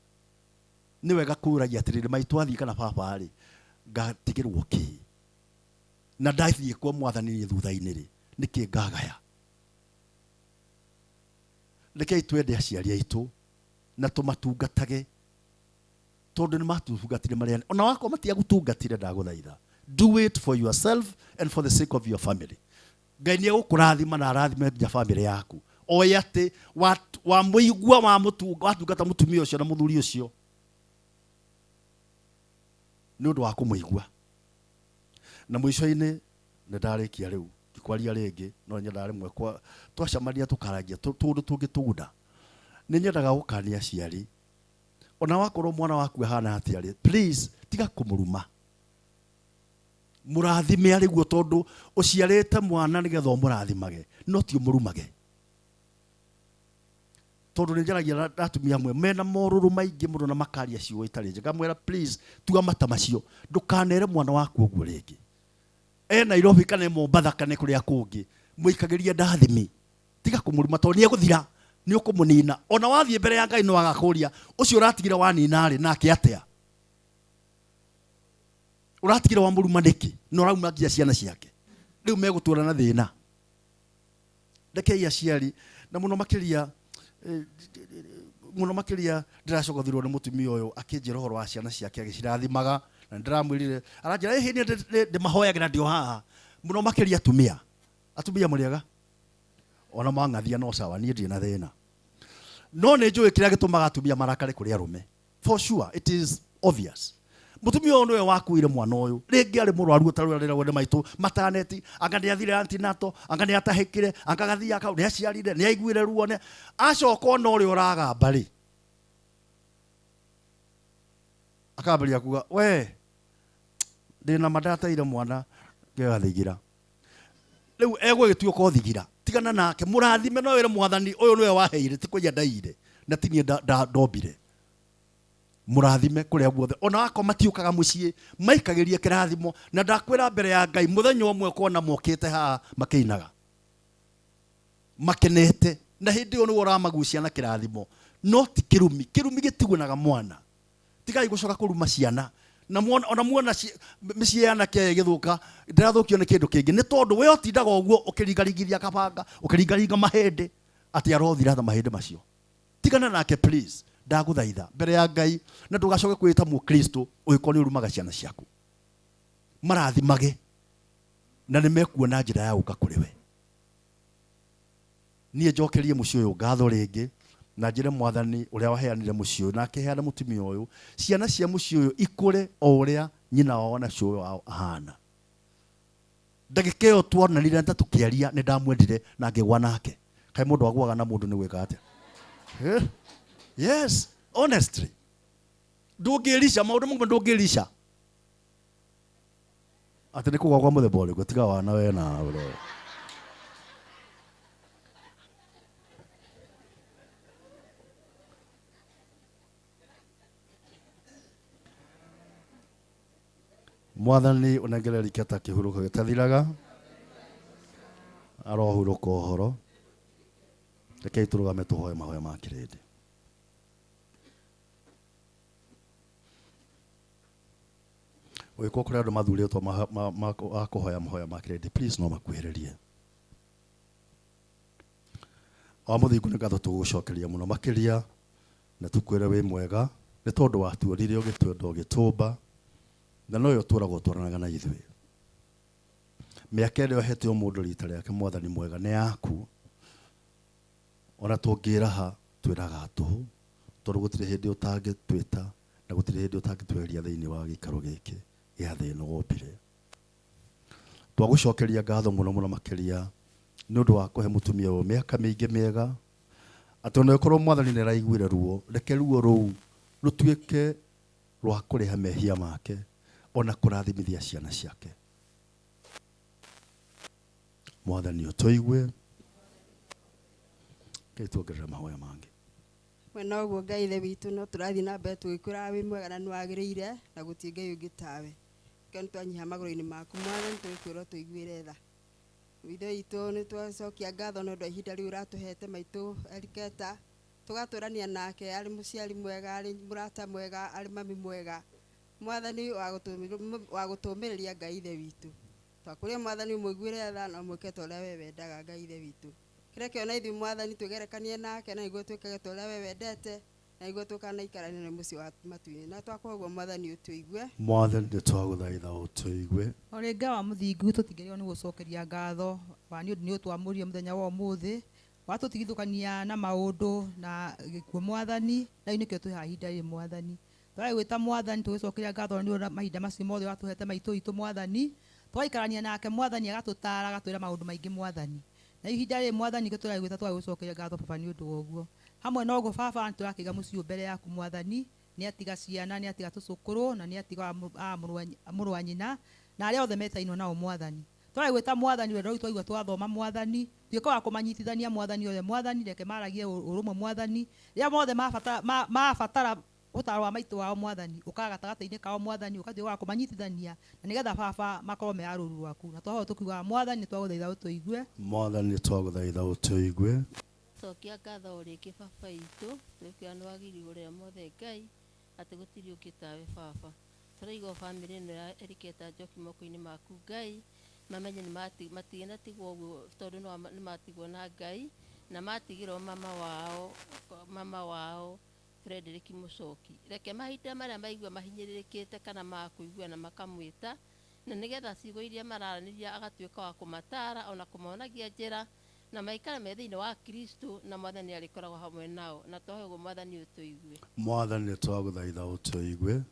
Nĩ wega kũragia atĩrĩrĩ, maitũ athiĩ kana baba rĩ, ngatigĩrwo kĩ? Na ndathiĩ kwa mwathani thutha-inĩ rĩ, nĩkĩ ngagaya? Rekei twende aciari aitũ na tũmatungatage, tondũ nĩ matungatire marĩa ona wakorwo matiagũtungatire, ndagũthaitha, do it for yourself and for the sake of your family. Ngai nĩ egũkũrathima na arathime nginya family yaku. Oĩ atĩ wamũigua, watungata mũtumia ũcio na mũthuri ũcio nĩ ũndũ wa kũmũigua. Na mũico-inĩ nĩ ndarĩkia rĩu, ndikwaria rĩngĩ, no nyendaga rĩmwe twacemania tũkaragia tũũndũ tũngĩ tũguna. Nĩ nyendaga gũkania aciari, ona wakorwo mwana waku ahana atĩa rĩ, please tiga kũmũruma, mũrathime arĩ guo, tondũ ũciarĩte mwana nĩgetha ũmũrathimage, no ti ũmũrumage. Tondũ nĩ njaragia na atumia amwe mena morũrũ maingĩ mũno na makaria ciugo itarĩ njega, ngamwĩra please tua mata macio, ndũkanere mwana waku ũguo rĩngĩ. E Nairobi kana e Mombatha kana kũrĩa kũngĩ, mũikagĩrie ndathimi, tiga kũmũruma tondũ nĩ egũthira, nĩ ũkũmũnina. Ona wathiĩ mbere ya Ngai no agakũria, ũcio ũratigire wanina rĩ, nake atĩa? Ũratigire wamũruma nĩkĩ? Na ũrauma nginya ciana ciake. Rĩu megũtũra na thĩna. Rekei aciari, na mũno makĩria, mũno makĩria ndĩracogothirwo nĩ mũtumia ũyũ akĩnjĩra ũhoro wa ciana ciake agĩcirathimaga, na nĩndĩramwĩrire, aranjĩra, ĩhĩ, niĩ ndĩmahoyagĩra ndĩ o haha. Mũno makĩria atumia. Atumia mũrĩega? Ona mwang'athia no sawa, niĩ ndirĩ na thĩna. No nĩ njũĩ kĩrĩa gĩtũmaga atumia marakare kũrĩ arũme. For sure, it is obvious. Mũtumia ũyũ nĩwe wakuire mwana ũyũ, rĩngĩ arĩ mũrwaru ũtarĩ ũrĩa rĩragwo nĩ maitũ mataneti, anga nĩ athire antinato, anga nĩ atahĩkire, anga gathiaga kau, nĩ aciarire, nĩ aiguire ruo, nĩ acoka ona ũrĩa ũragamba rĩ, akambĩrĩria kuga, we ndĩna ma ndateire mwana ngĩoya thigira. Rĩu egũgĩtuĩka o thigira. Tigana nake, mũrathime, no wĩre mwathani ũyũ nĩwe waheire, ti kũiya ndaiyire, na ti niĩ ndombire. Mũrathime kũrĩa guothe, ona wakorwo matiũkaga mũciĩ, maikagĩrie kĩrathimo. Na ndakwĩra mbere ya Ngai, mũthenya ũmwe ũkona mokĩte haha makĩinaga, makenete, na hĩndĩ ĩyo nĩwe ũramagucia na kĩrathimo, no ti kĩrumi. Kĩrumi gĩtigunaga mwana. Tigai gũcoka kũruma ciana. Na ona muona mĩciĩ ya anake aya ĩgĩthũka, ndĩrathũkio nĩ kĩndũ kĩngĩ, nĩ tondũ we ũtindaga ũguo ũkĩringaringithia kabanga, ũkĩringaringa mahĩndĩ, atĩ arothira na mahĩndĩ macio. Tigana nake please, ndagũthaitha mbere ya Ngai, na ndũgacoke kwĩta mũkristo ũngĩkorwo nĩ ũrumaga ciana ciaku. Marathimage na nĩ mekuona njĩra ya gũka kũrĩ we. Niĩ njokerie mũciĩ ũyũ ngatho rĩngĩ, Na njĩre mwathani ũrĩa waheanire mũciĩ ũyũ na akĩheana mũtumia ũyũ, ciana cia mũciĩ ũyũ ikũre o ũrĩa nyina wao na cũwe wao ahana. Ndagĩka ĩyo tuonanire na tũkĩaria nĩ ndamwendire na ngĩgwa nake. Kaĩ mũndũ agũaga na mũndũ nĩ gwĩka atĩa? Eh? Yes, honestly. Ndũngĩrica maũndũ mamwe ndũngĩrica. Atĩ nĩ kũgwa kwa mũthemba ũrĩkũ tiga wana we nawe. Mwathani ũnengere Riketa kĩhurũko gĩtathiraga, arohurũka ũhoro. Rekei tũrũgame tũhoe mahoya ma kĩrĩndĩ. Ũgĩkorwo kũrĩ andũ mathurĩtwo a kũhoya mahoya ma kĩrĩndĩ, please no makuhĩrĩrie. O mũthingu nĩ ngatho tũgũcokeria mũno makĩria na tũkwĩre wĩ mwega nĩ tondũ watuonire ũgĩtwenda ũgĩtũmba na noyo ũtũraga ũtwaranaga na ithuĩ. Mĩaka ĩrĩa ũhete o mũndũ rita rĩake mwathani mwega nĩ yaku. Ona tũngĩraha twĩraga tũhũ tondũ gũtirĩ hĩndĩ ũtangĩtwĩta na gũtirĩ hĩndĩ ũtangĩtweheria thĩinĩ wa gĩikaro gĩkĩ gĩa thĩ ĩno wombire. Twagũcokeria ngatho mũno mũno makĩria nĩ ũndũ wa kũhe mũtumia ũyũ mĩaka mĩingĩ mĩega, atĩ ona ĩkorwo mwathani nĩ araiguire ruo, reke ruo rũu rũtuĩke rwa kũrĩha mehia make ona kũrathimithia ciana ciake. Mwathani ũtũigue. Ngai tuongerere mahoya mangĩ. Mwena ũguo Ngai ithe witũ no tũrathiĩ na mbere tũgĩkwĩraga wĩ mwega na nĩwagĩrĩire na gũtirĩ Ngai ũngĩ tawe. Nĩkĩo nĩtwanyiha magũrũ-inĩ maku mwathani tũgĩkwĩra ũtũiguĩre tha. Ithe witũ nĩtwacokia ngatho nĩ ũndũ wa ihinda rĩu ũratũhete maitũ Eriketa, tũgatũrania nake arĩ mũciari mwega, arĩ mũrata mwega, arĩ mami mwega. Mwathani wa gũtũmĩrĩria Ngai ithe witũ. Twakũria mwathani ũmũiguĩre tha na ũmwĩke ta ũrĩa we wendaga Ngai ithe witũ. Kĩreke ona ithuĩ mwathani twĩgerekanie nake na nĩguo twĩkage ta ũrĩa we wendete na nĩguo tũkanaikarania na mũciĩ wa matu-inĩ. Na twakũhoya mwathani ũtũigue. Mwathani nĩtwagũthaitha ũtũigue. O rĩngĩ wa mũthingu tũtingĩrĩgwo nĩ gũcokeria ngatho wa nĩ ũndũ nĩ ũtwamũrire mũthenya wa ũmũthĩ, watũtigithũkania na maũndũ na gĩkuũ mwathani, na rĩu nĩkĩo twĩ haha ihinda rĩrĩ mwathani. Tũragwĩta mwathani tũgĩcokeria ngatho nĩ ũndũ wa mahinda macio mothe watũhete maitũ witũ mwathani, twaikarania nake mwathani agatũtara agatwĩra maũndũ maingĩ mwathani. Na ihinda rĩrĩ mwathani nĩkĩo tũragwĩta tũgagũcokeria ngatho baba nĩ ũndũ wa ũguo. Hamwe na ũguo baba nĩtũrakĩiga mũciĩ ũyũ mbere yaku mwathani, nĩatiga ciana, nĩatiga tũcũkũrũ na nĩatiga mũrũ wa nyina na arĩa othe metainwo nao mwathani. Tũragwĩta mwathani wendo twaigua twathoma mwathani, tuĩke wa kũmanyitithania mwathani othe mwathani, reke maragie ũrũmwe mwathani, rĩrĩa mothe mabatara ũtaro wa maitũ wao mwathani, ũkaga gatagatĩ-inĩ kao mwathani, ũgatuĩka wa kũmanyitithania na nĩgetha baba makorwo me a rũũru rwaku. Na twahoya tũkiugaga mwathani nĩtwagũthaitha ũtũigue. Mwathani nĩtwagũthaitha ũtũigue. Cokia ngatho rĩngĩ baba witũ, twĩkwĩra nĩwagĩrĩirwo ũrĩa mothe Ngai, atĩ gũtirĩ ũngĩ tawe baba. Tũraigua bamĩrĩ ĩno ya Eriketa Njoki moko-inĩ maku Ngai, mamenye matigĩnatigwo ũguo tondũ nĩmatigwo na Ngai, na matigĩrwo mama wao Frederick Mũcoki. Reke mahinda marĩa maigua mahinyĩrĩrĩkĩte kana makũigua na makamwĩta, na nĩgetha ciugo iria mararanĩria agatuĩka wa kũmatara ona kũmonagia njĩra, na maikare me thĩinĩ wa Kristo, na mwathani arĩkoragwo hamwe nao. Na twahoya ũguo mwathani ũtũigue. Mwathani nĩtwagũthaitha ũtũigue.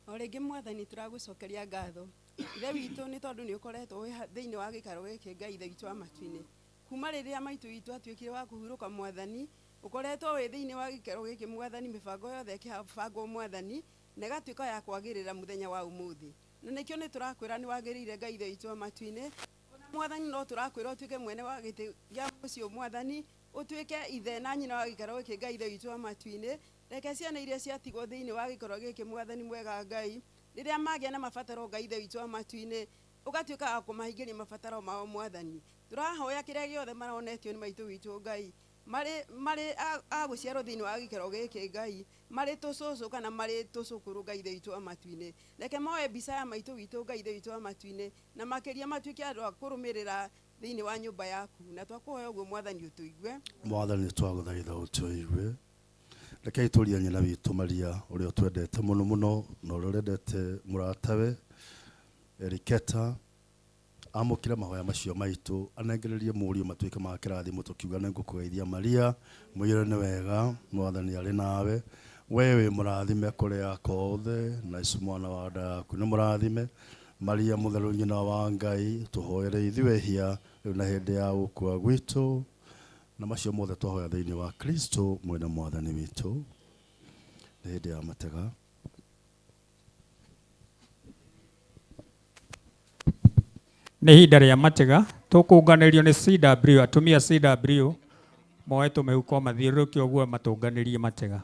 O rĩngĩ mwathani tũragũcokeria ngatho. Ithe witũ nĩ tondũ nĩ ũkoretwo wĩ thĩinĩ wa gĩikaro gĩkĩ Ngai ithe witũ wa matu-inĩ. Kuma rĩrĩa maitũ witũ atuĩkire wa kũhurũka mwathani, ũkoretwo wĩ thĩinĩ wa gĩikaro gĩkĩ mwathani, mĩbango yothe ĩkĩbangwo mwathani, na ĩgatuĩka ya kwagĩrĩra mũthenya wa ũmũthĩ. Na nĩkĩo nĩ tũrakwĩra nĩ wagĩrĩire Ngai ithe witũ wa matu-inĩ. Ona mwathani no tũrakwĩra ũtuĩke mwene wa gĩtĩ gĩa mũciĩ mwathani, ũtuĩke ithe na nyina wa gĩikaro gĩkĩ Ngai ithe witũ wa matu-inĩ. Reke ciana iria ciatigwo thĩinĩ wa gĩikaro gĩkĩ mwathani mwega Ngai, rĩrĩa magĩa na mabataro Ngai ithe witũ wa matu-inĩ, ũgatuĩka wa kũmahingĩria mabataro mao mwathani. Tũrahoya kĩrĩa gĩothe maronetio nĩ maitũ witũ Ngai, marĩ a gũciarwo thĩinĩ wa gĩikaro gĩkĩ Ngai, marĩ tũcũcũ kana marĩ tũcũkũrũ Ngai ithe witũ wa matu-inĩ. Reke moe mbica ya maitũ witũ Ngai ithe witũ wa matu-inĩ, na makĩria matuĩke andũ a kũrũmĩrĩra thĩinĩ wa nyũmba yaku. Na twakũhoya ũguo mwathani ũtũigue. Mwathani twagũthaitha ũtũigue. Rekei tũrie nyina witũ Maria ũrĩa ũtwendete mũno mũno na ũrĩa ũrendete mũratawe Eriketa Amũkĩre mahoya macio maitũ, anengererie mũriũ matuĩke ma kĩrathimo, tũkiuga nĩ ngũkũgeithia Maria, mũiyũre nĩ wega, Mwathani arĩ nawe. We wĩ mũrathime kũrĩ aka othe, na Jesũ mwana wa nda yaku nĩ mũrathime. Maria mũtheru nyina wa Ngai, tũhoere ithuĩ ehia rĩu na hĩndĩ ya gũkua gwitũ. Na macio mothe twahoya thĩinĩ wa Kristo mwene Mwathani witũ. Nĩ hĩndĩ ya matega. Nĩ ihinda rĩa matega tũkũnganĩrio nĩ CW, atumia CW moe tũmĩhuko mathiũrũrũke ũguo matũnganĩrie matega.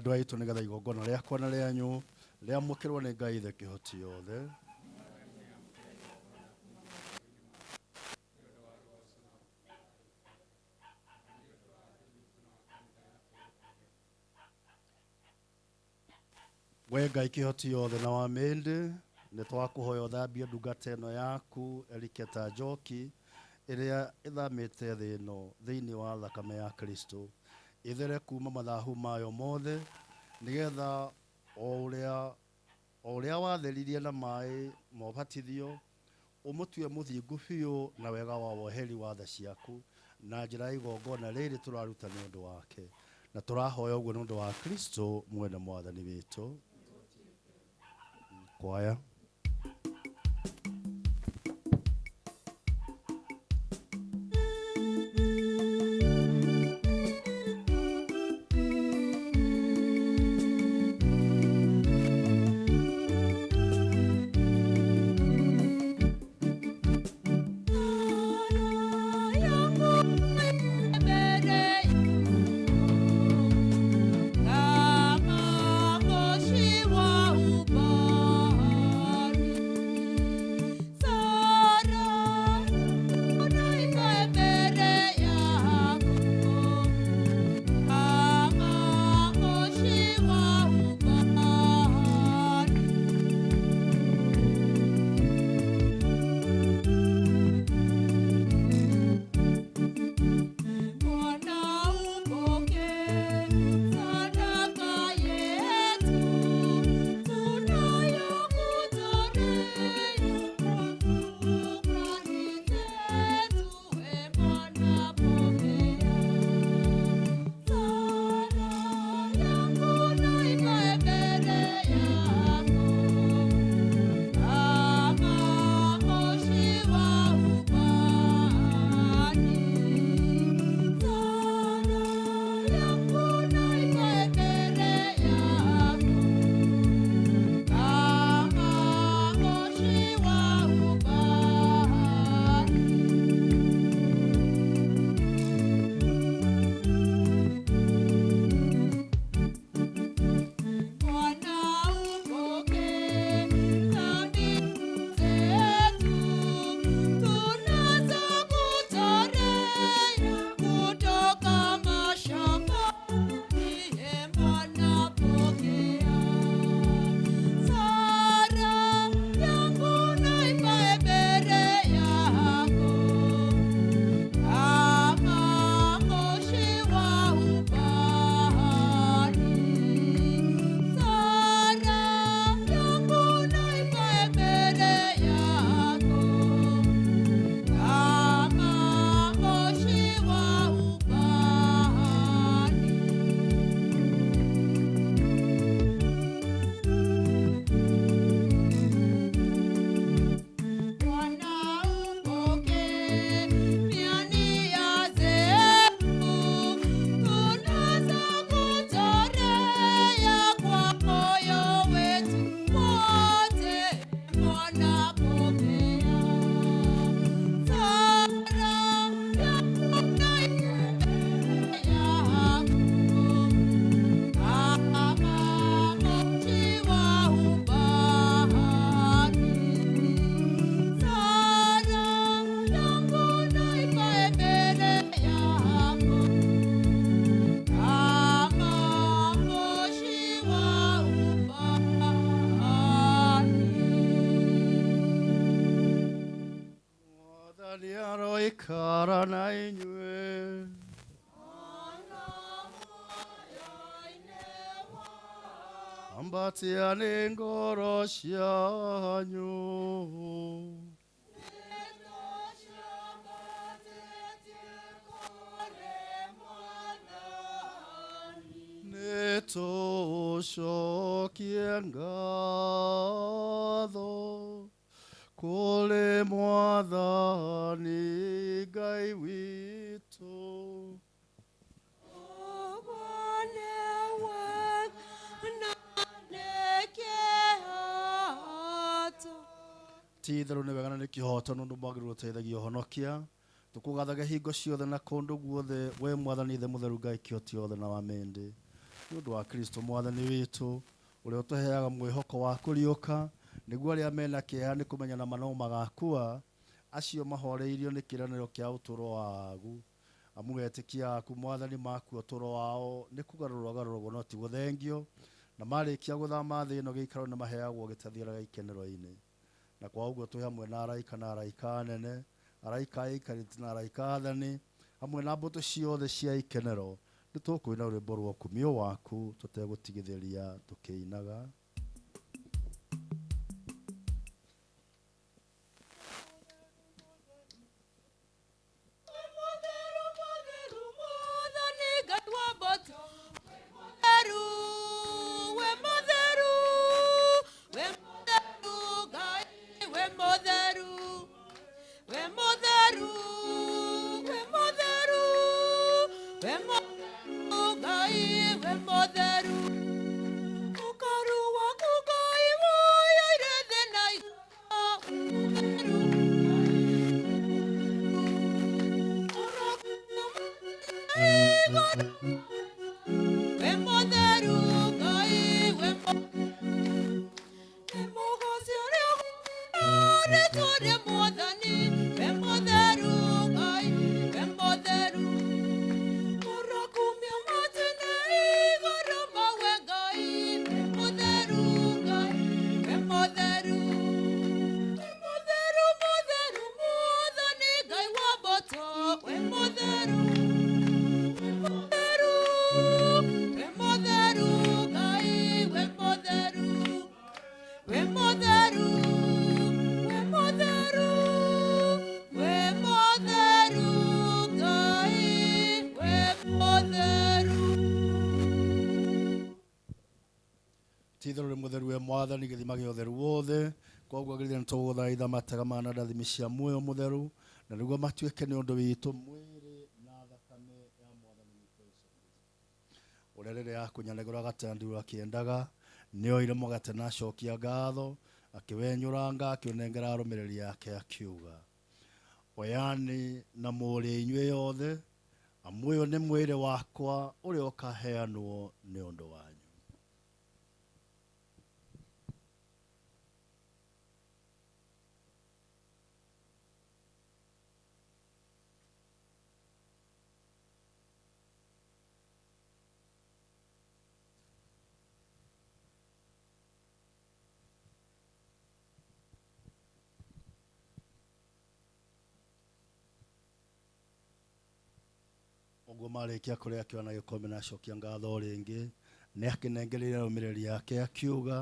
Andũ aitũ nĩgetha igongona rĩakwa na rĩanyu rĩamũkĩrwo nĩ Ngai Ithe kĩhoti yothe. We Ngai kĩhoti yothe na wa mĩndĩ, nĩ twakũhoya ũthambie ndungata ĩno yaku Eliketa Njoki ĩrĩa ĩthamĩte thĩ ĩno thĩinĩ wa thakame ya Kristo, ĩthere kuma mathahu mayo mothe, nĩgetha o ũrĩa watheririe na maĩ ma ũbatithio ũmũtue mũthingu biũ na wega wa woheri wa tha ciaku na njĩra ya igongona rĩrĩ tũraruta nĩ ũndũ wake, na tũrahoya ũguo nĩ ũndũ wa Kristo mwene mwathani witũ. Kwaya. Ikara na inyuĩ. Ambatia nĩ ngoro cianyu. Nĩtũcokie ngatho kũrĩ Mwathani Ngai witũ. Ti itherũ nĩ wega na nĩ kĩhoto nĩ ũndũ mwagĩrĩirwo ũteithagia ũhonokia. Tũkũgathaga hingo ciothe na kũndũ guothe we Mwathani Ithe mũtheru Ngai kĩhoti yothe na wa mĩndĩ. Nĩ ũndũ wa Kristo mwathani witũ ũrĩa ũtũheaga mwĩhoko wa kũriũka nĩguo arĩa mena kĩeha nĩ kũmenya na ma no magakua acio mahoreirio nĩ kĩĩranĩro kĩa ũtũũro wagu amu etĩkia aku mwathani makua ũtũũro wao nĩ kũgarũrwo garũragwo no ti gũthengio na marĩkia gũthama thĩ ĩno gĩikaro nĩ maheagwo gĩtathiraga ikenero-inĩ na kwa ũguo twĩ hamwe na araika na araika anene araika aikarĩti na araika athani hamwe na mbũtũ ciothe cia ikenero nĩ tũkũina rwĩmbo rwa ũkumio waku tũtegũtigithĩria tũkĩinaga. Mwathani gĩthima gĩa ũtheru wothe koguo agĩrĩire nĩ tũgũthaitha matega mana ndathimi cia muoyo mũtheru na nĩguo matuĩke nĩ ũndũ witũ mwĩrĩ na thakame ya mwathani witũ Yesu Kristo ũrĩa rĩrĩa akunyanagĩrwo agatandurwo akĩendaga nĩoire mũgate na acokia ngatho akĩwenyũranga akĩũnengera arũmĩrĩri ake akiuga oyani na mũrĩ inyuĩ yothe amu ũyũ nĩ mwĩrĩ wakwa ũrĩa ũkaheanwo nĩ ũndũ wanyu. Ũguo marĩkia kũrĩa akĩona gĩkombe na acokia ngatho rĩngĩ nĩ akĩnengereire arũmĩrĩri ake akiuga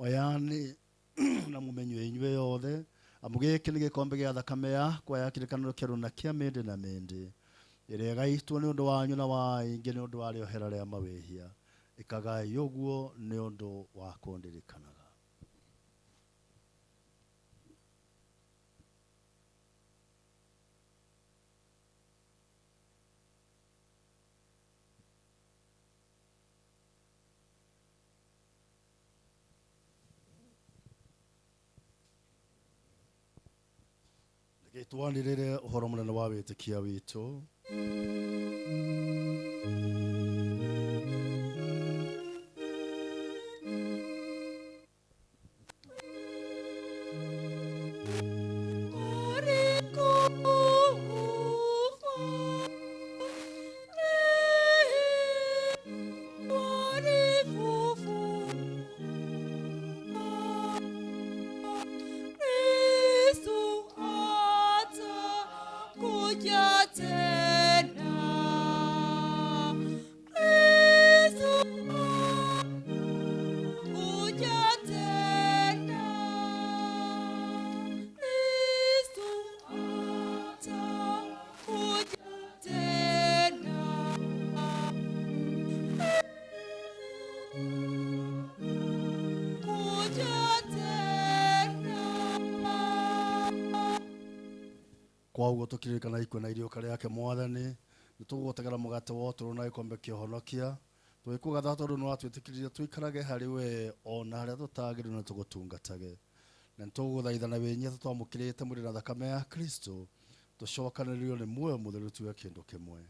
oyani na mũmenyue inyuĩ yothe amu gĩkĩ nĩ gĩkombe gĩa thakame yakwa ya kĩrĩkanĩro kĩerũ na kĩa mĩndĩ na mĩndĩ ĩrĩa ĩgaitwo nĩ ũndũ wanyu na wa aingĩ nĩ ũndũ wa rĩohera rĩa mawĩhia ĩkagai ũguo nĩ ũndũ wa kũndirikanaga. Twanĩrĩre ũhoro mũnene wa wĩtĩkia witũ. Kwa ũguo tũkĩririkana ikuũ na iriũka rĩake mwathani nĩ tũgũgũtegera mũgate wa ũtũũro na gĩkombe kĩa ũhonokia tũgĩkũgatha tondũ nĩ watwĩtĩkĩririe tũikarage harĩ we ona harĩa tũtagĩrĩirwo nĩ tũgũtungatage na nĩ tũgũgũthaitha na wĩnyihia tũtwamũkĩrĩte mwĩrĩ na thakame ya Kristo tũcokanĩrĩrio nĩ muoyo mũtheru tuwe kĩndũ kĩmwe.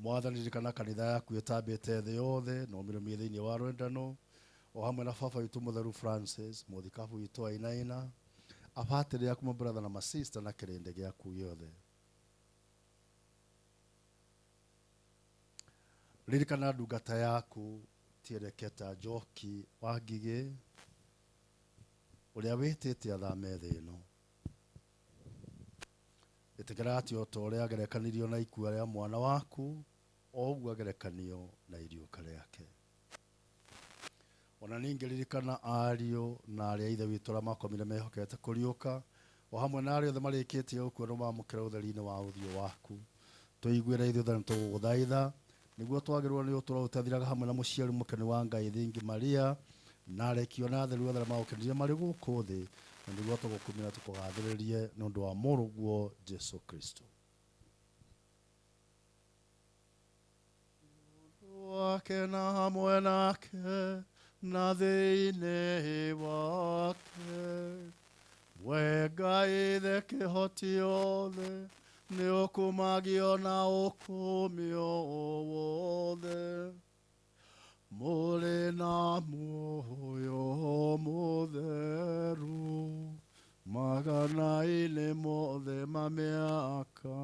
Mwathani ririkana kanitha yaku ĩtambĩte thĩ yothe na ũmĩrũmie thĩinĩ wa rwendano o hamwe na baba witũ mũtheru Francis mũthikabu witũ Wainaina abatĩrĩ aku mabrother na masista na kĩrĩndĩ gĩaku gĩothe. Ririkana ndungata yaku Tiereketa Njoki wa Ngigĩ ũrĩa wĩtĩte athame thĩ ĩno. Ĩtĩkĩra atĩ o ta ũrĩa agerekanirio na ikua rĩa mwana waku o ũguo agerekanio na iriũka rĩake. Ona ningĩ ririkana ariũ na arĩa ithe witũ arĩa makomire mehokete kũriũka o hamwe na arĩa othe marĩkĩtie gũkua no mamũkĩra ũtheri-inĩ wa ũthiũ waku. Tũiguĩre ithuĩ othe nĩtũgũgũthaitha nĩguo twagĩrĩirwo nĩ ũtũũro ũtathiraga hamwe na mũciari mũkeni wa Ngai thingi Maria na arekio na atheru othe arĩa magũkenirie marĩ gũkũ thĩ na nĩguo tũgũkumia na tũkũgathĩrĩrie nĩ ũndũ wa mũrũguo Jesu Kristo. Wake na hamwe nake na thĩinĩ wake we Ngai ithe kĩhoti othe nĩ ũkumagio na ũkumio wothe mũrĩ na muoyo mũtheru magana-inĩ mothe ma mĩaka.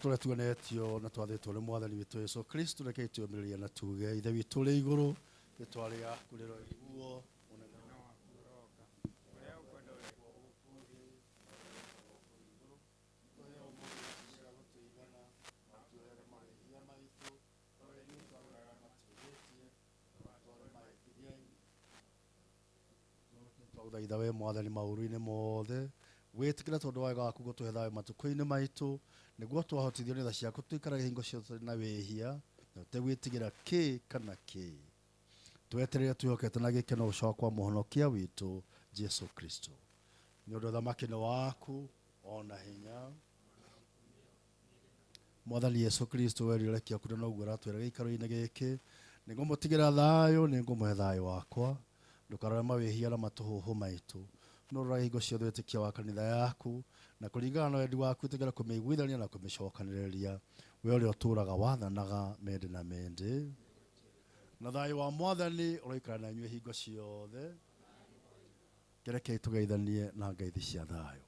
Tũrĩa tuonetio na twathĩtwo nĩ Mwathani witũ Yesu Kristo rekei twĩyũmĩrĩrie na tuge Ithe witũ ũrĩ igũrũ rĩtwa rĩaku rĩroiguo ũnene waku ũroka ũrĩa ũkwenda wĩkwo gũkũ thĩ tũhe ũmũthĩ cia gũtũigana na ũtuohere marĩhia maitũ ũrĩa ithuĩ twagũraga matwĩhĩtie ndũgatware mahĩtia-inĩ. Twagũthaitha we Mwathani maũru-inĩ mothe wĩtĩkĩre tondũ wa wega waku gũtũhe thayũ matukũ-inĩ maitũ nĩguo twahotithio nĩ tha ciaku tũikarage hingo ciothe na wĩhia na tũtegwĩtigĩra kĩ kana kĩ. Twetereire twĩhokete na gĩkeno gũcoka kwa mũhonokia witũ Jesu Kristo. Nĩ ũndũ ũthamaki nĩ waku ona hinya. Mwathani Yesu Kristo werire kĩa kũrĩ noguo aratwĩra gĩikaro-inĩ gĩkĩ nĩngũmũtigĩra thayũ nĩngũmũhe thayũ wakwa ndũkarore mawĩhia na matũhũhũ maitũ no rora hingo ciothe wĩtĩkia wa kanitha yaku na kũringana na wendi waku ĩtĩkĩra kũmĩiguithania na kũmĩcokanĩrĩria we ũrĩa ũtũũraga wathanaga mĩndĩ na mĩndĩ. Na thayũ wa Mwathani ũroikara na inyuĩ hingo ciothe. Kĩrekei tũgeithanie na ngeithi cia thayũ.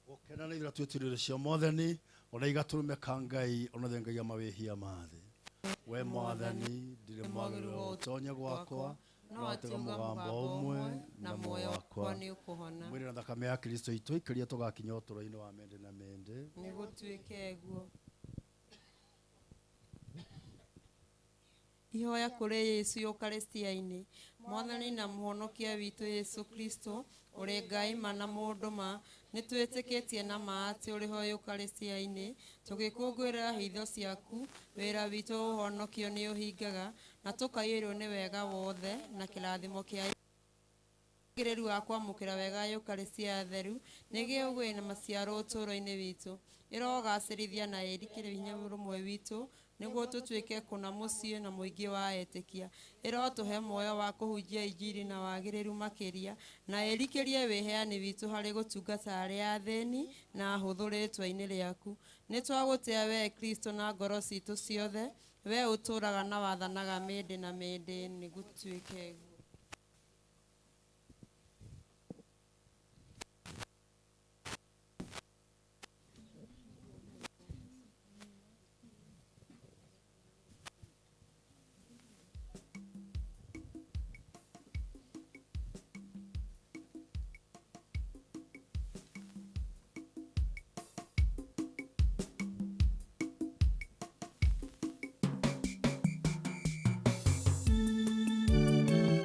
Gũkena nĩ ithuĩ twĩtĩrĩire cia Mwathani ona igatũrũme ka Ngai ona thengagia mawĩhia ma thĩ. We Mwathani ndirĩ mwagĩrĩirwo gũtonya gwakwa No atiuga mũgambo ũmwe na muoyo wakwa nĩ ũkũhona. Mwĩrĩ na thakame ya Kristo itũikĩrie tũgakinya ũtũũro-inĩ wa mĩndĩ na mĩndĩ. Nĩ gũtuĩke guo. Ihoya kũrĩ Yesu Eucharistia-inĩ. Mwathani na mũhonokia witũ Yesu Kristo, ũrĩ Ngai ma na mũndũ ma, nĩ twĩtĩkĩtie na ma atĩ ũrĩ ho Eucharistia-inĩ, tũgĩkũngũĩra hitho ciaku, wĩra witũ ũhonokio nĩ ũhingaga, na tũkaiyũrwo nĩ wega wothe na kĩrathimo kĩa wagĩrĩru wa kwamũkĩra wega Eucharistia theru nĩgĩo ũgĩe na maciaro ũtũũro-inĩ witũ. Ĩrogacĩrithia na ĩrikĩre hinya ũrũmwe witũ nĩguo tũtuĩke kũna mũciĩ na mũingĩ wa etĩkia. Ĩrotũhe muoyo wa kũhunjia injiri na wagĩrĩru makĩria na ĩrikĩrie wĩheani witũ harĩ gũtungata arĩa athĩni na ahũthũ rĩĩtwa-inĩ rĩaku. Nĩ twagũtĩa wee Kristo na ngoro citũ ciothe, wee ũtũũraga na wathanaga mĩndĩ na mĩndĩ. Nĩ gũtuĩke guo. Thank you.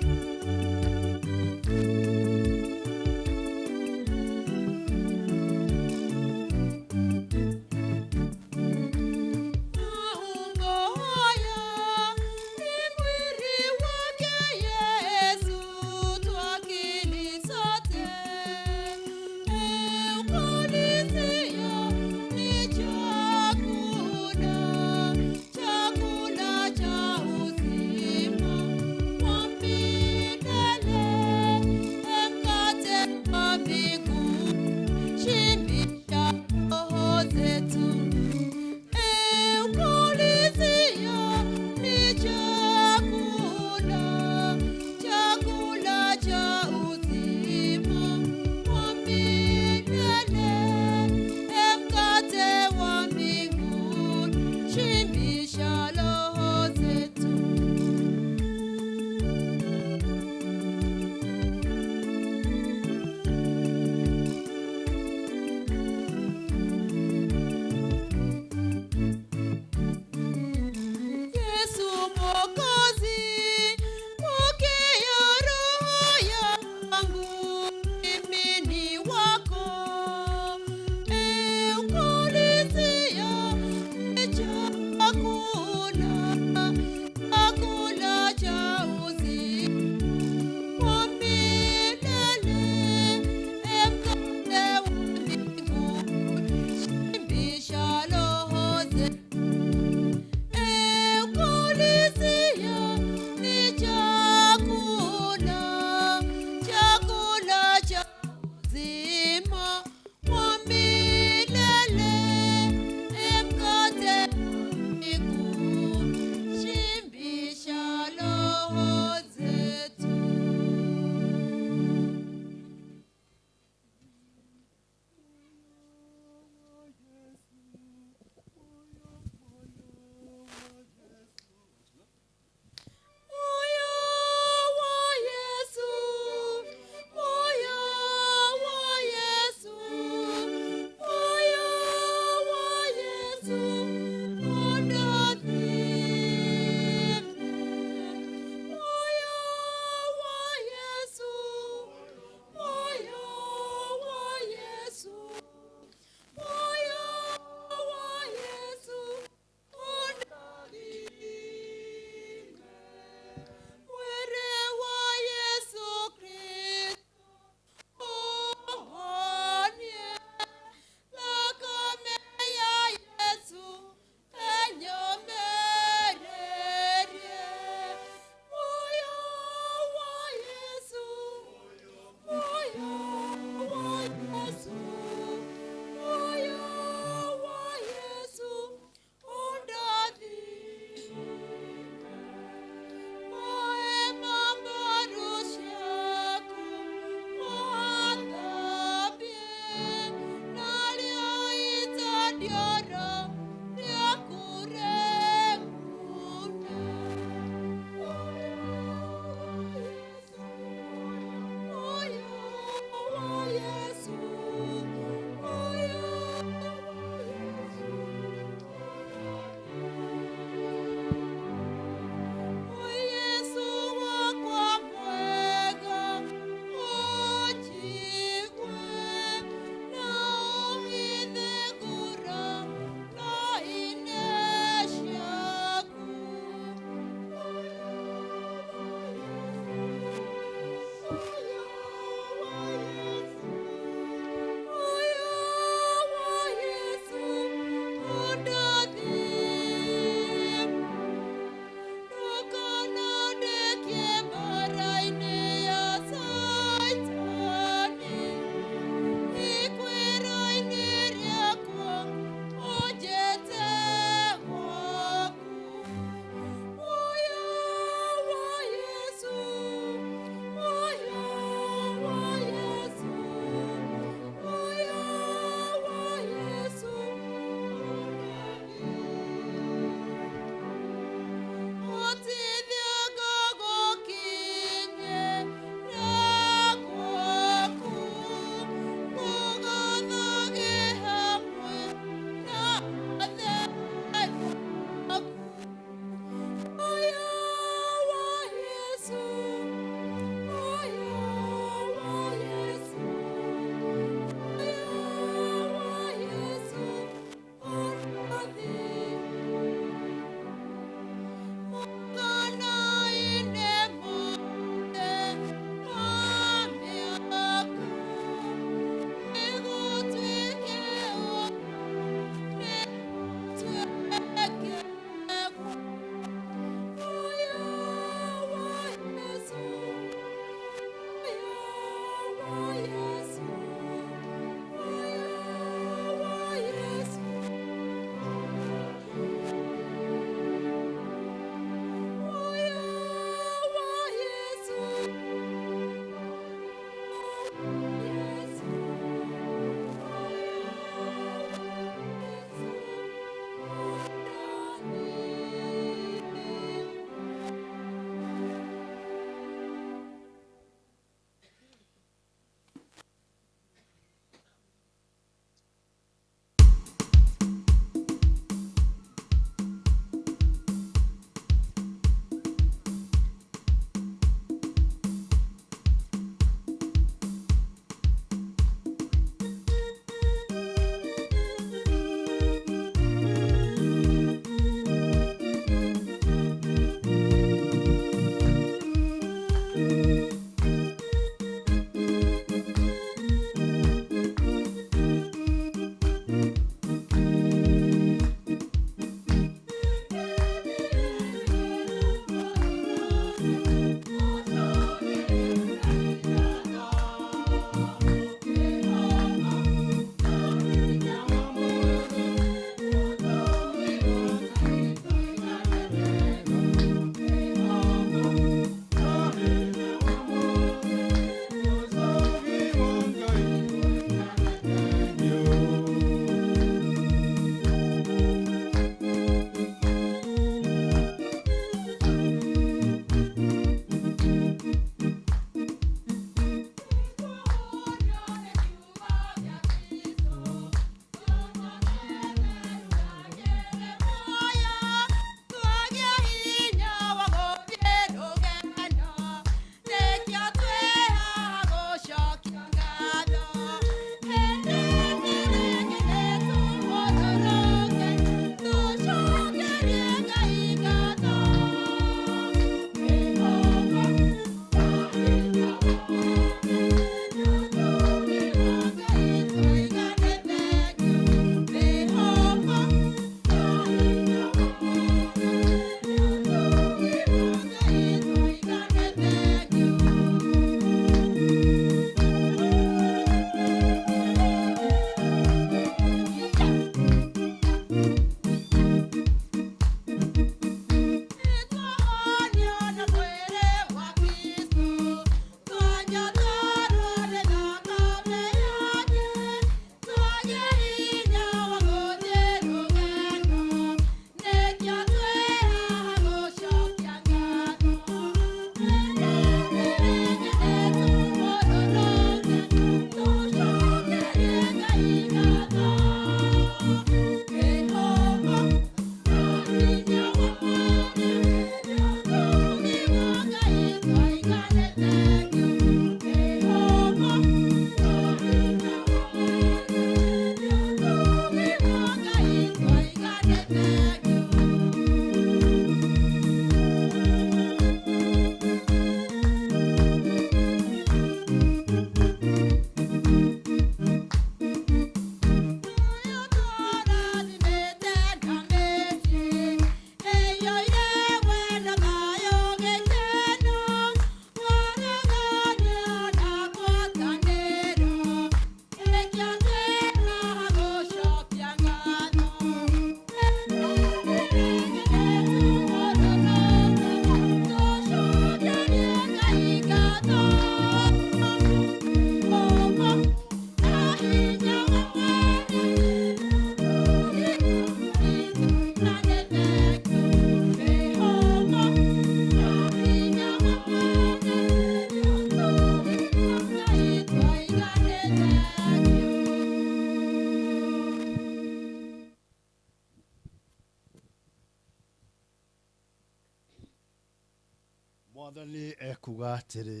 Mwathani ekuga atĩrĩ,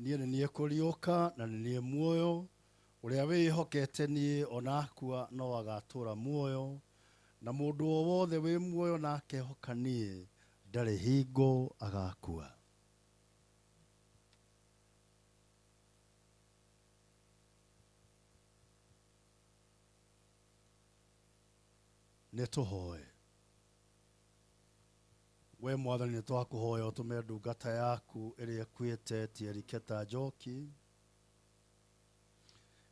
niĩ nĩ niĩ kũriũka na nĩ niĩ muoyo, ũrĩa wĩhokete niĩ ona akua no agatũũra muoyo, na mũndũ o wothe wĩ muoyo na akehoka niĩ ndarĩ hingo agakua. Nĩ tũhoe. We Mwathani, nĩ twakũhoya ũtũme ndungata yaku ĩrĩa ĩkuĩte Tieriketa Njoki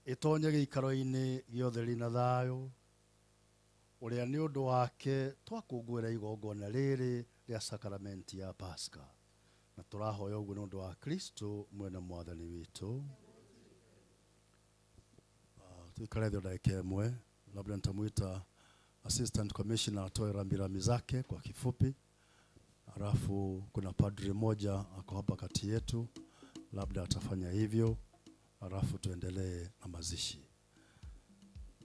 ĩtonye gĩikaro-inĩ gĩa ũtheri na thayũ, ũrĩa nĩ ũndũ wake twakũngũĩra igongona rĩrĩ rĩa sakramenti ya Pasaka, na tũrahoya ũguo nĩ ũndũ wa Kristo mwene Mwathani witũ. Tuikare thĩ ndagĩka ĩmwe, labda nitamwita Assistant Commissioner atoe rambirambi zake kwa kifupi. Alafu kuna padri moja ako hapa kati yetu, labda atafanya hivyo, alafu tuendelee na mazishi.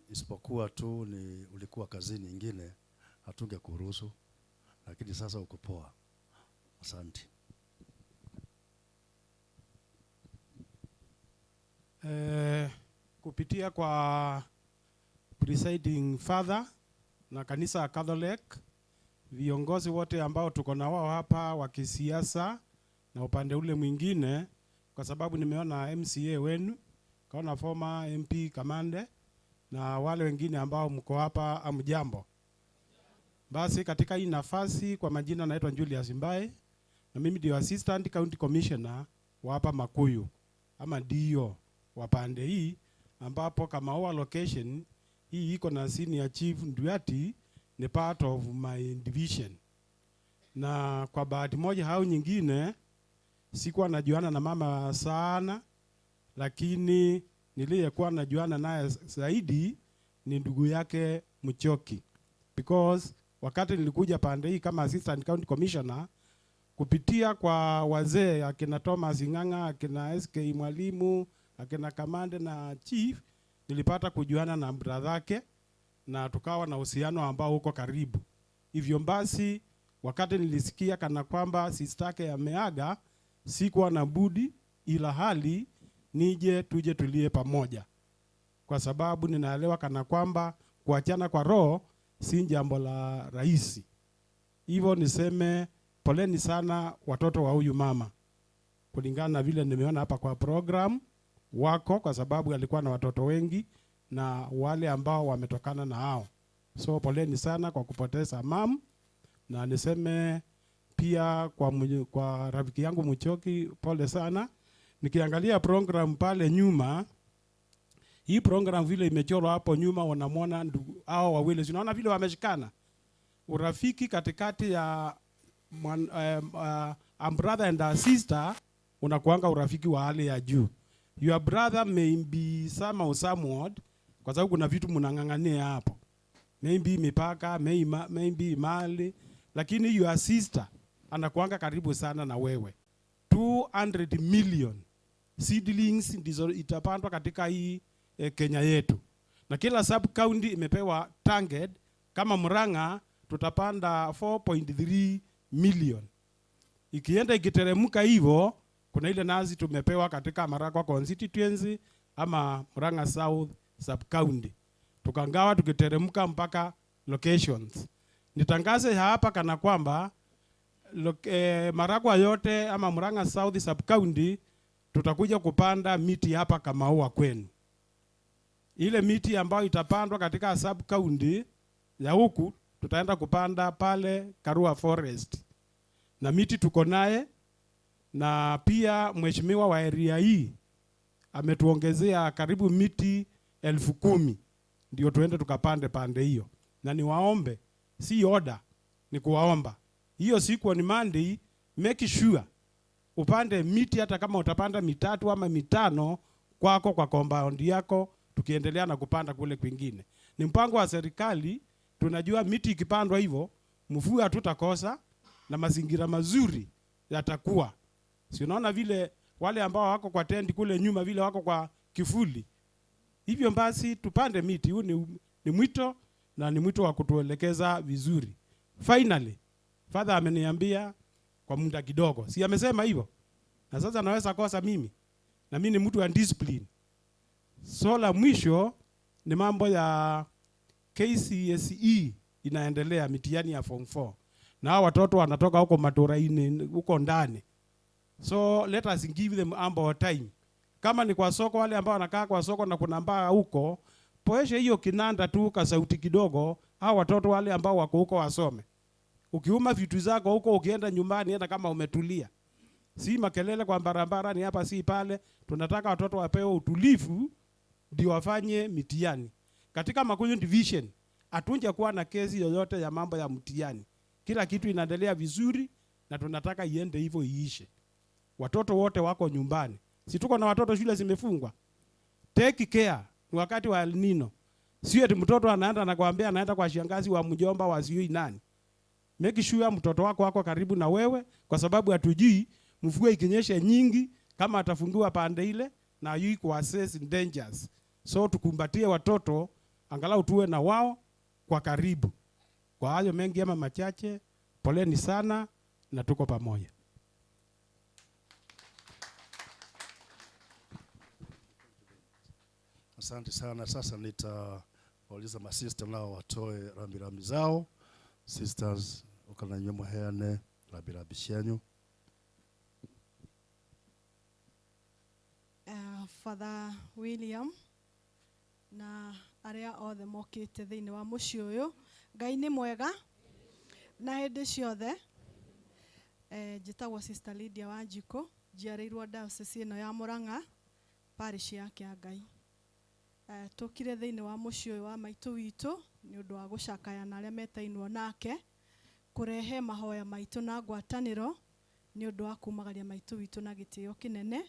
Isipokuwa tu ni ulikuwa kazini nyingine, hatungekuruhusu, lakini sasa uko poa. Asante. Kupitia kwa presiding father na kanisa Catholic, viongozi wote ambao tuko na wao hapa wa kisiasa na upande ule mwingine, kwa sababu nimeona MCA wenu, kaona former MP Kamande na wale wengine ambao mko hapa, amjambo. Basi katika hii nafasi, kwa majina naitwa Julius Mbae, na mimi ndio Assistant County Commissioner wa hapa Makuyu, ama ndio wa pande hii, ambapo Kamaua location hii iko na senior chief Nduati, ni part of my division. Na kwa bahati moja au nyingine sikuwa najuana na mama sana, lakini niliyekuwa najuana naye zaidi ni ndugu yake Mchoki, because wakati nilikuja pande hii kama Assistant County Commissioner, kupitia kwa wazee akina Thomas Ng'ang'a, akina SK Mwalimu, akina Kamande na Chief, nilipata kujuana na brother yake na tukawa na uhusiano ambao uko karibu. Hivyo basi wakati nilisikia kana kwamba sister yake ameaga, sikuwa na budi ila hali nije tuje tulie pamoja, kwa sababu ninaelewa kana kwamba kuachana kwa roho si jambo la rahisi. Hivyo niseme poleni sana watoto wa huyu mama, kulingana na vile nimeona hapa kwa program wako, kwa sababu alikuwa na watoto wengi na wale ambao wametokana na hao. So poleni sana kwa kupoteza mam. Na niseme pia kwa rafiki yangu Mchoki, pole sana. Nikiangalia program pale nyuma, hii program vile imechorwa hapo nyuma, wanamwona ndugu hao wawili. Unaona vile wameshikana. Urafiki katikati ya a brother and a sister unakuanga urafiki wa hali ya juu. Your brother may be somehow somewhat, kwa sababu kuna vitu mnang'ang'ania hapo, maybe mipaka, maybe mali, lakini your sister anakuanga karibu sana na wewe. 200 million seedlings ndizo itapandwa katika hii Kenya yetu, na kila sub county imepewa target. Kama Murang'a tutapanda 4.3 million. Ikienda ikiteremka hivyo, kuna ile nazi tumepewa katika Maragua constituency ama Murang'a South sub county, tukangawa tukiteremka mpaka locations. Nitangaze hapa kana kwamba Maragua yote ama Murang'a South sub county tutakuja kupanda miti hapa Kamaua kwenu. Ile miti ambayo itapandwa katika sub county ya huku tutaenda kupanda pale Karua Forest. Na miti tuko naye, na pia mheshimiwa wa area hii ametuongezea karibu miti 10,000 ndio tuende tukapande pande hiyo. Na niwaombe, si order, ni kuwaomba. Hiyo siku ni Monday, make sure upande miti, hata kama utapanda 3 ama 5 kwako kwa compound yako, tukiendelea na kupanda kule kwingine. Ni mpango wa serikali, tunajua miti ikipandwa hivyo, mvua hatutakosa na mazingira mazuri yatakuwa. Si unaona vile wale ambao wako kwa tendi kule nyuma vile wako kwa kifuli. Hivyo basi tupande miti. Huu ni mwito, na ni mwito wa kutuelekeza vizuri. Finally, Father ameniambia kwa muda kidogo. Si amesema hivyo? Na sasa naweza kosa mimi. Na mimi ni mtu wa discipline. So la mwisho ni mambo ya KCSE inaendelea, mitihani ya form 4. Na hao watoto wanatoka huko maturaini huko ndani. So let us give them ample time. Kama ni kwa soko, wale ambao wanakaa kwa soko na kuna mbaa huko, poeshe hiyo kinanda tu ka sauti kidogo, hao watoto wale ambao wako huko wasome. Ukiuma vitu zako huko, ukienda nyumbani hata kama umetulia. Si makelele kwa barabara, ni hapa si pale. Tunataka watoto wapewe utulivu ndio wafanye mitihani. Katika Makuyu Division hatunja kuwa na kesi yoyote ya mambo ya mtihani. Kila kitu inaendelea vizuri na tunataka iende hivyo iishe. Watoto wote wako nyumbani. Si tuko na watoto shule zimefungwa. Take care. Ni wakati wa El Nino. Sio eti mtoto anaenda na kuambia anaenda kwa shangazi wa mjomba wa sijui nani. Make sure mtoto wako wako karibu na wewe, kwa sababu hatujui mvua ikinyesha nyingi kama atafungiwa pande ile na yui ku assess dangers. So tukumbatie watoto angalau tuwe na wao kwa karibu. Kwa hayo mengi ama machache, poleni sana na tuko pamoja. Asante sana. Sasa nitawauliza masista nao watoe rambirambi zao. Sisters, ukananywe muheane rambirambi cianyu. Father William na aria othe mokite thiini wa mucii uyu, Ngai ni mwega na hindi ciothe. Njitagwo Sister Lydia Wanjiko, njiarĩirwo diocese ĩno ya Murang'a, parish ya Kĩangai. Tũkire thĩinĩ wa mũciĩ ũyũ wa maitũ witũ nĩ ũndũ wa gũcakaya na arĩa metainwo nake, kũrehe mahoya maitũ na ngwatanĩro nĩ ũndũ wa kumagaria maitũ witũ na gĩtĩo kĩnene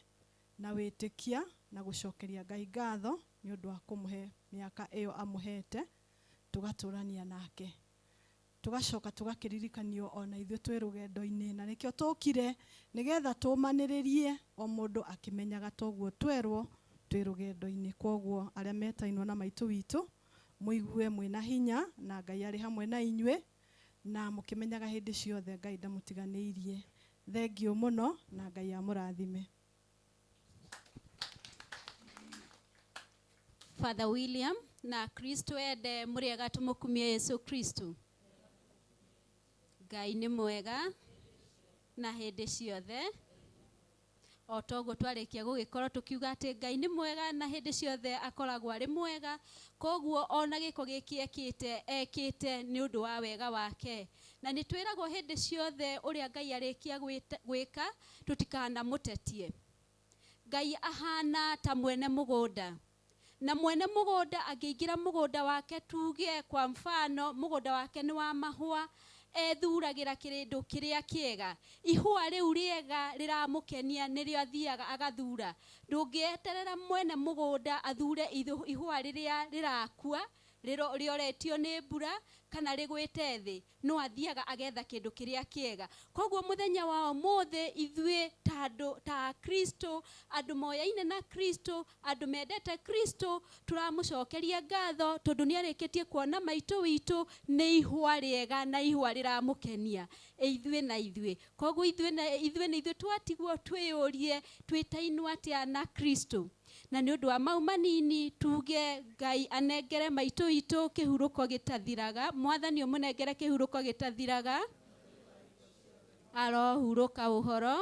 na wĩtĩkia na gũcokeria Ngai ngatho nĩ ũndũ wa kũmũhe mĩaka ĩyo amũhete tũgatũrania nake. Tugacoka tugakĩririkanio ona ithuĩ twĩ rũgendo-inĩ, na nĩkĩo tũkire nĩgetha tũmanĩrĩrie o mũndũ akĩmenyaga toguo twerwo twĩ rũgendo-inĩ. Kwoguo arĩa metainwo na maitũ witũ mũigue mwĩna hinya na Ngai arĩ hamwe na inyuĩ, na mũkĩmenyaga hĩndĩ ciothe Ngai ndamũtiganĩirie. Thengiũ mũno na Ngai amũrathime. Father William na Kristo ende mũrĩega, tũmũkumie Yesu Kristo. Ngai nĩ mwega na hĩndĩ ciothe. O toguo twarĩkia gũgĩkorwo tũkiuga atĩ Ngai nĩ mwega na hĩndĩ ciothe akoragwo arĩ mwega. Koguo ona gĩko gĩkĩ ekĩte ekĩte nĩ ũndũ wa wega wake. Na nĩ twĩragwo hĩndĩ ciothe ũrĩa Ngai arĩkia gwĩka tũtikanamũtetie. Ngai ahana ta mwene mũgũnda, na mwene mũgũnda angĩingĩra mũgũnda wake, tuge kwa mfano mũgũnda wake nĩ wa mahũa, ethuragĩra kĩrĩndũ kĩrĩa kĩega. Ihũa rĩu rĩega rĩramũkenia nĩrĩo athiaga agathura. Ndũngĩeterera mwene mũgũnda athure ihũa rĩrĩa rĩrakua, rĩoretio nĩ mbura kana rĩgwĩte thĩ, no athiaga agetha kĩndũ kĩrĩa kĩega. Koguo mũthenya wa ũmũthĩ ithuĩ ta andũ ta Kristo, andũ moyaine na Kristo, andũ mendete Kristo, tũramũcokeria ngatho tondũ nĩ arĩkĩtie kuona maitũ witũ nĩ ihũa rĩega na ihũa rĩramũkenia ithuĩ na ithuĩ. Koguo ithuĩ na ithuĩ nĩ ithuĩ twatigwo twĩyũrie twĩtainwo atĩa na Kristo. Na nĩ ũndũ wa mau manini tuge Ngai anengere maitũ witũ kĩhurũko gĩtathiraga. Mwathani ũmũnengere kĩhurũko gĩtathiraga, arohurũka ũhoro.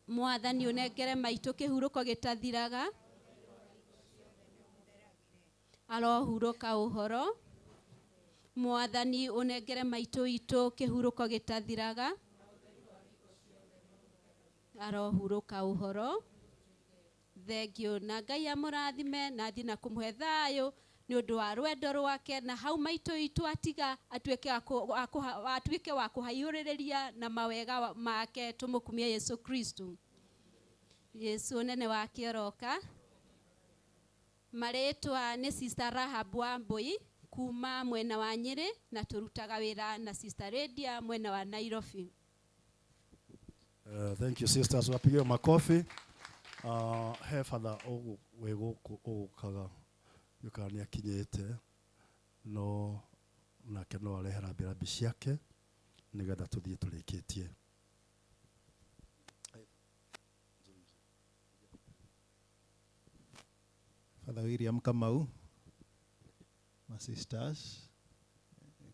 Mwathani ũnengere maitũ kĩhurũko gĩtathiraga, arohurũka ũhoro. Mwathani ũnengere maitũ witũ kĩhurũko gĩtathiraga, arohurũka ũhoro. Thengio na Ngai amũrathime na athiĩ na kũmũhe thayũ nĩ ũndũ wa rwendo rwake, na hau maitũ itũ atiga atuĩke wa kũhaihũrĩrĩria na mawega make. Tũmũkumie Yesu Kristo. Yesu ũnene wake ũroka. Marĩtwa nĩ Sister Rahab Wambui kuma mwena wa Nyĩrĩ, na tũrutaga wĩra na Sister Lydia mwena wa Nairobi. Thank you sisters, wapigiwe makofi. He Father wĩ gũkũ ũgũkaga nĩũkaga nĩ akinyĩte, no nake no arehe rambirambi ciake nĩgetha tũthiĩ tũrĩkĩtie. Father William Kamau, my sisters,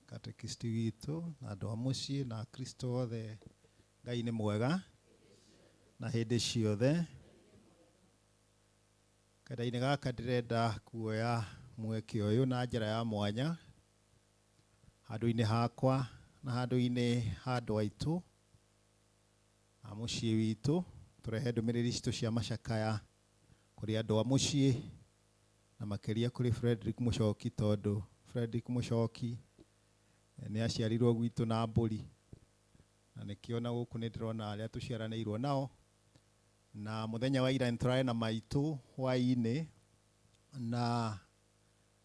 catechist witũ na andũ a mũciĩ na Kristo othe. Ngai nĩ mwega na hĩndĩ ciothe. Kahinda-inĩ gaka ndĩrenda kuoya mweke ũyũ na njĩra ya mwanya handũ-inĩ hakwa na handũ-inĩ ha andũ aitũ a mũciĩ witũ, tũrehe ndũmĩrĩri citũ cia macakaya kũrĩ andũ a mũciĩ na makĩria kũrĩ Frederick Muchoki, tondũ Frederick Muchoki nĩ aciarirwo gwitũ na mbũri, na nĩkĩo na gũkũ nĩ ndĩrona arĩa tũciaranĩirwo nao. Na mũthenya wa ira nĩtũrarĩ na maitũ hwaĩ-inĩ, na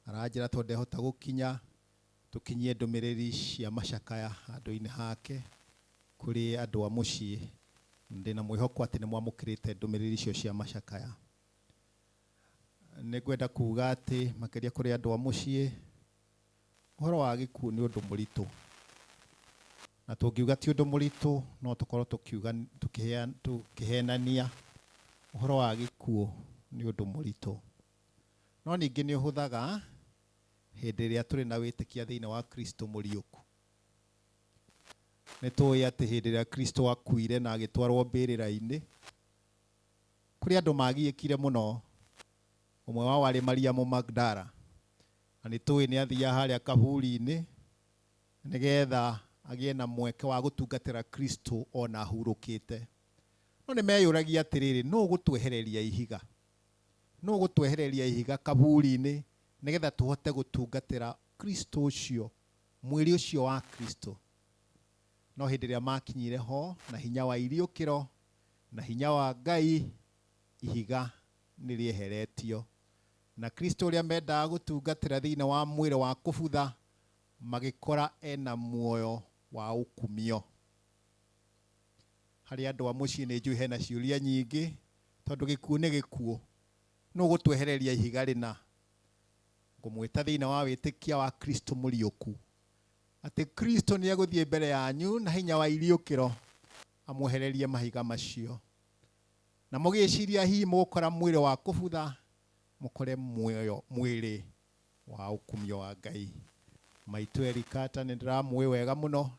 aranjĩra tondũ ndehota gũkinya tũkinyie ndũmĩrĩri cia macakaya handũ-inĩ hake kũrĩ andũ a mũciĩ. Ndĩna mwĩhoko atĩ nĩ mwamũkĩrĩte ndũmĩrĩri icio cia macakaya. Nĩngwenda kuga atĩ makĩria kũrĩ andũ a mũciĩ, ũhoro wa gĩkuũ nĩ ũndũ mũritũ, na tũngiuga ti ũndũ mũritũ no tũkorwo tũkĩhenania. Ũhoro wa gĩkuũ nĩ ũndũ mũritũ, no ningĩ nĩ ũhũthaga hĩndĩ ĩrĩa tũrĩ na wĩtĩkia thĩinĩ wa Kristo mũriũku. Nĩ tũĩ atĩ hĩndĩ ĩrĩa Kristo akuire na agĩtwarwo mbĩrĩra-inĩ, kũrĩ andũ magiĩkire mũno. Ũmwe wao arĩ Mariamu Magdala, na nĩ tũĩ nĩ athiaga harĩa kaburi-inĩ nĩgetha agĩe na mweke wa gũtungatĩra Kristo ona ahurũkĩte. No nĩ meyũragia atĩrĩrĩ, nũ ũgũtwehereria ihiga? Nũ ũgũtwehereria ihiga kaburi-inĩ nĩgetha tũhote gũtungatĩra Kristo ũcio, mwĩrĩ ũcio wa Kristo? No hĩndĩ ĩrĩa makinyire ho na hinya wa iriũkĩro na hinya wa Ngai, ihiga nĩ rĩeheretio, na Kristo ũrĩa mendaga gũtungatĩra thĩinĩ wa mwĩrĩ wa kũbutha magĩkora ena muoyo wa ũkumio. Harĩ andũ a mũciĩ nĩ njũĩ hena ciũria nyingĩ, tondũ gĩkuũ nĩ gĩkuũ. Nũ ũgũtwehereria ihiga rĩna? Ngũmwĩta thĩinĩ wa wĩtĩkia wa Kristo mũriũku, atĩ Kristo nĩ egũthiĩ mbere yanyu na hinya wa iriũkĩro amwehererie mahiga macio, na mũgĩciria hihi mũgũkora mwĩrĩ wa kũbutha, mũkore muoyo mwĩrĩ wa ũkumio wa Ngai. Maitũ Erikata nĩ ndĩramũĩ wega mũno,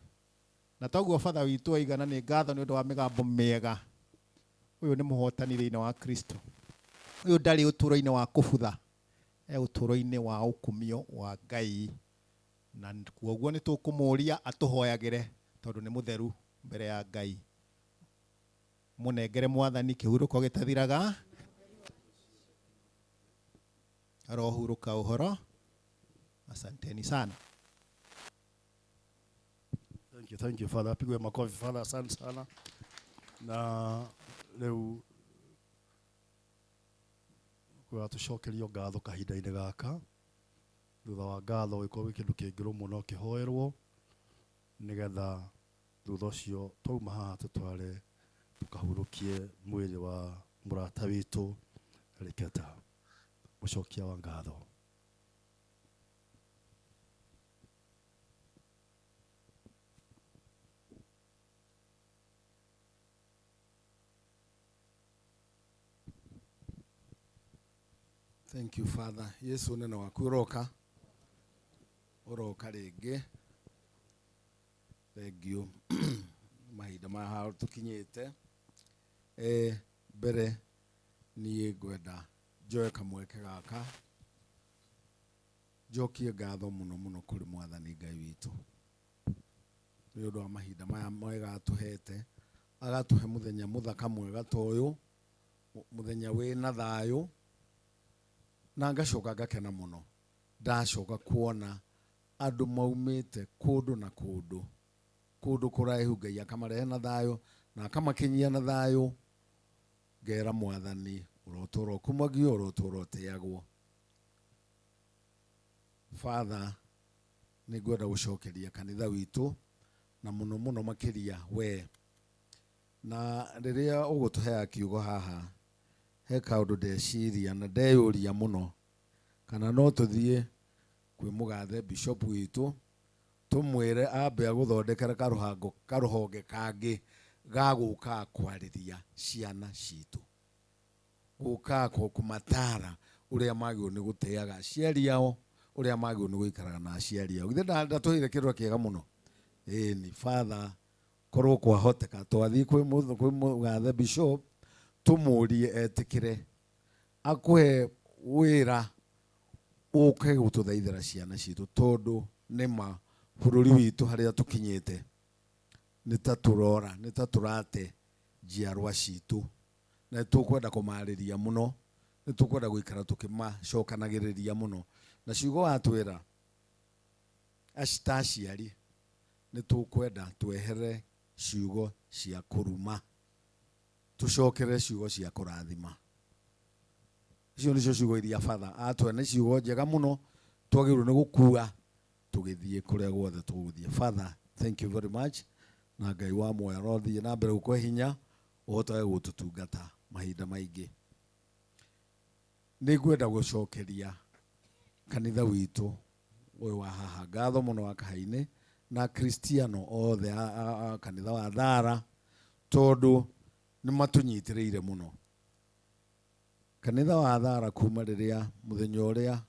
na toguo batha witũ aigana nĩ ngatho nĩ ũndũ wa mĩgambo mĩega. Ũyũ nĩ mũhotani thĩinĩ wa Kristo. Ũyũ ndarĩ ũtũũro-inĩ wa kũbutha, e ũtũũro-inĩ wa ũkumio wa Ngai, na kuoguo nĩ tũkũmũũria atũhoyagĩre tondũ nĩ mũtheru mbere ya Ngai. Mũnengere Mwathani kĩhurũko gĩtathiraga, arohurũka ũhoro. Asanteni sana. Thank you Father. Pigwe makofi Father, asante sana. Na rĩu tũcokerio ngatho kahinda-inĩ gaka. Thutha wa ngatho gĩkorwo gĩ kĩndũ kĩngĩrũ mũno kĩhoerwo, nĩgetha thutha ũcio twauma haha tũtware tũkahurũkie mwĩrĩ wa mũrata witũ Riketa. Mũcokia wa ngatho. Thank you Father. Yesu nene waku ũroka, ũroka rĩngĩ. Thank you. Mahinda maya haha tũkinyĩte, mbere niĩ ngwenda njoe kamweke gaka njokie ngatho mũno mũno kũrĩ Mwathani Ngai witũ nĩ ũndũ wa mahinda maya mega atũhete, agatũhe mũthenya mũthaka mwega ta ũyũ, mũthenya wĩna thayũ, na ngacoka ngakena mũno ndacoka kuona andũ maumĩte kũndũ na kũndũ, kũndũ kũraihu, Ngai akamarehe na thayũ na akamakinyia na thayũ. Ngera Mwathani ũrotũra ũkumagio, ũrotũra ũtĩagwo. Father, nĩ ngwenda gũcokeria kanitha witũ na mũno mũno makĩria we, na rĩrĩa ũgũtũheaga kiugo haha he kaũndũ ndeciria na ndeyũria mũno kana no tũthiĩ kwĩ mũgathe bishop witũ tũmwĩre ambe agũthondekere karũhonge kangĩ ga gũka kwarĩria ciana citũ, gũka kũmatara Ũrĩa magĩrĩirwo nĩ gũtĩaga aciari ao, ũrĩa magĩrĩirwo nĩ gũikaraga na aciari ao. Githĩ ndatũheire kĩrora kĩega mũno? Ĩni father, korwo kwahoteka twathiĩ kwĩ mũgathe bishop tũmũrie etĩkĩre akũhe wĩra ũke gũtũthaithĩra ciana citũ, tondũ nĩma bũrũri witũ harĩa tũkinyĩte nĩ ta tũrora, nĩ ta tũrate njiarwa citũ, na nĩ tũkwenda kũmarĩria mũno, nĩ tũkwenda gũikara tũkĩmacokanagĩrĩria mũno. Na ciugo watwĩra ta aciari nĩ tũkwenda twehere ciugo cia kũruma, tũcokere ciugo cia kũrathima. Icio nĩcio ciugo iria father atwĩra, nĩ ciugo njega mũno twagĩrĩirwo nĩ gũkua tũgĩthiĩ kũrĩa guothe tũgũthiĩ. Father, thank you very much, na Ngai wa muoyo arothiĩ na mbere gũkũhe hinya ũhotage gũtũtungata mahinda maingĩ. Nĩ ngwenda gũcokeria kanitha witũ ũyũ wa haha ngatho mũno wa Kahainĩ na Kristiano othe a kanitha wa Thara, tondũ nĩ matũnyitĩrĩire mũno. Kanitha wa Thara kuma rĩrĩa mũthenya ũrĩa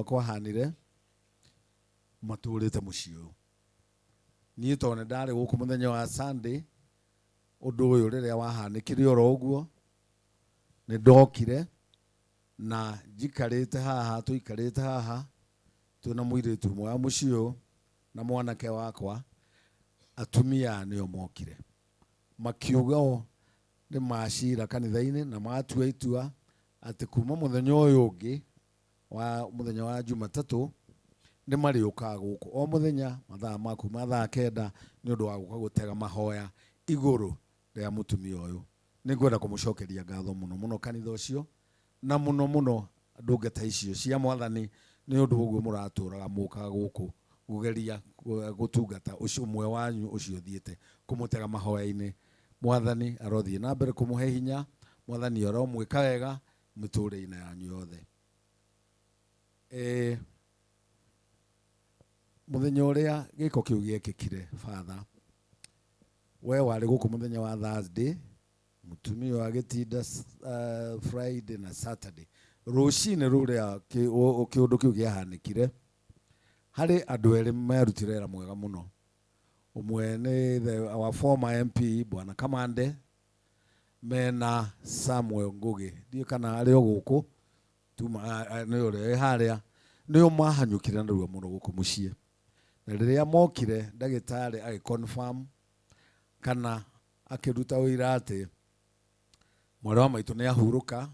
kwahanire matũrĩte mũciĩ ũyũ. Niĩ tondũ nĩ ndarĩ gũkũ mũthenya wa Sunday, ũndũ ũyũ rĩrĩa wahanĩkire oro ũguo, nĩ ndokire na njikarĩte haha, tũikarĩte haha twĩna mũirĩtu ũmwe wa mũciĩ ũyũ na mwanake wakwa. Atumia nĩo mokire makiuga o nĩ macira kanitha-inĩ na matua itua atĩ kuma mũthenya ũyũ ũngĩ wa mũthenya wa Jumatatũ nĩ marĩũkaga gũkũ o mũthenya mathaa ma kuma thaa 9 nĩ ũndũ wa gũka gũtega mahoya igũrũ rĩa mũtumia ũyũ. Nĩ ngwenda kũmũcokeria ngatho mũno mũno kanitha ũcio, na mũno mũno ndungata icio cia mwathani nĩ ũndũ ũguo mũratũraga mũkaga gũkũ kũgeria gũtungata ũcio ũmwe wanyu ũcio ũthiĩte kũmũtega mahoya-inĩ. Mwathani arothiĩ na mbere kũmũhe hinya, mwathani aromwĩka wega mĩtũrĩre-inĩ yanyu yothe. Mũthenya ũrĩa gĩko kĩu gĩekĩkire, father, we warĩ gũkũ mũthenya wa Thursday, mũtumia ũyũ agĩtinda Friday na Saturday. Rũcinĩ rũrĩa kĩũndũ kĩu kĩahanĩkire, harĩ andũ erĩ merutire wĩra mwega mũno. Ũmwe nĩ our former MP Bwana Kamande mena Samuel Ngugi, ndiũ kana arĩ o gũkũ tuma, nĩ ũrĩa wĩ harĩa, nĩo mahanyũkire narua mũno gũkũ mũciĩ. Na rĩrĩa mokire ndagĩtarĩ agĩconfirm kana akĩruta ũira atĩ mwarĩ wa maitũ nĩ ahurũka,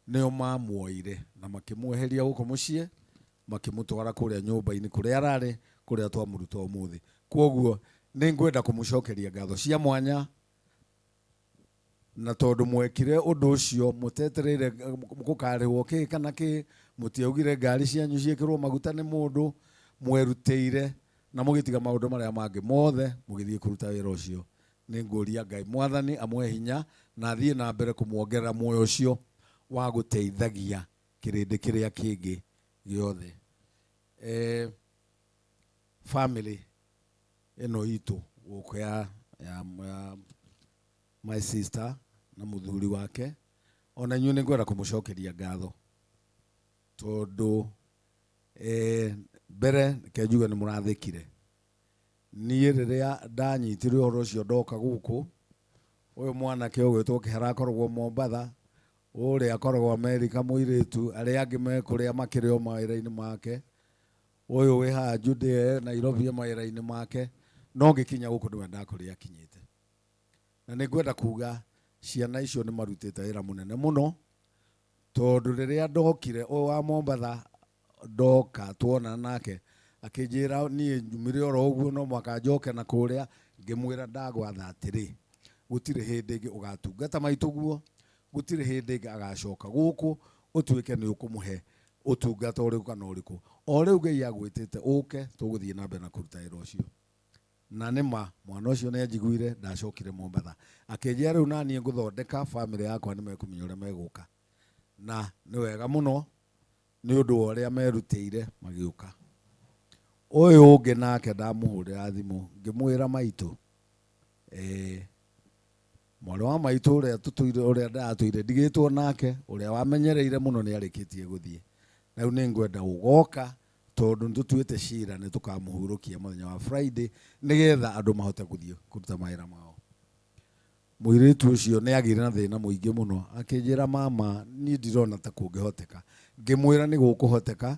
nĩo mamuoire na makĩmweheria gũkũ mũciĩ makĩmũtwara kũrĩa nyũmba-inĩ kũrĩa ararĩ, kũrĩa twamũruta ũmũthĩ. Kwoguo nĩ ngwenda kũmũcokeria ngatho cia mwanya, na tondũ mwekire ũndũ ũcio mũtetereire gũkarĩhwo kĩ kana kĩ, mũtiaugire ngari cianyu ciĩkĩrwo maguta nĩ mũndũ, mwerutĩire na mũgĩtiga maũndũ marĩa mangĩ mothe mũgĩthiĩ kũruta wĩra ũcio. Nĩ ngũria Ngai mwathani amũhe hinya na athiĩ na mbere kũmuongerera muoyo ũcio wa gũteithagia kĩrĩndĩ kĩrĩa kĩngĩ gĩothe. Family ĩno itũ gũkũ ya my sister na mũthuri wake, ona inyuĩ nĩ ngwenda kũmũcokeria ngatho tondũ mbere reke njuge nĩ mũrathĩkire. Niĩ rĩrĩa ndanyitirwe ũhoro ũcio ndoka gũkũ, ũyũ mwanake ũgwĩtwo Kĩhara akoragwo Mombatha, ũrĩa akoragwo Amerika mũirĩtu, arĩa angĩ me kũrĩa makĩrĩ o mawĩra-inĩ make, ũyũ wĩ haha Judea Nairobi mawĩra-inĩ make, no ngĩkinya gũkũ nĩwe ndakũrĩa akinyĩte. Na nĩ ngwenda kuga ciana icio nĩ marutĩte wĩra mũnene mũno, tondũ rĩrĩa ndokire ũyũ wa Mombatha ndoka tuonana nake akĩnjĩra niĩ njumire oro ũguo no mũhaka njoke na kũrĩa, ngĩmwĩra ndagwatha atĩrĩ, gũtirĩ hĩndĩ ĩngĩ ũgatungata maitũ guo, gũtirĩ hĩndĩ ĩngĩ agacoka gũkũ ũtuĩke nĩ ũkũmũhe ũtungata ũrĩkũ kana ũrĩkũ. O rĩu Ngai agwĩtĩte ũke tũgũthiĩ na mbere na kũruta wĩra ũcio. Na nĩma mwana ũcio nĩ anjiguire, ndacokire Mombatha akĩnjĩra rĩu naniĩ ngũthondeka bamĩrĩ yakwa nĩ mekũmenya ũrĩa megũka. Na nĩ wega mũno nĩ ũndũ wa ũrĩa merutĩire magĩũka. Ũyũ ũngĩ nake ndamũhũrĩra thimũ ngĩmwĩra maitũ, Mwarĩ wa maitũ ũrĩa tũtũire ũrĩa ndatũire ndigĩtwo nake ũrĩa wamenyereire mũno nĩ arĩkĩtie gũthiĩ. Na rĩu nĩ ngwenda ũgoka tondũ nĩ tũtuĩte cira nĩ tũkamũhurũkia mũthenya wa Friday nĩgetha andũ mahote gũthiĩ kũruta mawĩra mao. Mũirĩtu ũcio nĩ agĩire na thĩna mũingĩ mũno akĩnjĩra mama niĩ ndirona ta kũngĩhoteka. Ngĩmwĩra nĩ gũkũhoteka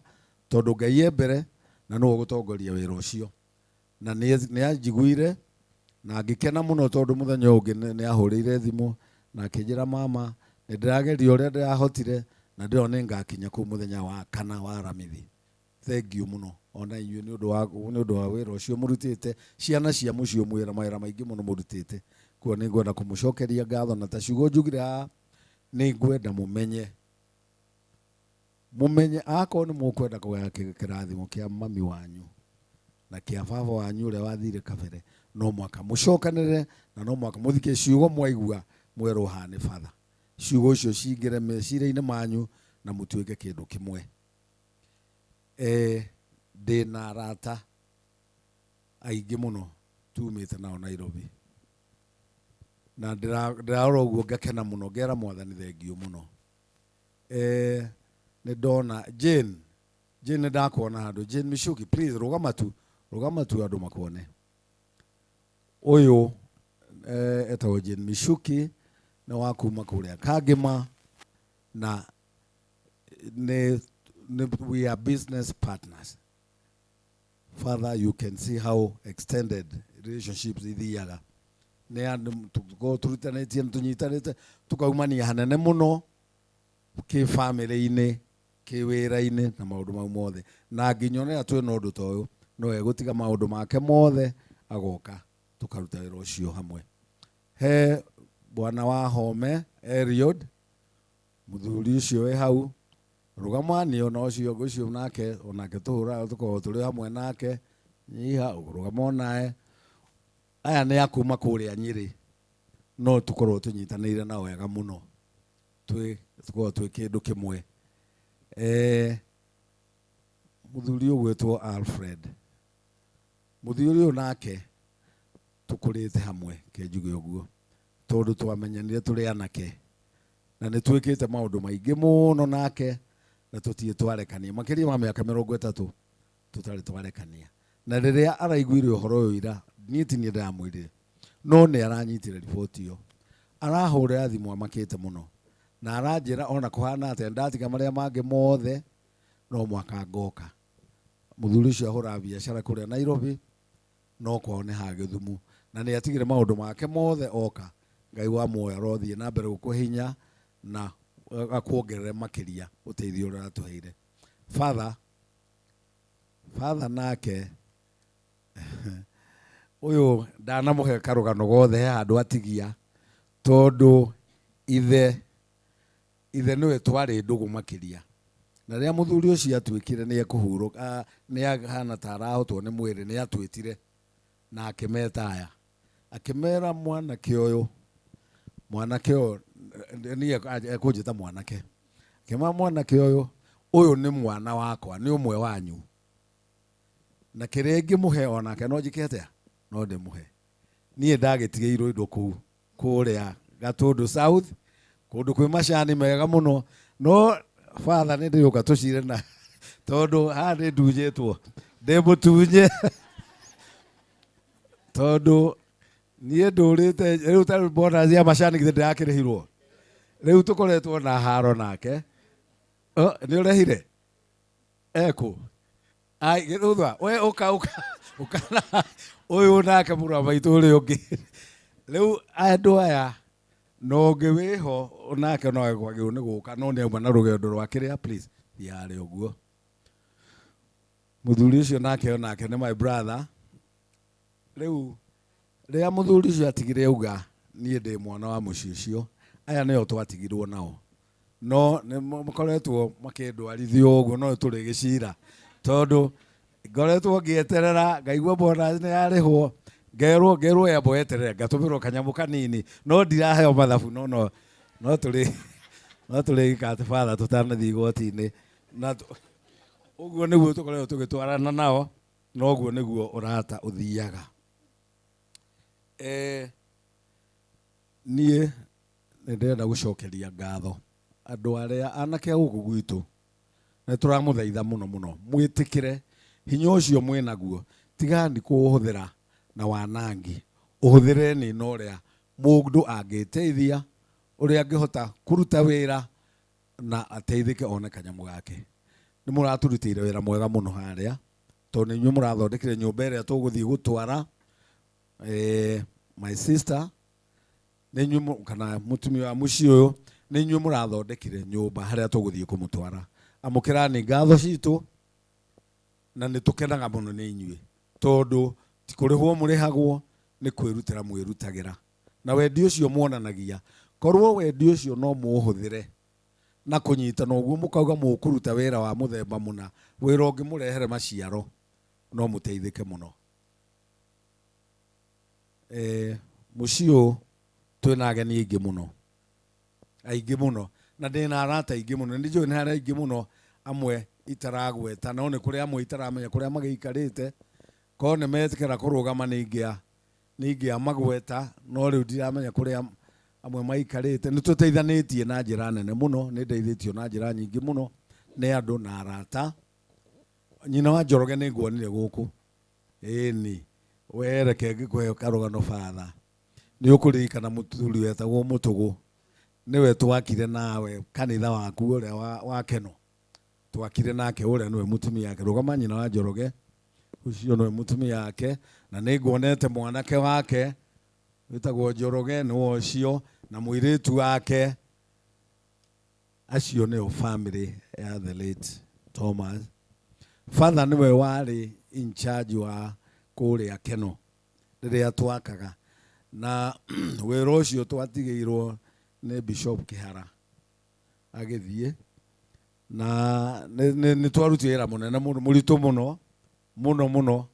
tondũ Ngai e mbere na nĩwe ũgũtongoria wĩra ũcio. Na nĩ anjiguire na ngĩkena mũno tondũ mũthenya ũngĩ nĩ ahũrĩire thimũ na akĩnjĩra mama nĩ ndĩrageria ũrĩa ndĩrahotire na ndĩrona nĩ ngakinya kũu mũthenya wa kana wa Aramithi. Thank you mũno ona inyuĩ nĩ ũndũ wa wĩra ũcio mũrutĩte ciana cia mũciĩ mwĩra mawĩra maingĩ mũno mũrutĩte. Kuo nĩ ngwenda kũmũcokeria ngatho na ta ciugo njugire haha nĩ ngwenda mũmenye akorwo nĩ mũkwenda kũgaya kĩrathimo kĩa mami wanyu na kĩa baba wanyu ũrĩa wathire kabere no mwaka mũcokanĩrĩre na no mwaka mũthike ciugo mwaigua mwerwo haha nĩ batha. Ciugo icio cingĩre meciria-inĩ manyu na mũtuĩke kĩndũ kĩmwe. Ndĩna arata aingĩ mũno tumĩte nao Nairobi na ndĩrarora ũguo ngakena mũno ngera Mwathani thengiũ mũno. Nĩ ndona Jane nĩ ndakuona handũ. Jane Michuki, please rũgama tu andũ makuone. Ũyũ etagwo Jane Michuki nĩ wa kuma kũrĩa Kangĩma na nĩ we are business partners. Father, you can see how extended relationships ithiaga. Nĩ andũ tũkoragwo tũrutanĩtie na tũnyitanĩte tũkaumania hanene mũno kĩ family-inĩ kĩ wĩra-inĩ na maũndũ mau mothe. Na nginya ona twĩna ũndũ ta ũyũ no egũtiga maũndũ make mothe agoka tũkaruta wĩra ũcio hamwe. He bwana wa Home Eliud mũthuri ũcio wĩ hau rũgama ona ũcio nake onake tũhũraga tũkoragwo tũrĩ hamwe nake nyiha rũgama onae. Aya nĩ a kuma kũrĩa Nyĩrĩ no tũkorwo tũnyitanĩire nao wega mũno tũkorwo twĩ kĩndũ kĩmwe. Mũthuri ũgwĩtwo Alfred, mũthuri ũyũ nake tũkũrĩte hamwe ke njuge ũguo tondũ twamenyanire tũrĩ anake na nĩ twĩkĩte maũndũ maingĩ mũno nake na tũtirĩ twarekania makĩria ma mĩaka 30 tũtarĩ twarekania. Na rĩrĩa araiguire ũhoro ũyũ ira niĩ ti niĩ ndĩramwĩrire no nĩ aranyitire riboti ĩyo arahũrĩra thimũ amakĩte mũno na aranjĩra ona kũhana atĩa ndatiga marĩa mangĩ mothe no mwaka ngoka. Mũthuri ũcio ahũraga biacara kũrĩa Nairobi no kwao nĩ ha Gĩthumo na nĩ atigire maũndũ make mothe oka. Ngai wa muoyo arothiĩ na mbere gũkũhe hinya na akuongerere makĩria ũteithio ũrĩa aratũheire. Father nake ũyũ ndanamũhe karũgano gothe he handũ atigia tondũ ithe nĩwe twarĩ ndũgũ makĩria. Na rĩrĩa mũthuri ũcio atuĩkire nĩ ekũhurũka nĩ ahana ta arahotwo nĩ mwĩrĩ nĩ atwĩtire na akĩmeta aya akĩmera mwanake ũyũ niĩ ekũnjĩta mwanake akĩmera mwanake ũyũ nĩ mwana wakwa nĩ ũmwe wanyu na kĩrĩa ingĩmũhe onake no njĩke atĩa no ndĩmũhe. Niĩ ndagĩtigĩirwo indo kũu kũrĩa Gatũndũ South kũndũ kwĩ macani mega mũno no father nĩ ndĩũka tũcire na tondũ haha nĩ ndunjĩtwo ndĩmũtunye tondũ niĩ ndũrĩte rĩu ta bonus ya macani githĩ ndĩrakĩrĩhirwo rĩu tũkoretwo na haro nake. Nĩ ũrehire ekũ ai gĩthutha we ũka ũyũ nake mũrũ wa maitũ ũrĩa ũngĩ. Rĩu andũ aya no ũngĩ wĩho nake no ekwagĩrĩirwo nĩ gũka no nĩ auma na rũgendo rwa kĩrĩa please thiĩ harĩa ũguo. Mũthuri ũcio nake onake nĩ my brother. Rĩu rĩrĩa mũthuri ũcio atigire auga niĩ ndĩ mwana wa mũciĩ ũcio aya nĩo twatigirwo nao no nĩ makoretwo makĩndwarithio ũguo no tũrĩ gĩcira tondũ ngoretwo ngĩeterera ngaigua bonus nĩ yarĩhwo ngerwo yambo eterere ngatũmĩrwo kanyamũ kanini no ndiraheo mathabu no tũrĩ gĩka atĩ father tũtanathiĩ igoti-inĩ na ũguo nĩguo tũkoretwo tũgĩtwarana nao na ũguo nĩguo ũrata ũthiaga. Niĩ nĩ ndĩrenda gũcokeria ngatho andũ arĩa anake a gũkũ gwitũ, nĩ tũramũthaitha mũno mũno mwĩtĩkĩre hinya ũcio mwĩnaguo, tigani kũũhũthĩra na wanangi, ũhũthĩreni na ũrĩa mũndũ angĩteithia, ũrĩa angĩhota kũruta wĩra na ateithĩke one kanyamũ gake. Nĩ mũratũrutĩire wĩra mwega mũno harĩa, tondũ nĩ inyuĩ mũrathondekire nyũmba ĩrĩa tũgũthiĩ gũtwara my sister, nĩ inyuĩ kana mũtumia wa mũciĩ ũyũ, nĩ inyuĩ mũrathondekire nyũmba harĩa tũgũthiĩ kũmũtwara. Amũkĩrani ngatho citũ, na nĩ tũkenaga mũno nĩ inyuĩ, tondũ ti kũrĩhwo mũrĩhagwo, nĩ kwĩrutĩra mwĩrutagĩra. Na wendi ũcio muonanagia, korwo wendi ũcio no mũũhũthĩre na kũnyitana ũguo mũkauga mũkũruta wĩra wa mũthemba mũna, wĩra ũngĩmũrehere maciaro, no mũteithĩke mũno. Mũciĩ ũyũ twĩna ageni aingĩ mũno, aingĩ mũno, na ndĩna arata aingĩ mũno, nĩ njũĩ nĩ harĩ aingĩ mũno amwe itaragweta, no nĩ kũrĩ amwe itaramenya kũrĩa magĩikarĩte, korwo nĩ metĩkĩra kũrũgama nĩ ingĩamagweta, no rĩu ndiramenya kũrĩa amwe maikarĩte. Nĩ tũteithanĩtie na njĩra nene mũno, nĩ ndeithĩtio na njĩra nyingĩ mũno nĩ andũ na arata. Nyina wa Njoroge nĩ nguonire gũkũ, ĩni we reke ngĩkũhe karũgano batha, nĩ ũkũririkana mũthuri wetagwo Mũtũgũ, nĩwe twakire nawe kanitha waku ũrĩa wa Keno, twakire nake ũrĩa nĩwe mũtumia wake. Rũgama nyina wa Njoroge, ũcio nĩwe mũtumia wake, na nĩ nguonete mwanake wake wĩtagwo Njoroge, nĩwe ũcio, na mũirĩtu wake. Acio nĩo family ya the late Thomas. Father nĩwe warĩ in charge wa kũrĩa Keno rĩrĩa twakaga, na wĩra ũcio twatigĩirwo nĩ Bishop Kĩhara agĩthiĩ, na nĩ twarutire wĩra mũnene mũno, mũritũ mũno mũno mũno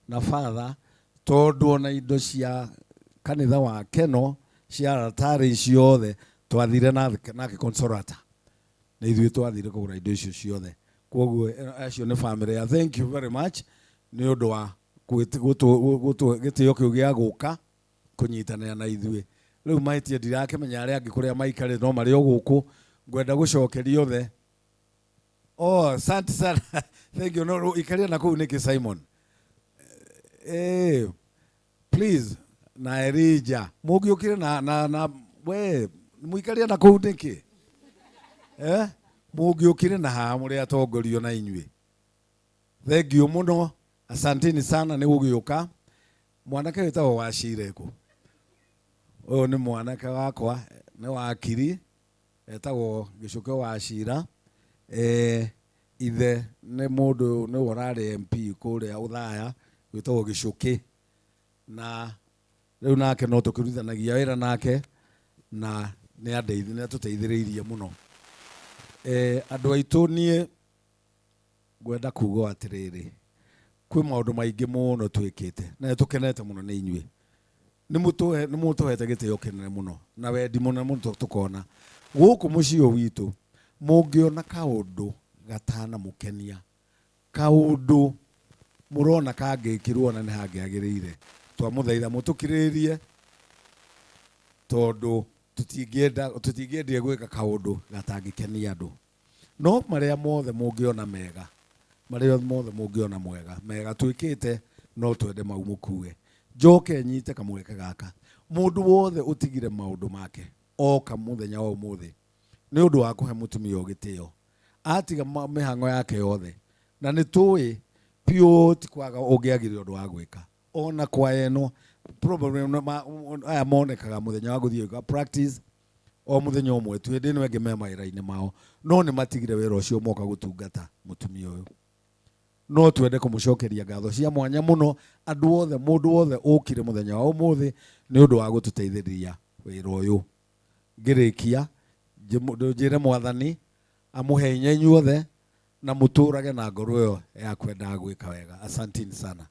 na father, tondũ ona indo cia kanitha wa Keno cia ratari ciothe twathire nake Consolata, na ithuĩ twathire kũgũra indo icio ciothe. Koguo acio nĩ family ya, thank you very much nĩ ũndũ wa gĩtĩo kĩu gĩa gũka kũnyitanĩra na ithuĩ. Rĩu mahĩtia ndirakĩmenya arĩa angĩ kũrĩa maikarĩte, no marĩ o gũkũ. Ngwenda gũcokeria othe. Oh, asante sana. Thank you. No, ikaria na kũu nĩkĩ Simon? Please, na Elijah mũngĩũkire na we mũikaria na kũu nĩkĩ? Mũngĩũkire na haha mũrĩ atongorio na inyuĩ. Thank you mũno, asanteni sana nĩ gũgĩũka. Mwanake wĩtagwo Wachira kũ? Ũyũ nĩ mwanake wakwa, nĩ wakiri, etagwo Gĩcũke Wachira. Ithe nĩ mũndũ nĩwe ũrarĩ MP kũrĩa Ũthaya, wĩtagwo Gĩcũkĩ, na rĩu nake no tũkĩrutithanagia wĩra nake, na nĩ atũteithĩrĩirie mũno. Andũ aitũ, niĩ ngwenda kuga atĩrĩrĩ, kwĩ maũndũ maingĩ mũno twĩkĩte na nĩ tũkenete mũno nĩ inyuĩ. Nĩ mũtũhete gĩtĩo kĩnene mũno na wendi mũnene mũno tũkona gũkũ mũciĩ ũyũ witũ. Mũngĩona kaũndũ gatanamũkenia, kaũndũ mũrona kangĩkĩrwo na nĩ hangĩagĩrĩire, twamũthaitha mũtũkirĩrĩrie, tondũ tũtingĩendire gwĩka kaũndũ gatangĩkenia andũ. No marĩa mothe mũngĩona mega, marĩa mothe mũngĩona mwega mega twĩkĩte, no twende mau mũkue. Njoke nyite kamweke gaka, mũndũ wothe ũtigire maũndũ make oka mũthenya wa ũmũthĩ nĩ ũndũ wa kũhe mũtumia ũyũ gĩtĩo, atiga mĩhang'o yake yothe, na nĩ tũĩ piũ ti kwaga ũngĩagire ũndũ wa gwĩka ona kwa eno probably aya monekaga mũthenya wa gũthiĩ gwĩka practice o mũthenya ũmwe tu, hĩndĩ ĩno ĩngĩ me mawĩra-inĩ mao, no nĩ matigire wĩra ũcio moka gũtungata mũtumia ũyũ. No twende kũmũcokeria ngatho cia mwanya mũno andũ othe, mũndũ wothe ũkire mũthenya wa ũmũthĩ nĩ ũndũ wa gũtũteithĩrĩria wĩra ũyũ. Ngĩrĩkia njĩre Mwathani amũhe hinya inyuothe na mũtũrage na ngoro ĩyo ya kwendaga gwĩka wega. Asanteni sana.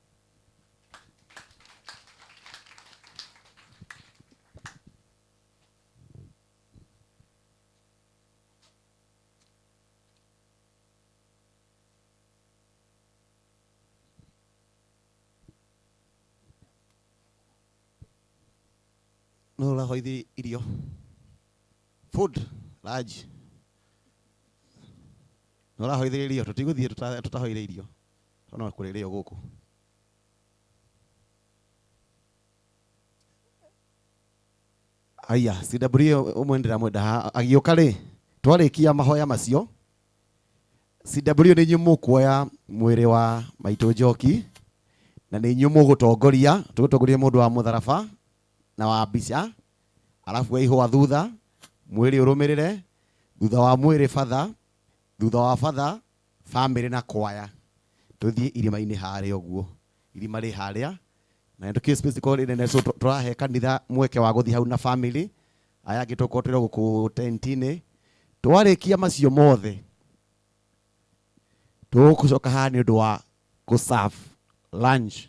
Nũ ũrahoithia irio? Food, Raj. Nũ ũrahoithia irio? Tũtigũthiĩ tũtahoire irio. Tondũ no kũrĩrĩo gũkũ. Aya, CW ũmwe ndĩramwenda haha agĩũka rĩ, twarĩkia mahoya macio, CW nĩ inyuĩ mũkuoya mwĩrĩ wa maitũ Njoki na nĩ inyuĩ mũgũtongoria, tũgũtongoria mũndũ wa mũtharaba na wa mbica, arabu wa ihũa thutha, mwĩrĩ ũrũmĩrĩre, thutha wa mwĩrĩ batha, thutha wa batha bamĩrĩ na kwaya, tũthiĩ irima-inĩ harĩa ũguo, irima rĩ harĩa, na nĩ space ko nene, so tũrahe kanitha mweke wa gũthiĩ hau na family, aya angĩ tũkorwo twĩrwo gũkũ tent-inĩ. Twarĩkia macio mothe, tũgũcoka haha nĩ ũndũ wa gũ-serve lunch,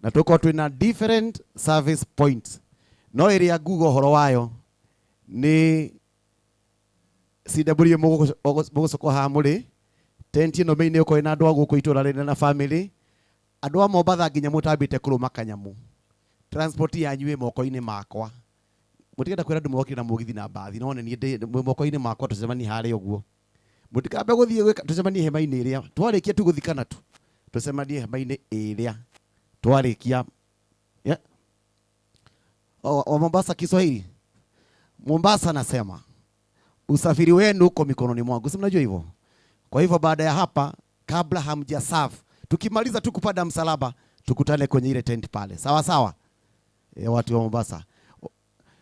na tũkorwo twĩna different service points, no ĩrĩa nguga ũhoro wayo nĩ CW mũgũcoka haha mũrĩ tent ĩno main ĩkorwo ĩna andũ a gũkũ itũra rĩnene na family, andũ a Mombatha nginya mũtambĩte kũrũma kanyamũ, transport yanyu ĩ moko-inĩ makwa, mũtigenda kwĩra andũ mokire na mũgithi na mbathi, no nĩ niĩ ndĩ mwĩ moko-inĩ makwa, tũcemanie harĩa ũguo, mũtikambe gũthiĩ gwĩka, tũcemanie hema-inĩ ĩrĩa twarĩkia tu gũthikana tu, tũcemanie hema-inĩ ĩrĩa twarĩkia. Yeah. O Mombasa Kiswahili, Mombasa nasema usafiri wenu uko mikononi mwangu, si mnajua hivyo? Kwa hivyo baada ya hapa, kabla hamja serve, tukimaliza tu kupanda msalaba, tukutane kwenye ile tent pale, sawa sawa? Watu wa Mombasa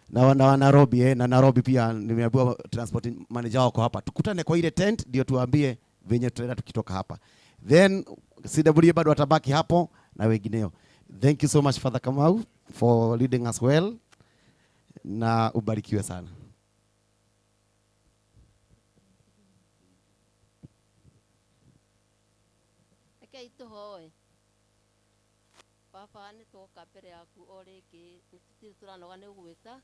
na Nairobi, na Nairobi pia nimeambiwa transport manager wako hapa, tukutane kwa ile tent ndio tuambie venye tutaenda tukitoka hapa, then CW bado watabaki hapo na wengineo. Thank you so much Father Kamau for leading us well, na ubarikiwe sana. Rekei tũhoe. Baba, nĩ twoka mbere yaku o rĩngĩ, tũtirĩ tũranoga nĩ gwĩta,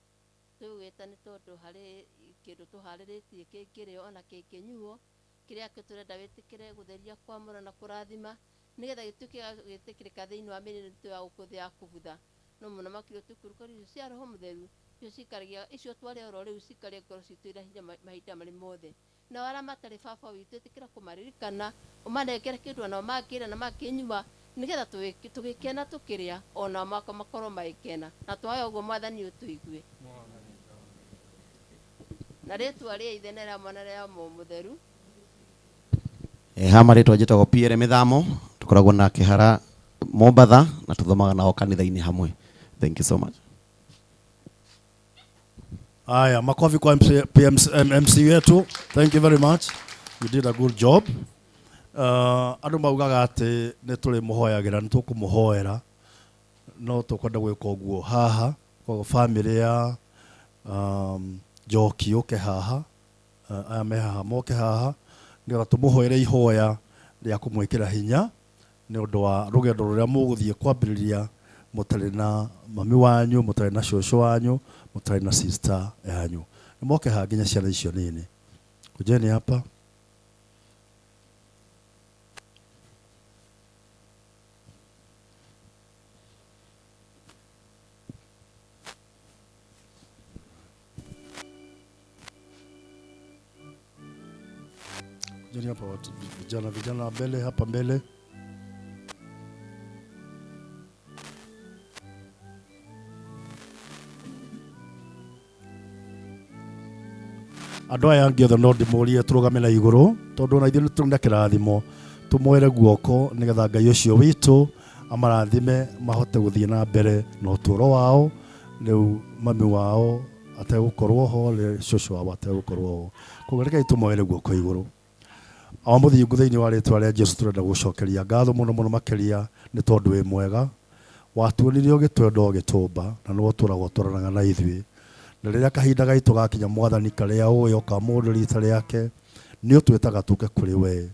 twĩgwĩta nĩ tondũ harĩ kĩndũ tũharĩrĩtie kĩngĩrĩo ona kĩngĩnyuo, kĩrĩa tũrenda wĩtĩkĩre gũtheria, kwamũra na kũrathima, nĩgetha gĩtuĩke gĩa gwĩtĩkĩrĩka thĩinĩ wa mĩrĩ itũ ya gũkũ thĩ ya kũbutha. No mũno makĩria ũtũikũrũkĩrie icio cia Roho Mũtheru, icio cikaragia, icio twarĩa oro rĩu cikarie ngoro citũ ina hinya mahinda marĩ mothe. Na arĩa matarĩ baba witũ, ĩtĩkĩra kũmaririkana, ũmanengere kĩndũ onao mangĩrĩa na mangĩnyua, nĩgetha tũgĩkena tũkĩrĩa, onao makorwo magĩkena. Na twahoya ũguo Mwathani ũtũigue. Na rĩtwa rĩa Ithe na rĩa Mwana na rĩa Roho Mũtheru. Hama rĩtwa njĩtagwo Pierre Mĩthamo, tũkoragwo na Kĩhara Mombatha na tuthomaga nao kanitha-inĩ hamwe. Thank you so much. Aya, makofi kwa MC, PMC, MC wetu. Thank you very much. You did a good job. Andũ maugaga atĩ nĩ tũrĩmũhoyagĩra, nĩ tũkũmũhoera, no tũkwenda gwĩka ũguo haha. Koguo family ya Njoki ũke haha, aya me haha moke haha, nĩgetha tũmũhoere ihoya rĩa kũmwĩkĩra hinya nĩ ũndũ wa rũgendo rũrĩa mũgũthiĩ kwambĩrĩria mũtarĩ na mami wanyu, mũtarĩ na cũcũ wanyu, mũtarĩ na sister yanyu. Nĩ moke haha nginya ciana icio nini. Kujeni hapa. Kujeni hapa watu, vijana, vijana mbele hapa mbele. Andũ aya angĩ othe no ndĩmũrie tũrũgame na igũrũ, tondũ ona ithuĩ nĩ tũrĩ na kĩrathimo, tũmwere guoko nĩgetha Ngai ũcio witũ amarathime mahote gũthiĩ na mbere na ũtũũro wao, rĩu mami wao ategũkorwo ho, rĩ cũcũ wao ategũkorwo ho. Koguo rekei tũmoere guoko igũrũ. O mũthingu thĩinĩ wa rĩtwa rĩa Jesũ tũrenda gũcokeria ngatho mũno mũno makĩria nĩ tondũ wĩ mwega, watuonirie ũgĩtwenda ũgĩtũmba, na nĩwe ũtũũraga ũtwaranaga na ithuĩ. Na rĩrĩa kahinda gaitũ gakinya Mwathani karĩa ũĩ oka mũndũ rita rĩake, nĩ ũtwĩtaga tũke kũrĩ we.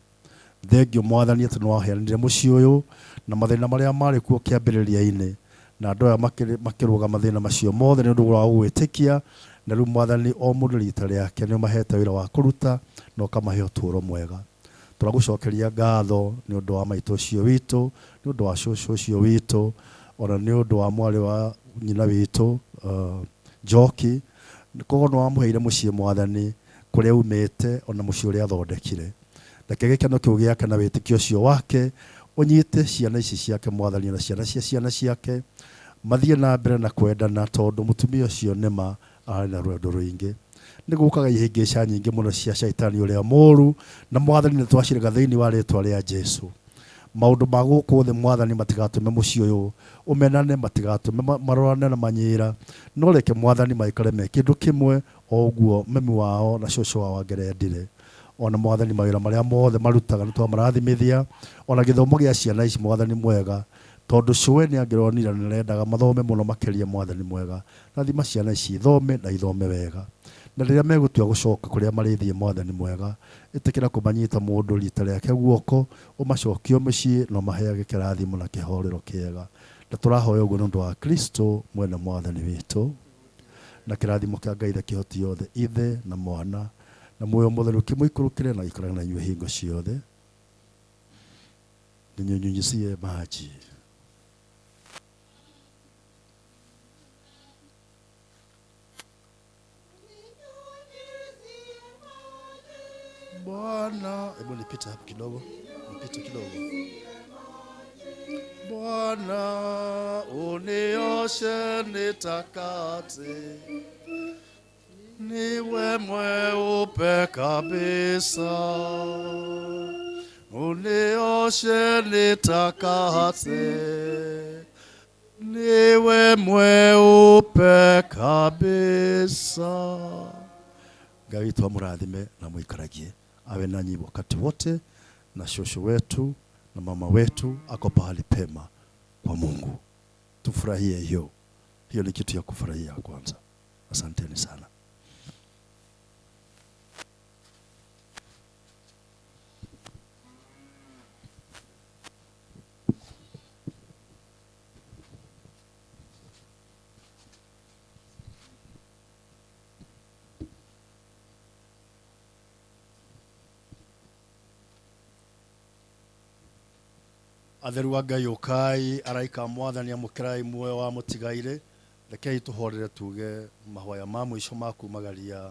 Thengio Mwathani atĩ nĩwaheanire mũciĩ ũyũ na mathĩna marĩa marĩ kuo kĩambĩrĩria-inĩ, na andũ aya makĩrũga mathĩna macio mothe nĩ ũndũ wa gũgwĩtĩkia. Na rĩu Mwathani o mũndũ rita rĩake nĩ ũmahete wĩra wa kũruta na ũkamahe ũtũũro mwega. Tũragũcokeria ngatho nĩ ũndũ wa maitũ ũcio witũ, nĩ ũndũ wa cũcũ ũcio witũ, ona nĩ ũndũ wa mwarĩ wa nyina witũ, Njoki koguo nĩ wamũheire mũciĩ mwathani kũrĩa umĩte ona mũciĩ ũrĩa athondekire. Reke gĩkeno kĩu gĩake na wĩtĩkio ũcio wake ũnyite ciana ici ciake mwathani na ciana cia ciana ciake mathiĩ na mbere na kwendana tondũ mũtumia ũcio nĩma arĩ na rwendo rũingĩ. Nĩ gũkaga ihĩngĩca nyingĩ mũno cia caitani ũrĩa mũũru na mwathani nĩ twacirega thĩinĩ wa rĩtwa rĩa Jesu. Maũndũ ma gũkũ thĩ mwathani matigatũme mũciĩ ũyũ ũmenane, matigatũme marorane na manyĩra, no reke mwathani maikare me kĩndũ kĩmwe o ũguo mami wao na cũcũ wao angĩrendire. Ona mwathani mawĩra marĩa mothe marutaga nĩ twamarathimithia, ona gĩthomo gĩa ciana ici mwathani mwega tondũ cũwe nĩ angĩronire na nĩarendaga mathome mũno makĩria mwathani mwega. Rathima ciana ici ithome na ithome wega, na rĩrĩa megũtua gũcoka kũrĩa marĩthiĩ mwathani mwega ĩtĩkĩra kũmanyita mũndũ rita rĩake guoko ũmacokie mũciĩ na ũmaheage kĩrathimo na kĩhorero kĩega. Na tũrahoya ũguo nĩ ũndũ wa Kristo mwene mwathani witũ, na kĩrathimo kĩa Ngai the kĩhoti yothe Ithe na Mwana na muoyo mũtheru kĩmũikũrũkĩre na gĩikarage na inyuĩ hingo ciothe. Ninyunyuzie maji. Bwana, hebu nipite hapo kidogo, nipite kidogo. Bwana unioshe nitakate, niwe mweupe kabisa. Unioshe nitakate, niwe mweupe kabisa. Ngai witũ amũrathime na mũikaragie, awe nanyi wakati wote, na shosho wetu na mama wetu ako pahali pema kwa Mungu. Tufurahie hiyo. Hiyo ni kitu ya kufurahia kwanza. Asanteni sana. Atheru a Ngai ũkai, araika a mwathani amũkĩrai muoyo wa mũtigaire. Rekei tũhorere tuge mahoya ma mũico ma kumagaria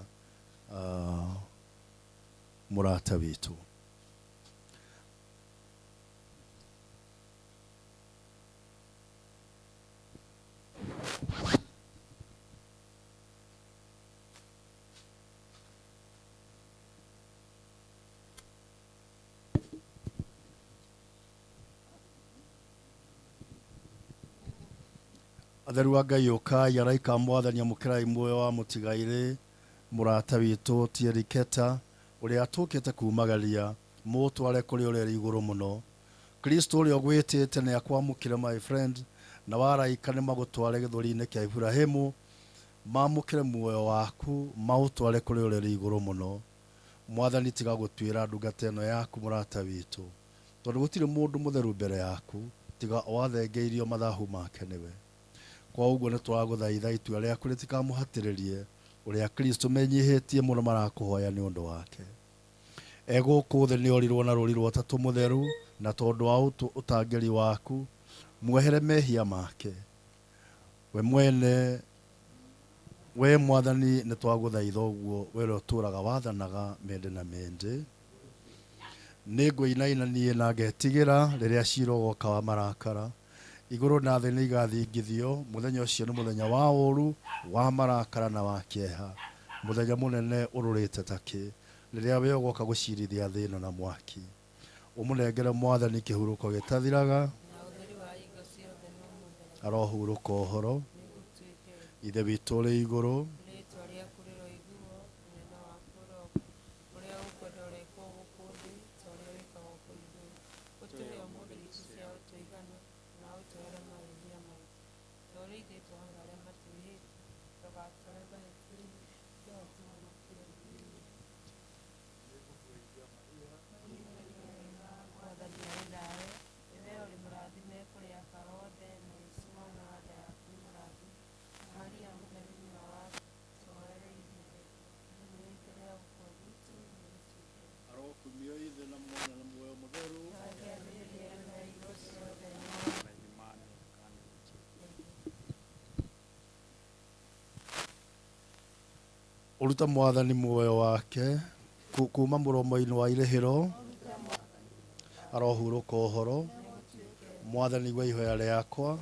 mũrata witũ. Atheru a Ngai ũkai, araika a mwathani amũkĩrai muoyo wa mũtigaire mũrata witũ Thierry Keta ũrĩa atũkĩte kumagaria mũtware kũrĩ ũrĩa ũrĩ igũrũ mũno. Kristo ũrĩa ũgwĩtĩte nĩ akwamũkĩre my friend, na waraika nĩ magũtware gĩthũri-inĩ kĩa Iburahĩmu, mamũkĩre muoyo waku maũtware kũrĩ ũrĩa ũrĩ igũrũ mũno. Mwathani tiga gũtuĩra ndungata ĩno yaku mũrata witũ, tondũ gũtirĩ mũndũ mũtheru mbere yaku tiga wathengeirio mathahu make nĩwe. Kwa ũguo nĩ tũragũthaitha itua rĩaku rĩtikamũhatĩrĩrie ũrĩa Kristo menyihĩtie mũno marakũhoya nĩ ũndũ wake. Egũkũ thĩ nĩ orirwo na rũri rwa ũtatũ mũtheru, na tondũ wa ũtangĩri waku mwehere mehia make. We mwene, we mwathani nĩ twagũthaitha ũguo, we ũrĩa ũtũũraga wathanaga mĩndĩ na mĩndĩ. Nĩ ngũinaina niĩ na ngetigĩra rĩrĩa ciira ũgoka wa marakara. Igũrũ na thĩ nĩ igathingithio, mũthenya ũcio nĩ mũthenya wa ũũru, wa marakara na wa kĩeha, mũthenya mũnene ũrũrĩte ta kĩ, rĩrĩa we ũgoka gũcirithia thĩ ĩno na mwaki. Ũmũnengere mwathani kĩhurũko gĩtathiraga, arohurũka ũhoro. Ithe witũ ũrĩ igũrũ, Ũrute mwathani muoyo wake kuma mũromo-inĩ wa irĩhĩro arohurũka ũhoro. Mwathani igua ihoya rĩakwa.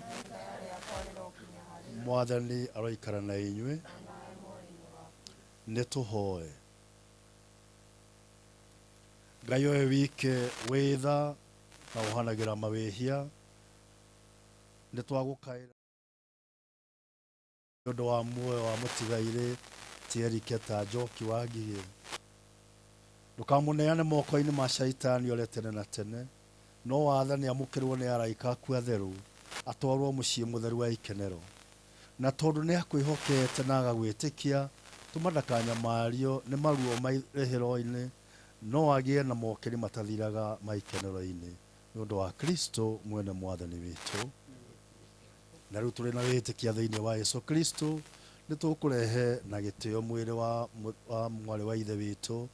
Mwathani aroikara na inyuĩ. Nĩ tũhoe. Ngai ũyũ wike wĩ tha na ũhanagĩra mawĩhia, nĩ twagũkaĩra nĩ ũndũ wa muoyo wa mũtigairĩ ti Eriketa Njoki wa Ngigĩ. Ndũkamũneane moko-inĩ ma shaitani ũrĩa tene na tene, no wathani amũkĩrwo nĩ araika aku atheru, atwarwo mũciĩ mũtheru wa ikenero. Na tondũ nĩ akwĩhokete na agagwĩtĩkia, tũma ndakanyamario nĩ maruo ma irĩhĩro-inĩ, no agĩe na mokĩri matathiraga ma ikenero-inĩ nĩ ũndũ wa Kristo mwene mwathani witũ. Na rĩu tũrĩ na wĩtĩkia thĩinĩ wa Yesu Kristo, nĩ tũkũrehe na gĩtĩo mwĩrĩ wa mwarĩ wa ithe witũ,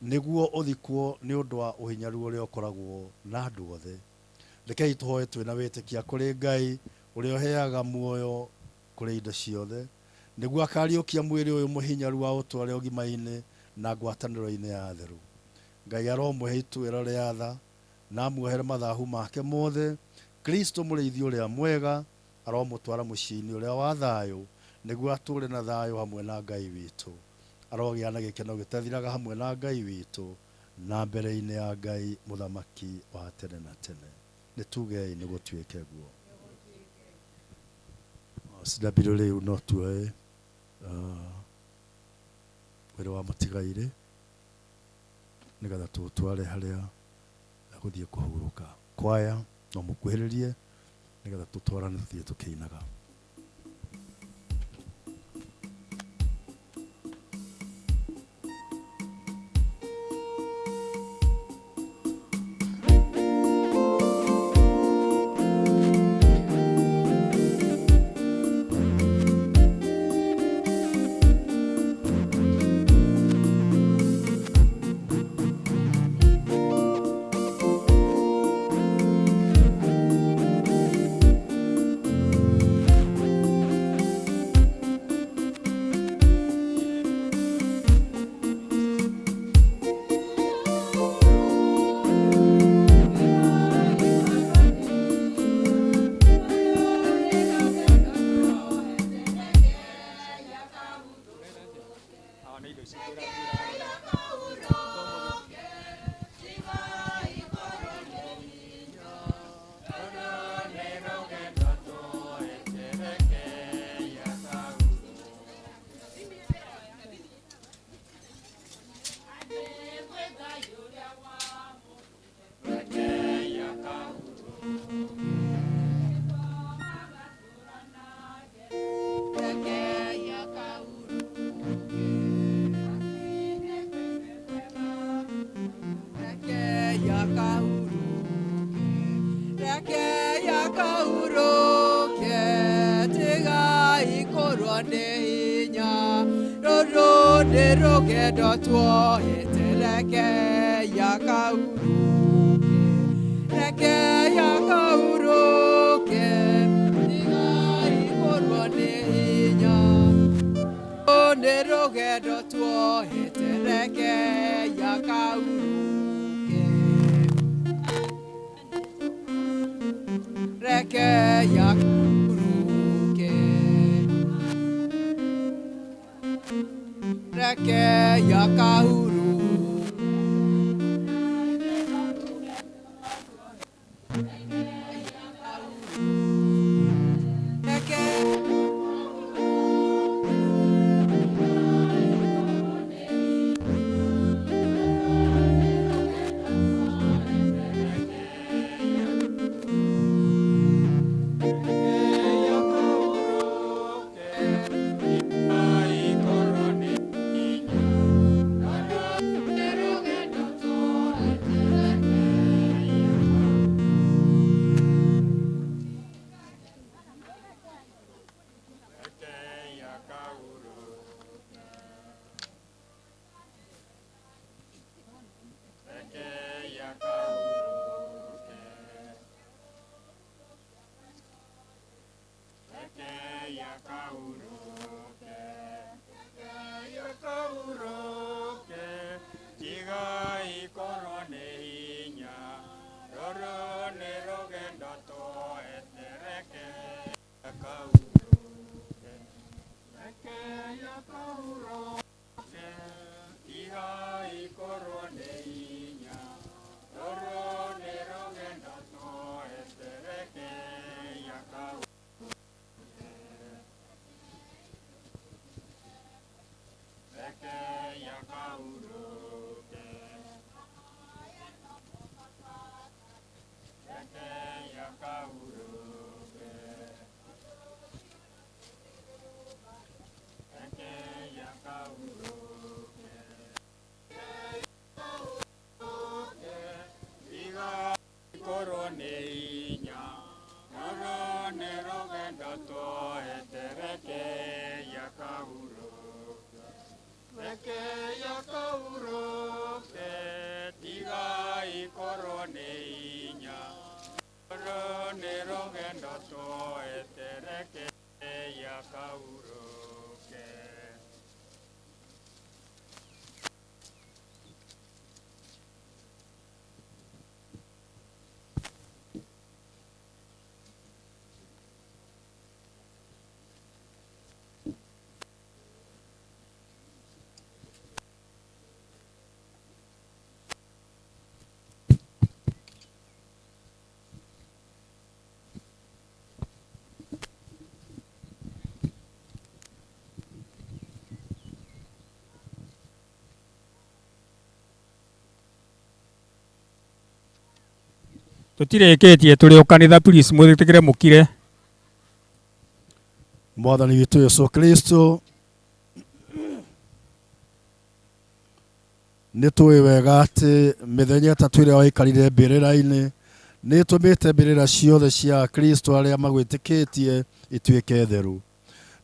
nĩguo ũthikwo nĩ ũndũ wa ũhinyaru ũrĩa ũkoragwo na andũ othe. Rekei tũhoe twĩ na wĩtĩkia kũrĩ Ngai ũrĩa ũheaga muoyo kũrĩ indo ciothe, nĩguo akariũkia mwĩrĩ ũyũ mũhinyaru wa ũtware ũgima-inĩ na ngwatanĩro-inĩ ya atheru. Ngai aromũhe ituĩro rĩa tha na amuohere mathahu make mothe. Kristo mũrĩithi ũrĩa mwega aromũtwara mũciĩ-inĩ ũrĩa wa thayũ, nĩguo atũũre na thayũ hamwe na Ngai witũ. Arogĩa na gĩkeno gĩtathiraga hamwe na Ngai witũ na mbere-inĩ ya Ngai mũthamaki wa tene na tene. Nĩ tugei nĩ gũtuĩke guo. Sidabiro rĩu no tuoe mwĩrĩ wa mũtigairĩ nĩgetha tũũtware harĩa gũthiĩ kũhurũka. Kwaya no mũkuhĩrĩrie nĩgetha tũtwarane tũthiĩ tũkĩinaga. Tutireketie turi o kanitha, please mwĩtĩkĩre mũkire. Mwathani witũ Yesu Kristo, nĩ tũĩ wega atĩ mĩthenya ĩtatũ ĩrĩa waikarire mbĩrĩra-inĩ nĩ ĩtũmĩte mbĩrĩra ciothe cia Kristo arĩa magwĩtĩkĩtie ituĩke theru.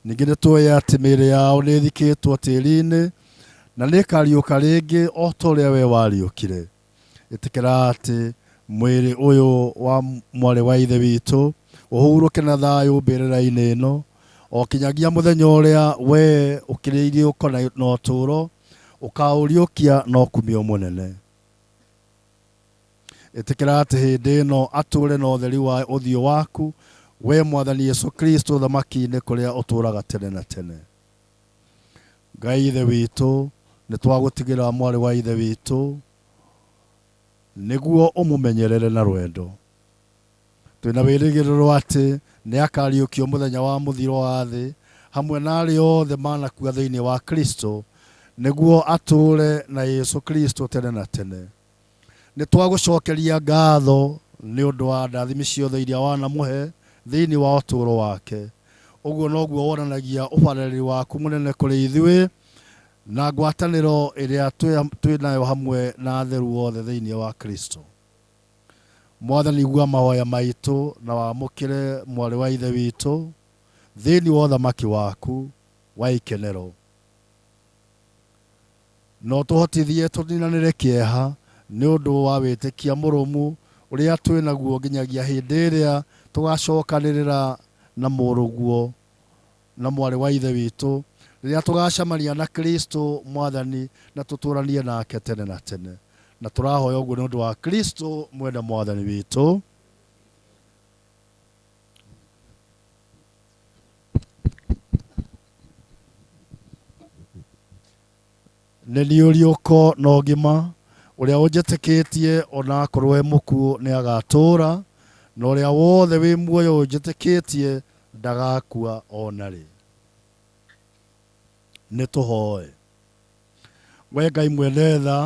Ningĩ nĩ tũĩ atĩ mĩĩrĩ yao nĩ ĩthikĩtwo tĩri-inĩ na nĩ ĩkariũka rĩngĩ o ta ũrĩa we wariũkire. Ĩtĩkĩra atĩ mwĩrĩ ũyũ wa mwarĩ wa ithe witũ ũhurũke na thayũ mbĩrĩra-inĩ ĩno o kinyagia mũthenya ũrĩa we ũkĩrĩirie ũkona na ũtũũro ũkaũriũkia na ũkumio mũnene. Ĩtĩkĩra atĩ hĩndĩ ĩno atũũre na ũtheri wa ũthiũ waku we Mwathani Yesu Kristo thamaki-inĩ kũrĩa ũtũũraga tene na tene. Ngai ithe witũ, nĩ twagũtigĩra mwarĩ wa ithe witũ nĩguo ũmũmenyerere na rwendo. Twĩna wĩrĩgĩrĩro atĩ nĩ akariũkio mũthenya wa mũthiro wa thĩ hamwe na arĩa othe manakua thĩinĩ wa Kristo nĩguo atũũre na Yesu Kristo tene na tene. Nĩ twagũcokeria ngatho nĩ ũndũ wa ndathimi ciothe iria wanamũhe thĩinĩ wa ũtũũro wake. Ũguo noguo wonanagia ũbarĩrĩri waku mũnene kũrĩ ithuĩ na ngwatanĩro ĩrĩa twĩ nayo hamwe na atheru othe thĩinĩ wa Kristo. Mwathani, igua mahoya maitũ na wamũkĩre mwarĩ wa ithe witũ thĩinĩ wa ũthamaki waku wa ikenero. No tũhotithie tũninanĩre kĩeha nĩ ũndũ wa wĩtĩkia mũrũmu ũrĩa twĩ naguo nginyagia hĩndĩ ĩrĩa tũgacokanĩrĩra na mũrũguo na mwarĩ wa ithe witũ rĩrĩa tũgacemania na Kristo Mwathani na tũtũranie nake tene na tene. Na tũrahoya ũguo nĩ ũndũ wa Kristo mwene Mwathani witũ. Nĩ niĩ ũriũko na ũgima, ũrĩa ũnjĩtĩkĩtie ona akorwo e mũkuũ nĩ agatũũra, na ũrĩa wothe wĩ muoyo ũnjĩtĩkĩtie ndagakua ona rĩ. Nĩ tũhoe. We Ngai mwene tha,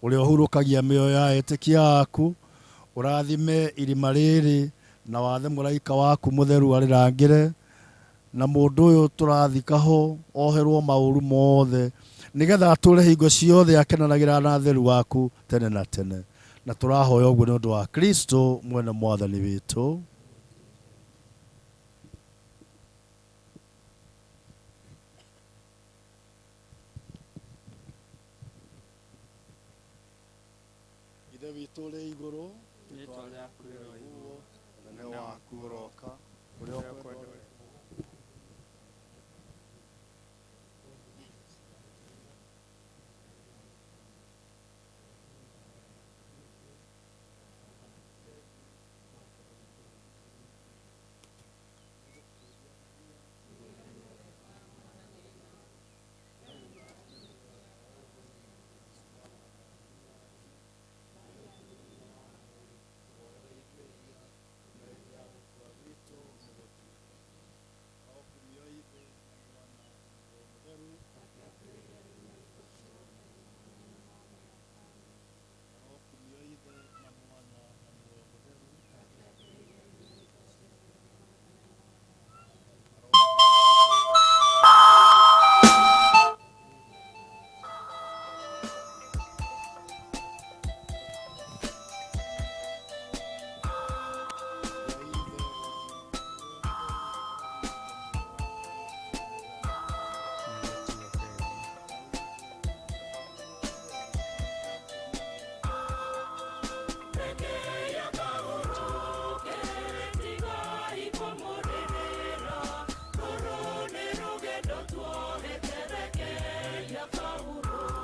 ũrĩa ũhurũkagia mĩoyo ya etĩkia aku, ũrathime irima rĩrĩ na wathe mũraika waku mũtheru arĩrangĩre, na mũndũ ũyũ tũrathika ho oherwo maũru mothe nĩgetha atũũre hingo ciothe akenanagĩra na atheru waku tene na tene. Na tũrahoya ũguo nĩ ũndũ wa Kristo mwene Mwathani witũ. Ithe witũ ũrĩ igũrũ, rĩĩtwa rĩaku rĩroiguo, ũnene waku ũroka, ũrĩa ũkwenda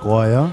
Kwaya.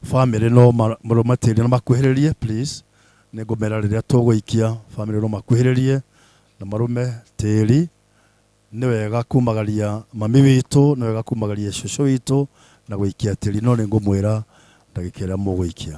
Family no marumatĩrĩrie na makuhĩrĩrie please nĩ ngũmera rĩrĩa tũgũikia family no makuhĩrĩrie na marume tĩri nĩ wega kumagaria mami witũ nĩ wega kumagaria cũcũ witũ na gũikia tĩri no nĩ ngũmwĩra ndagĩka ĩrĩa mũgũikia.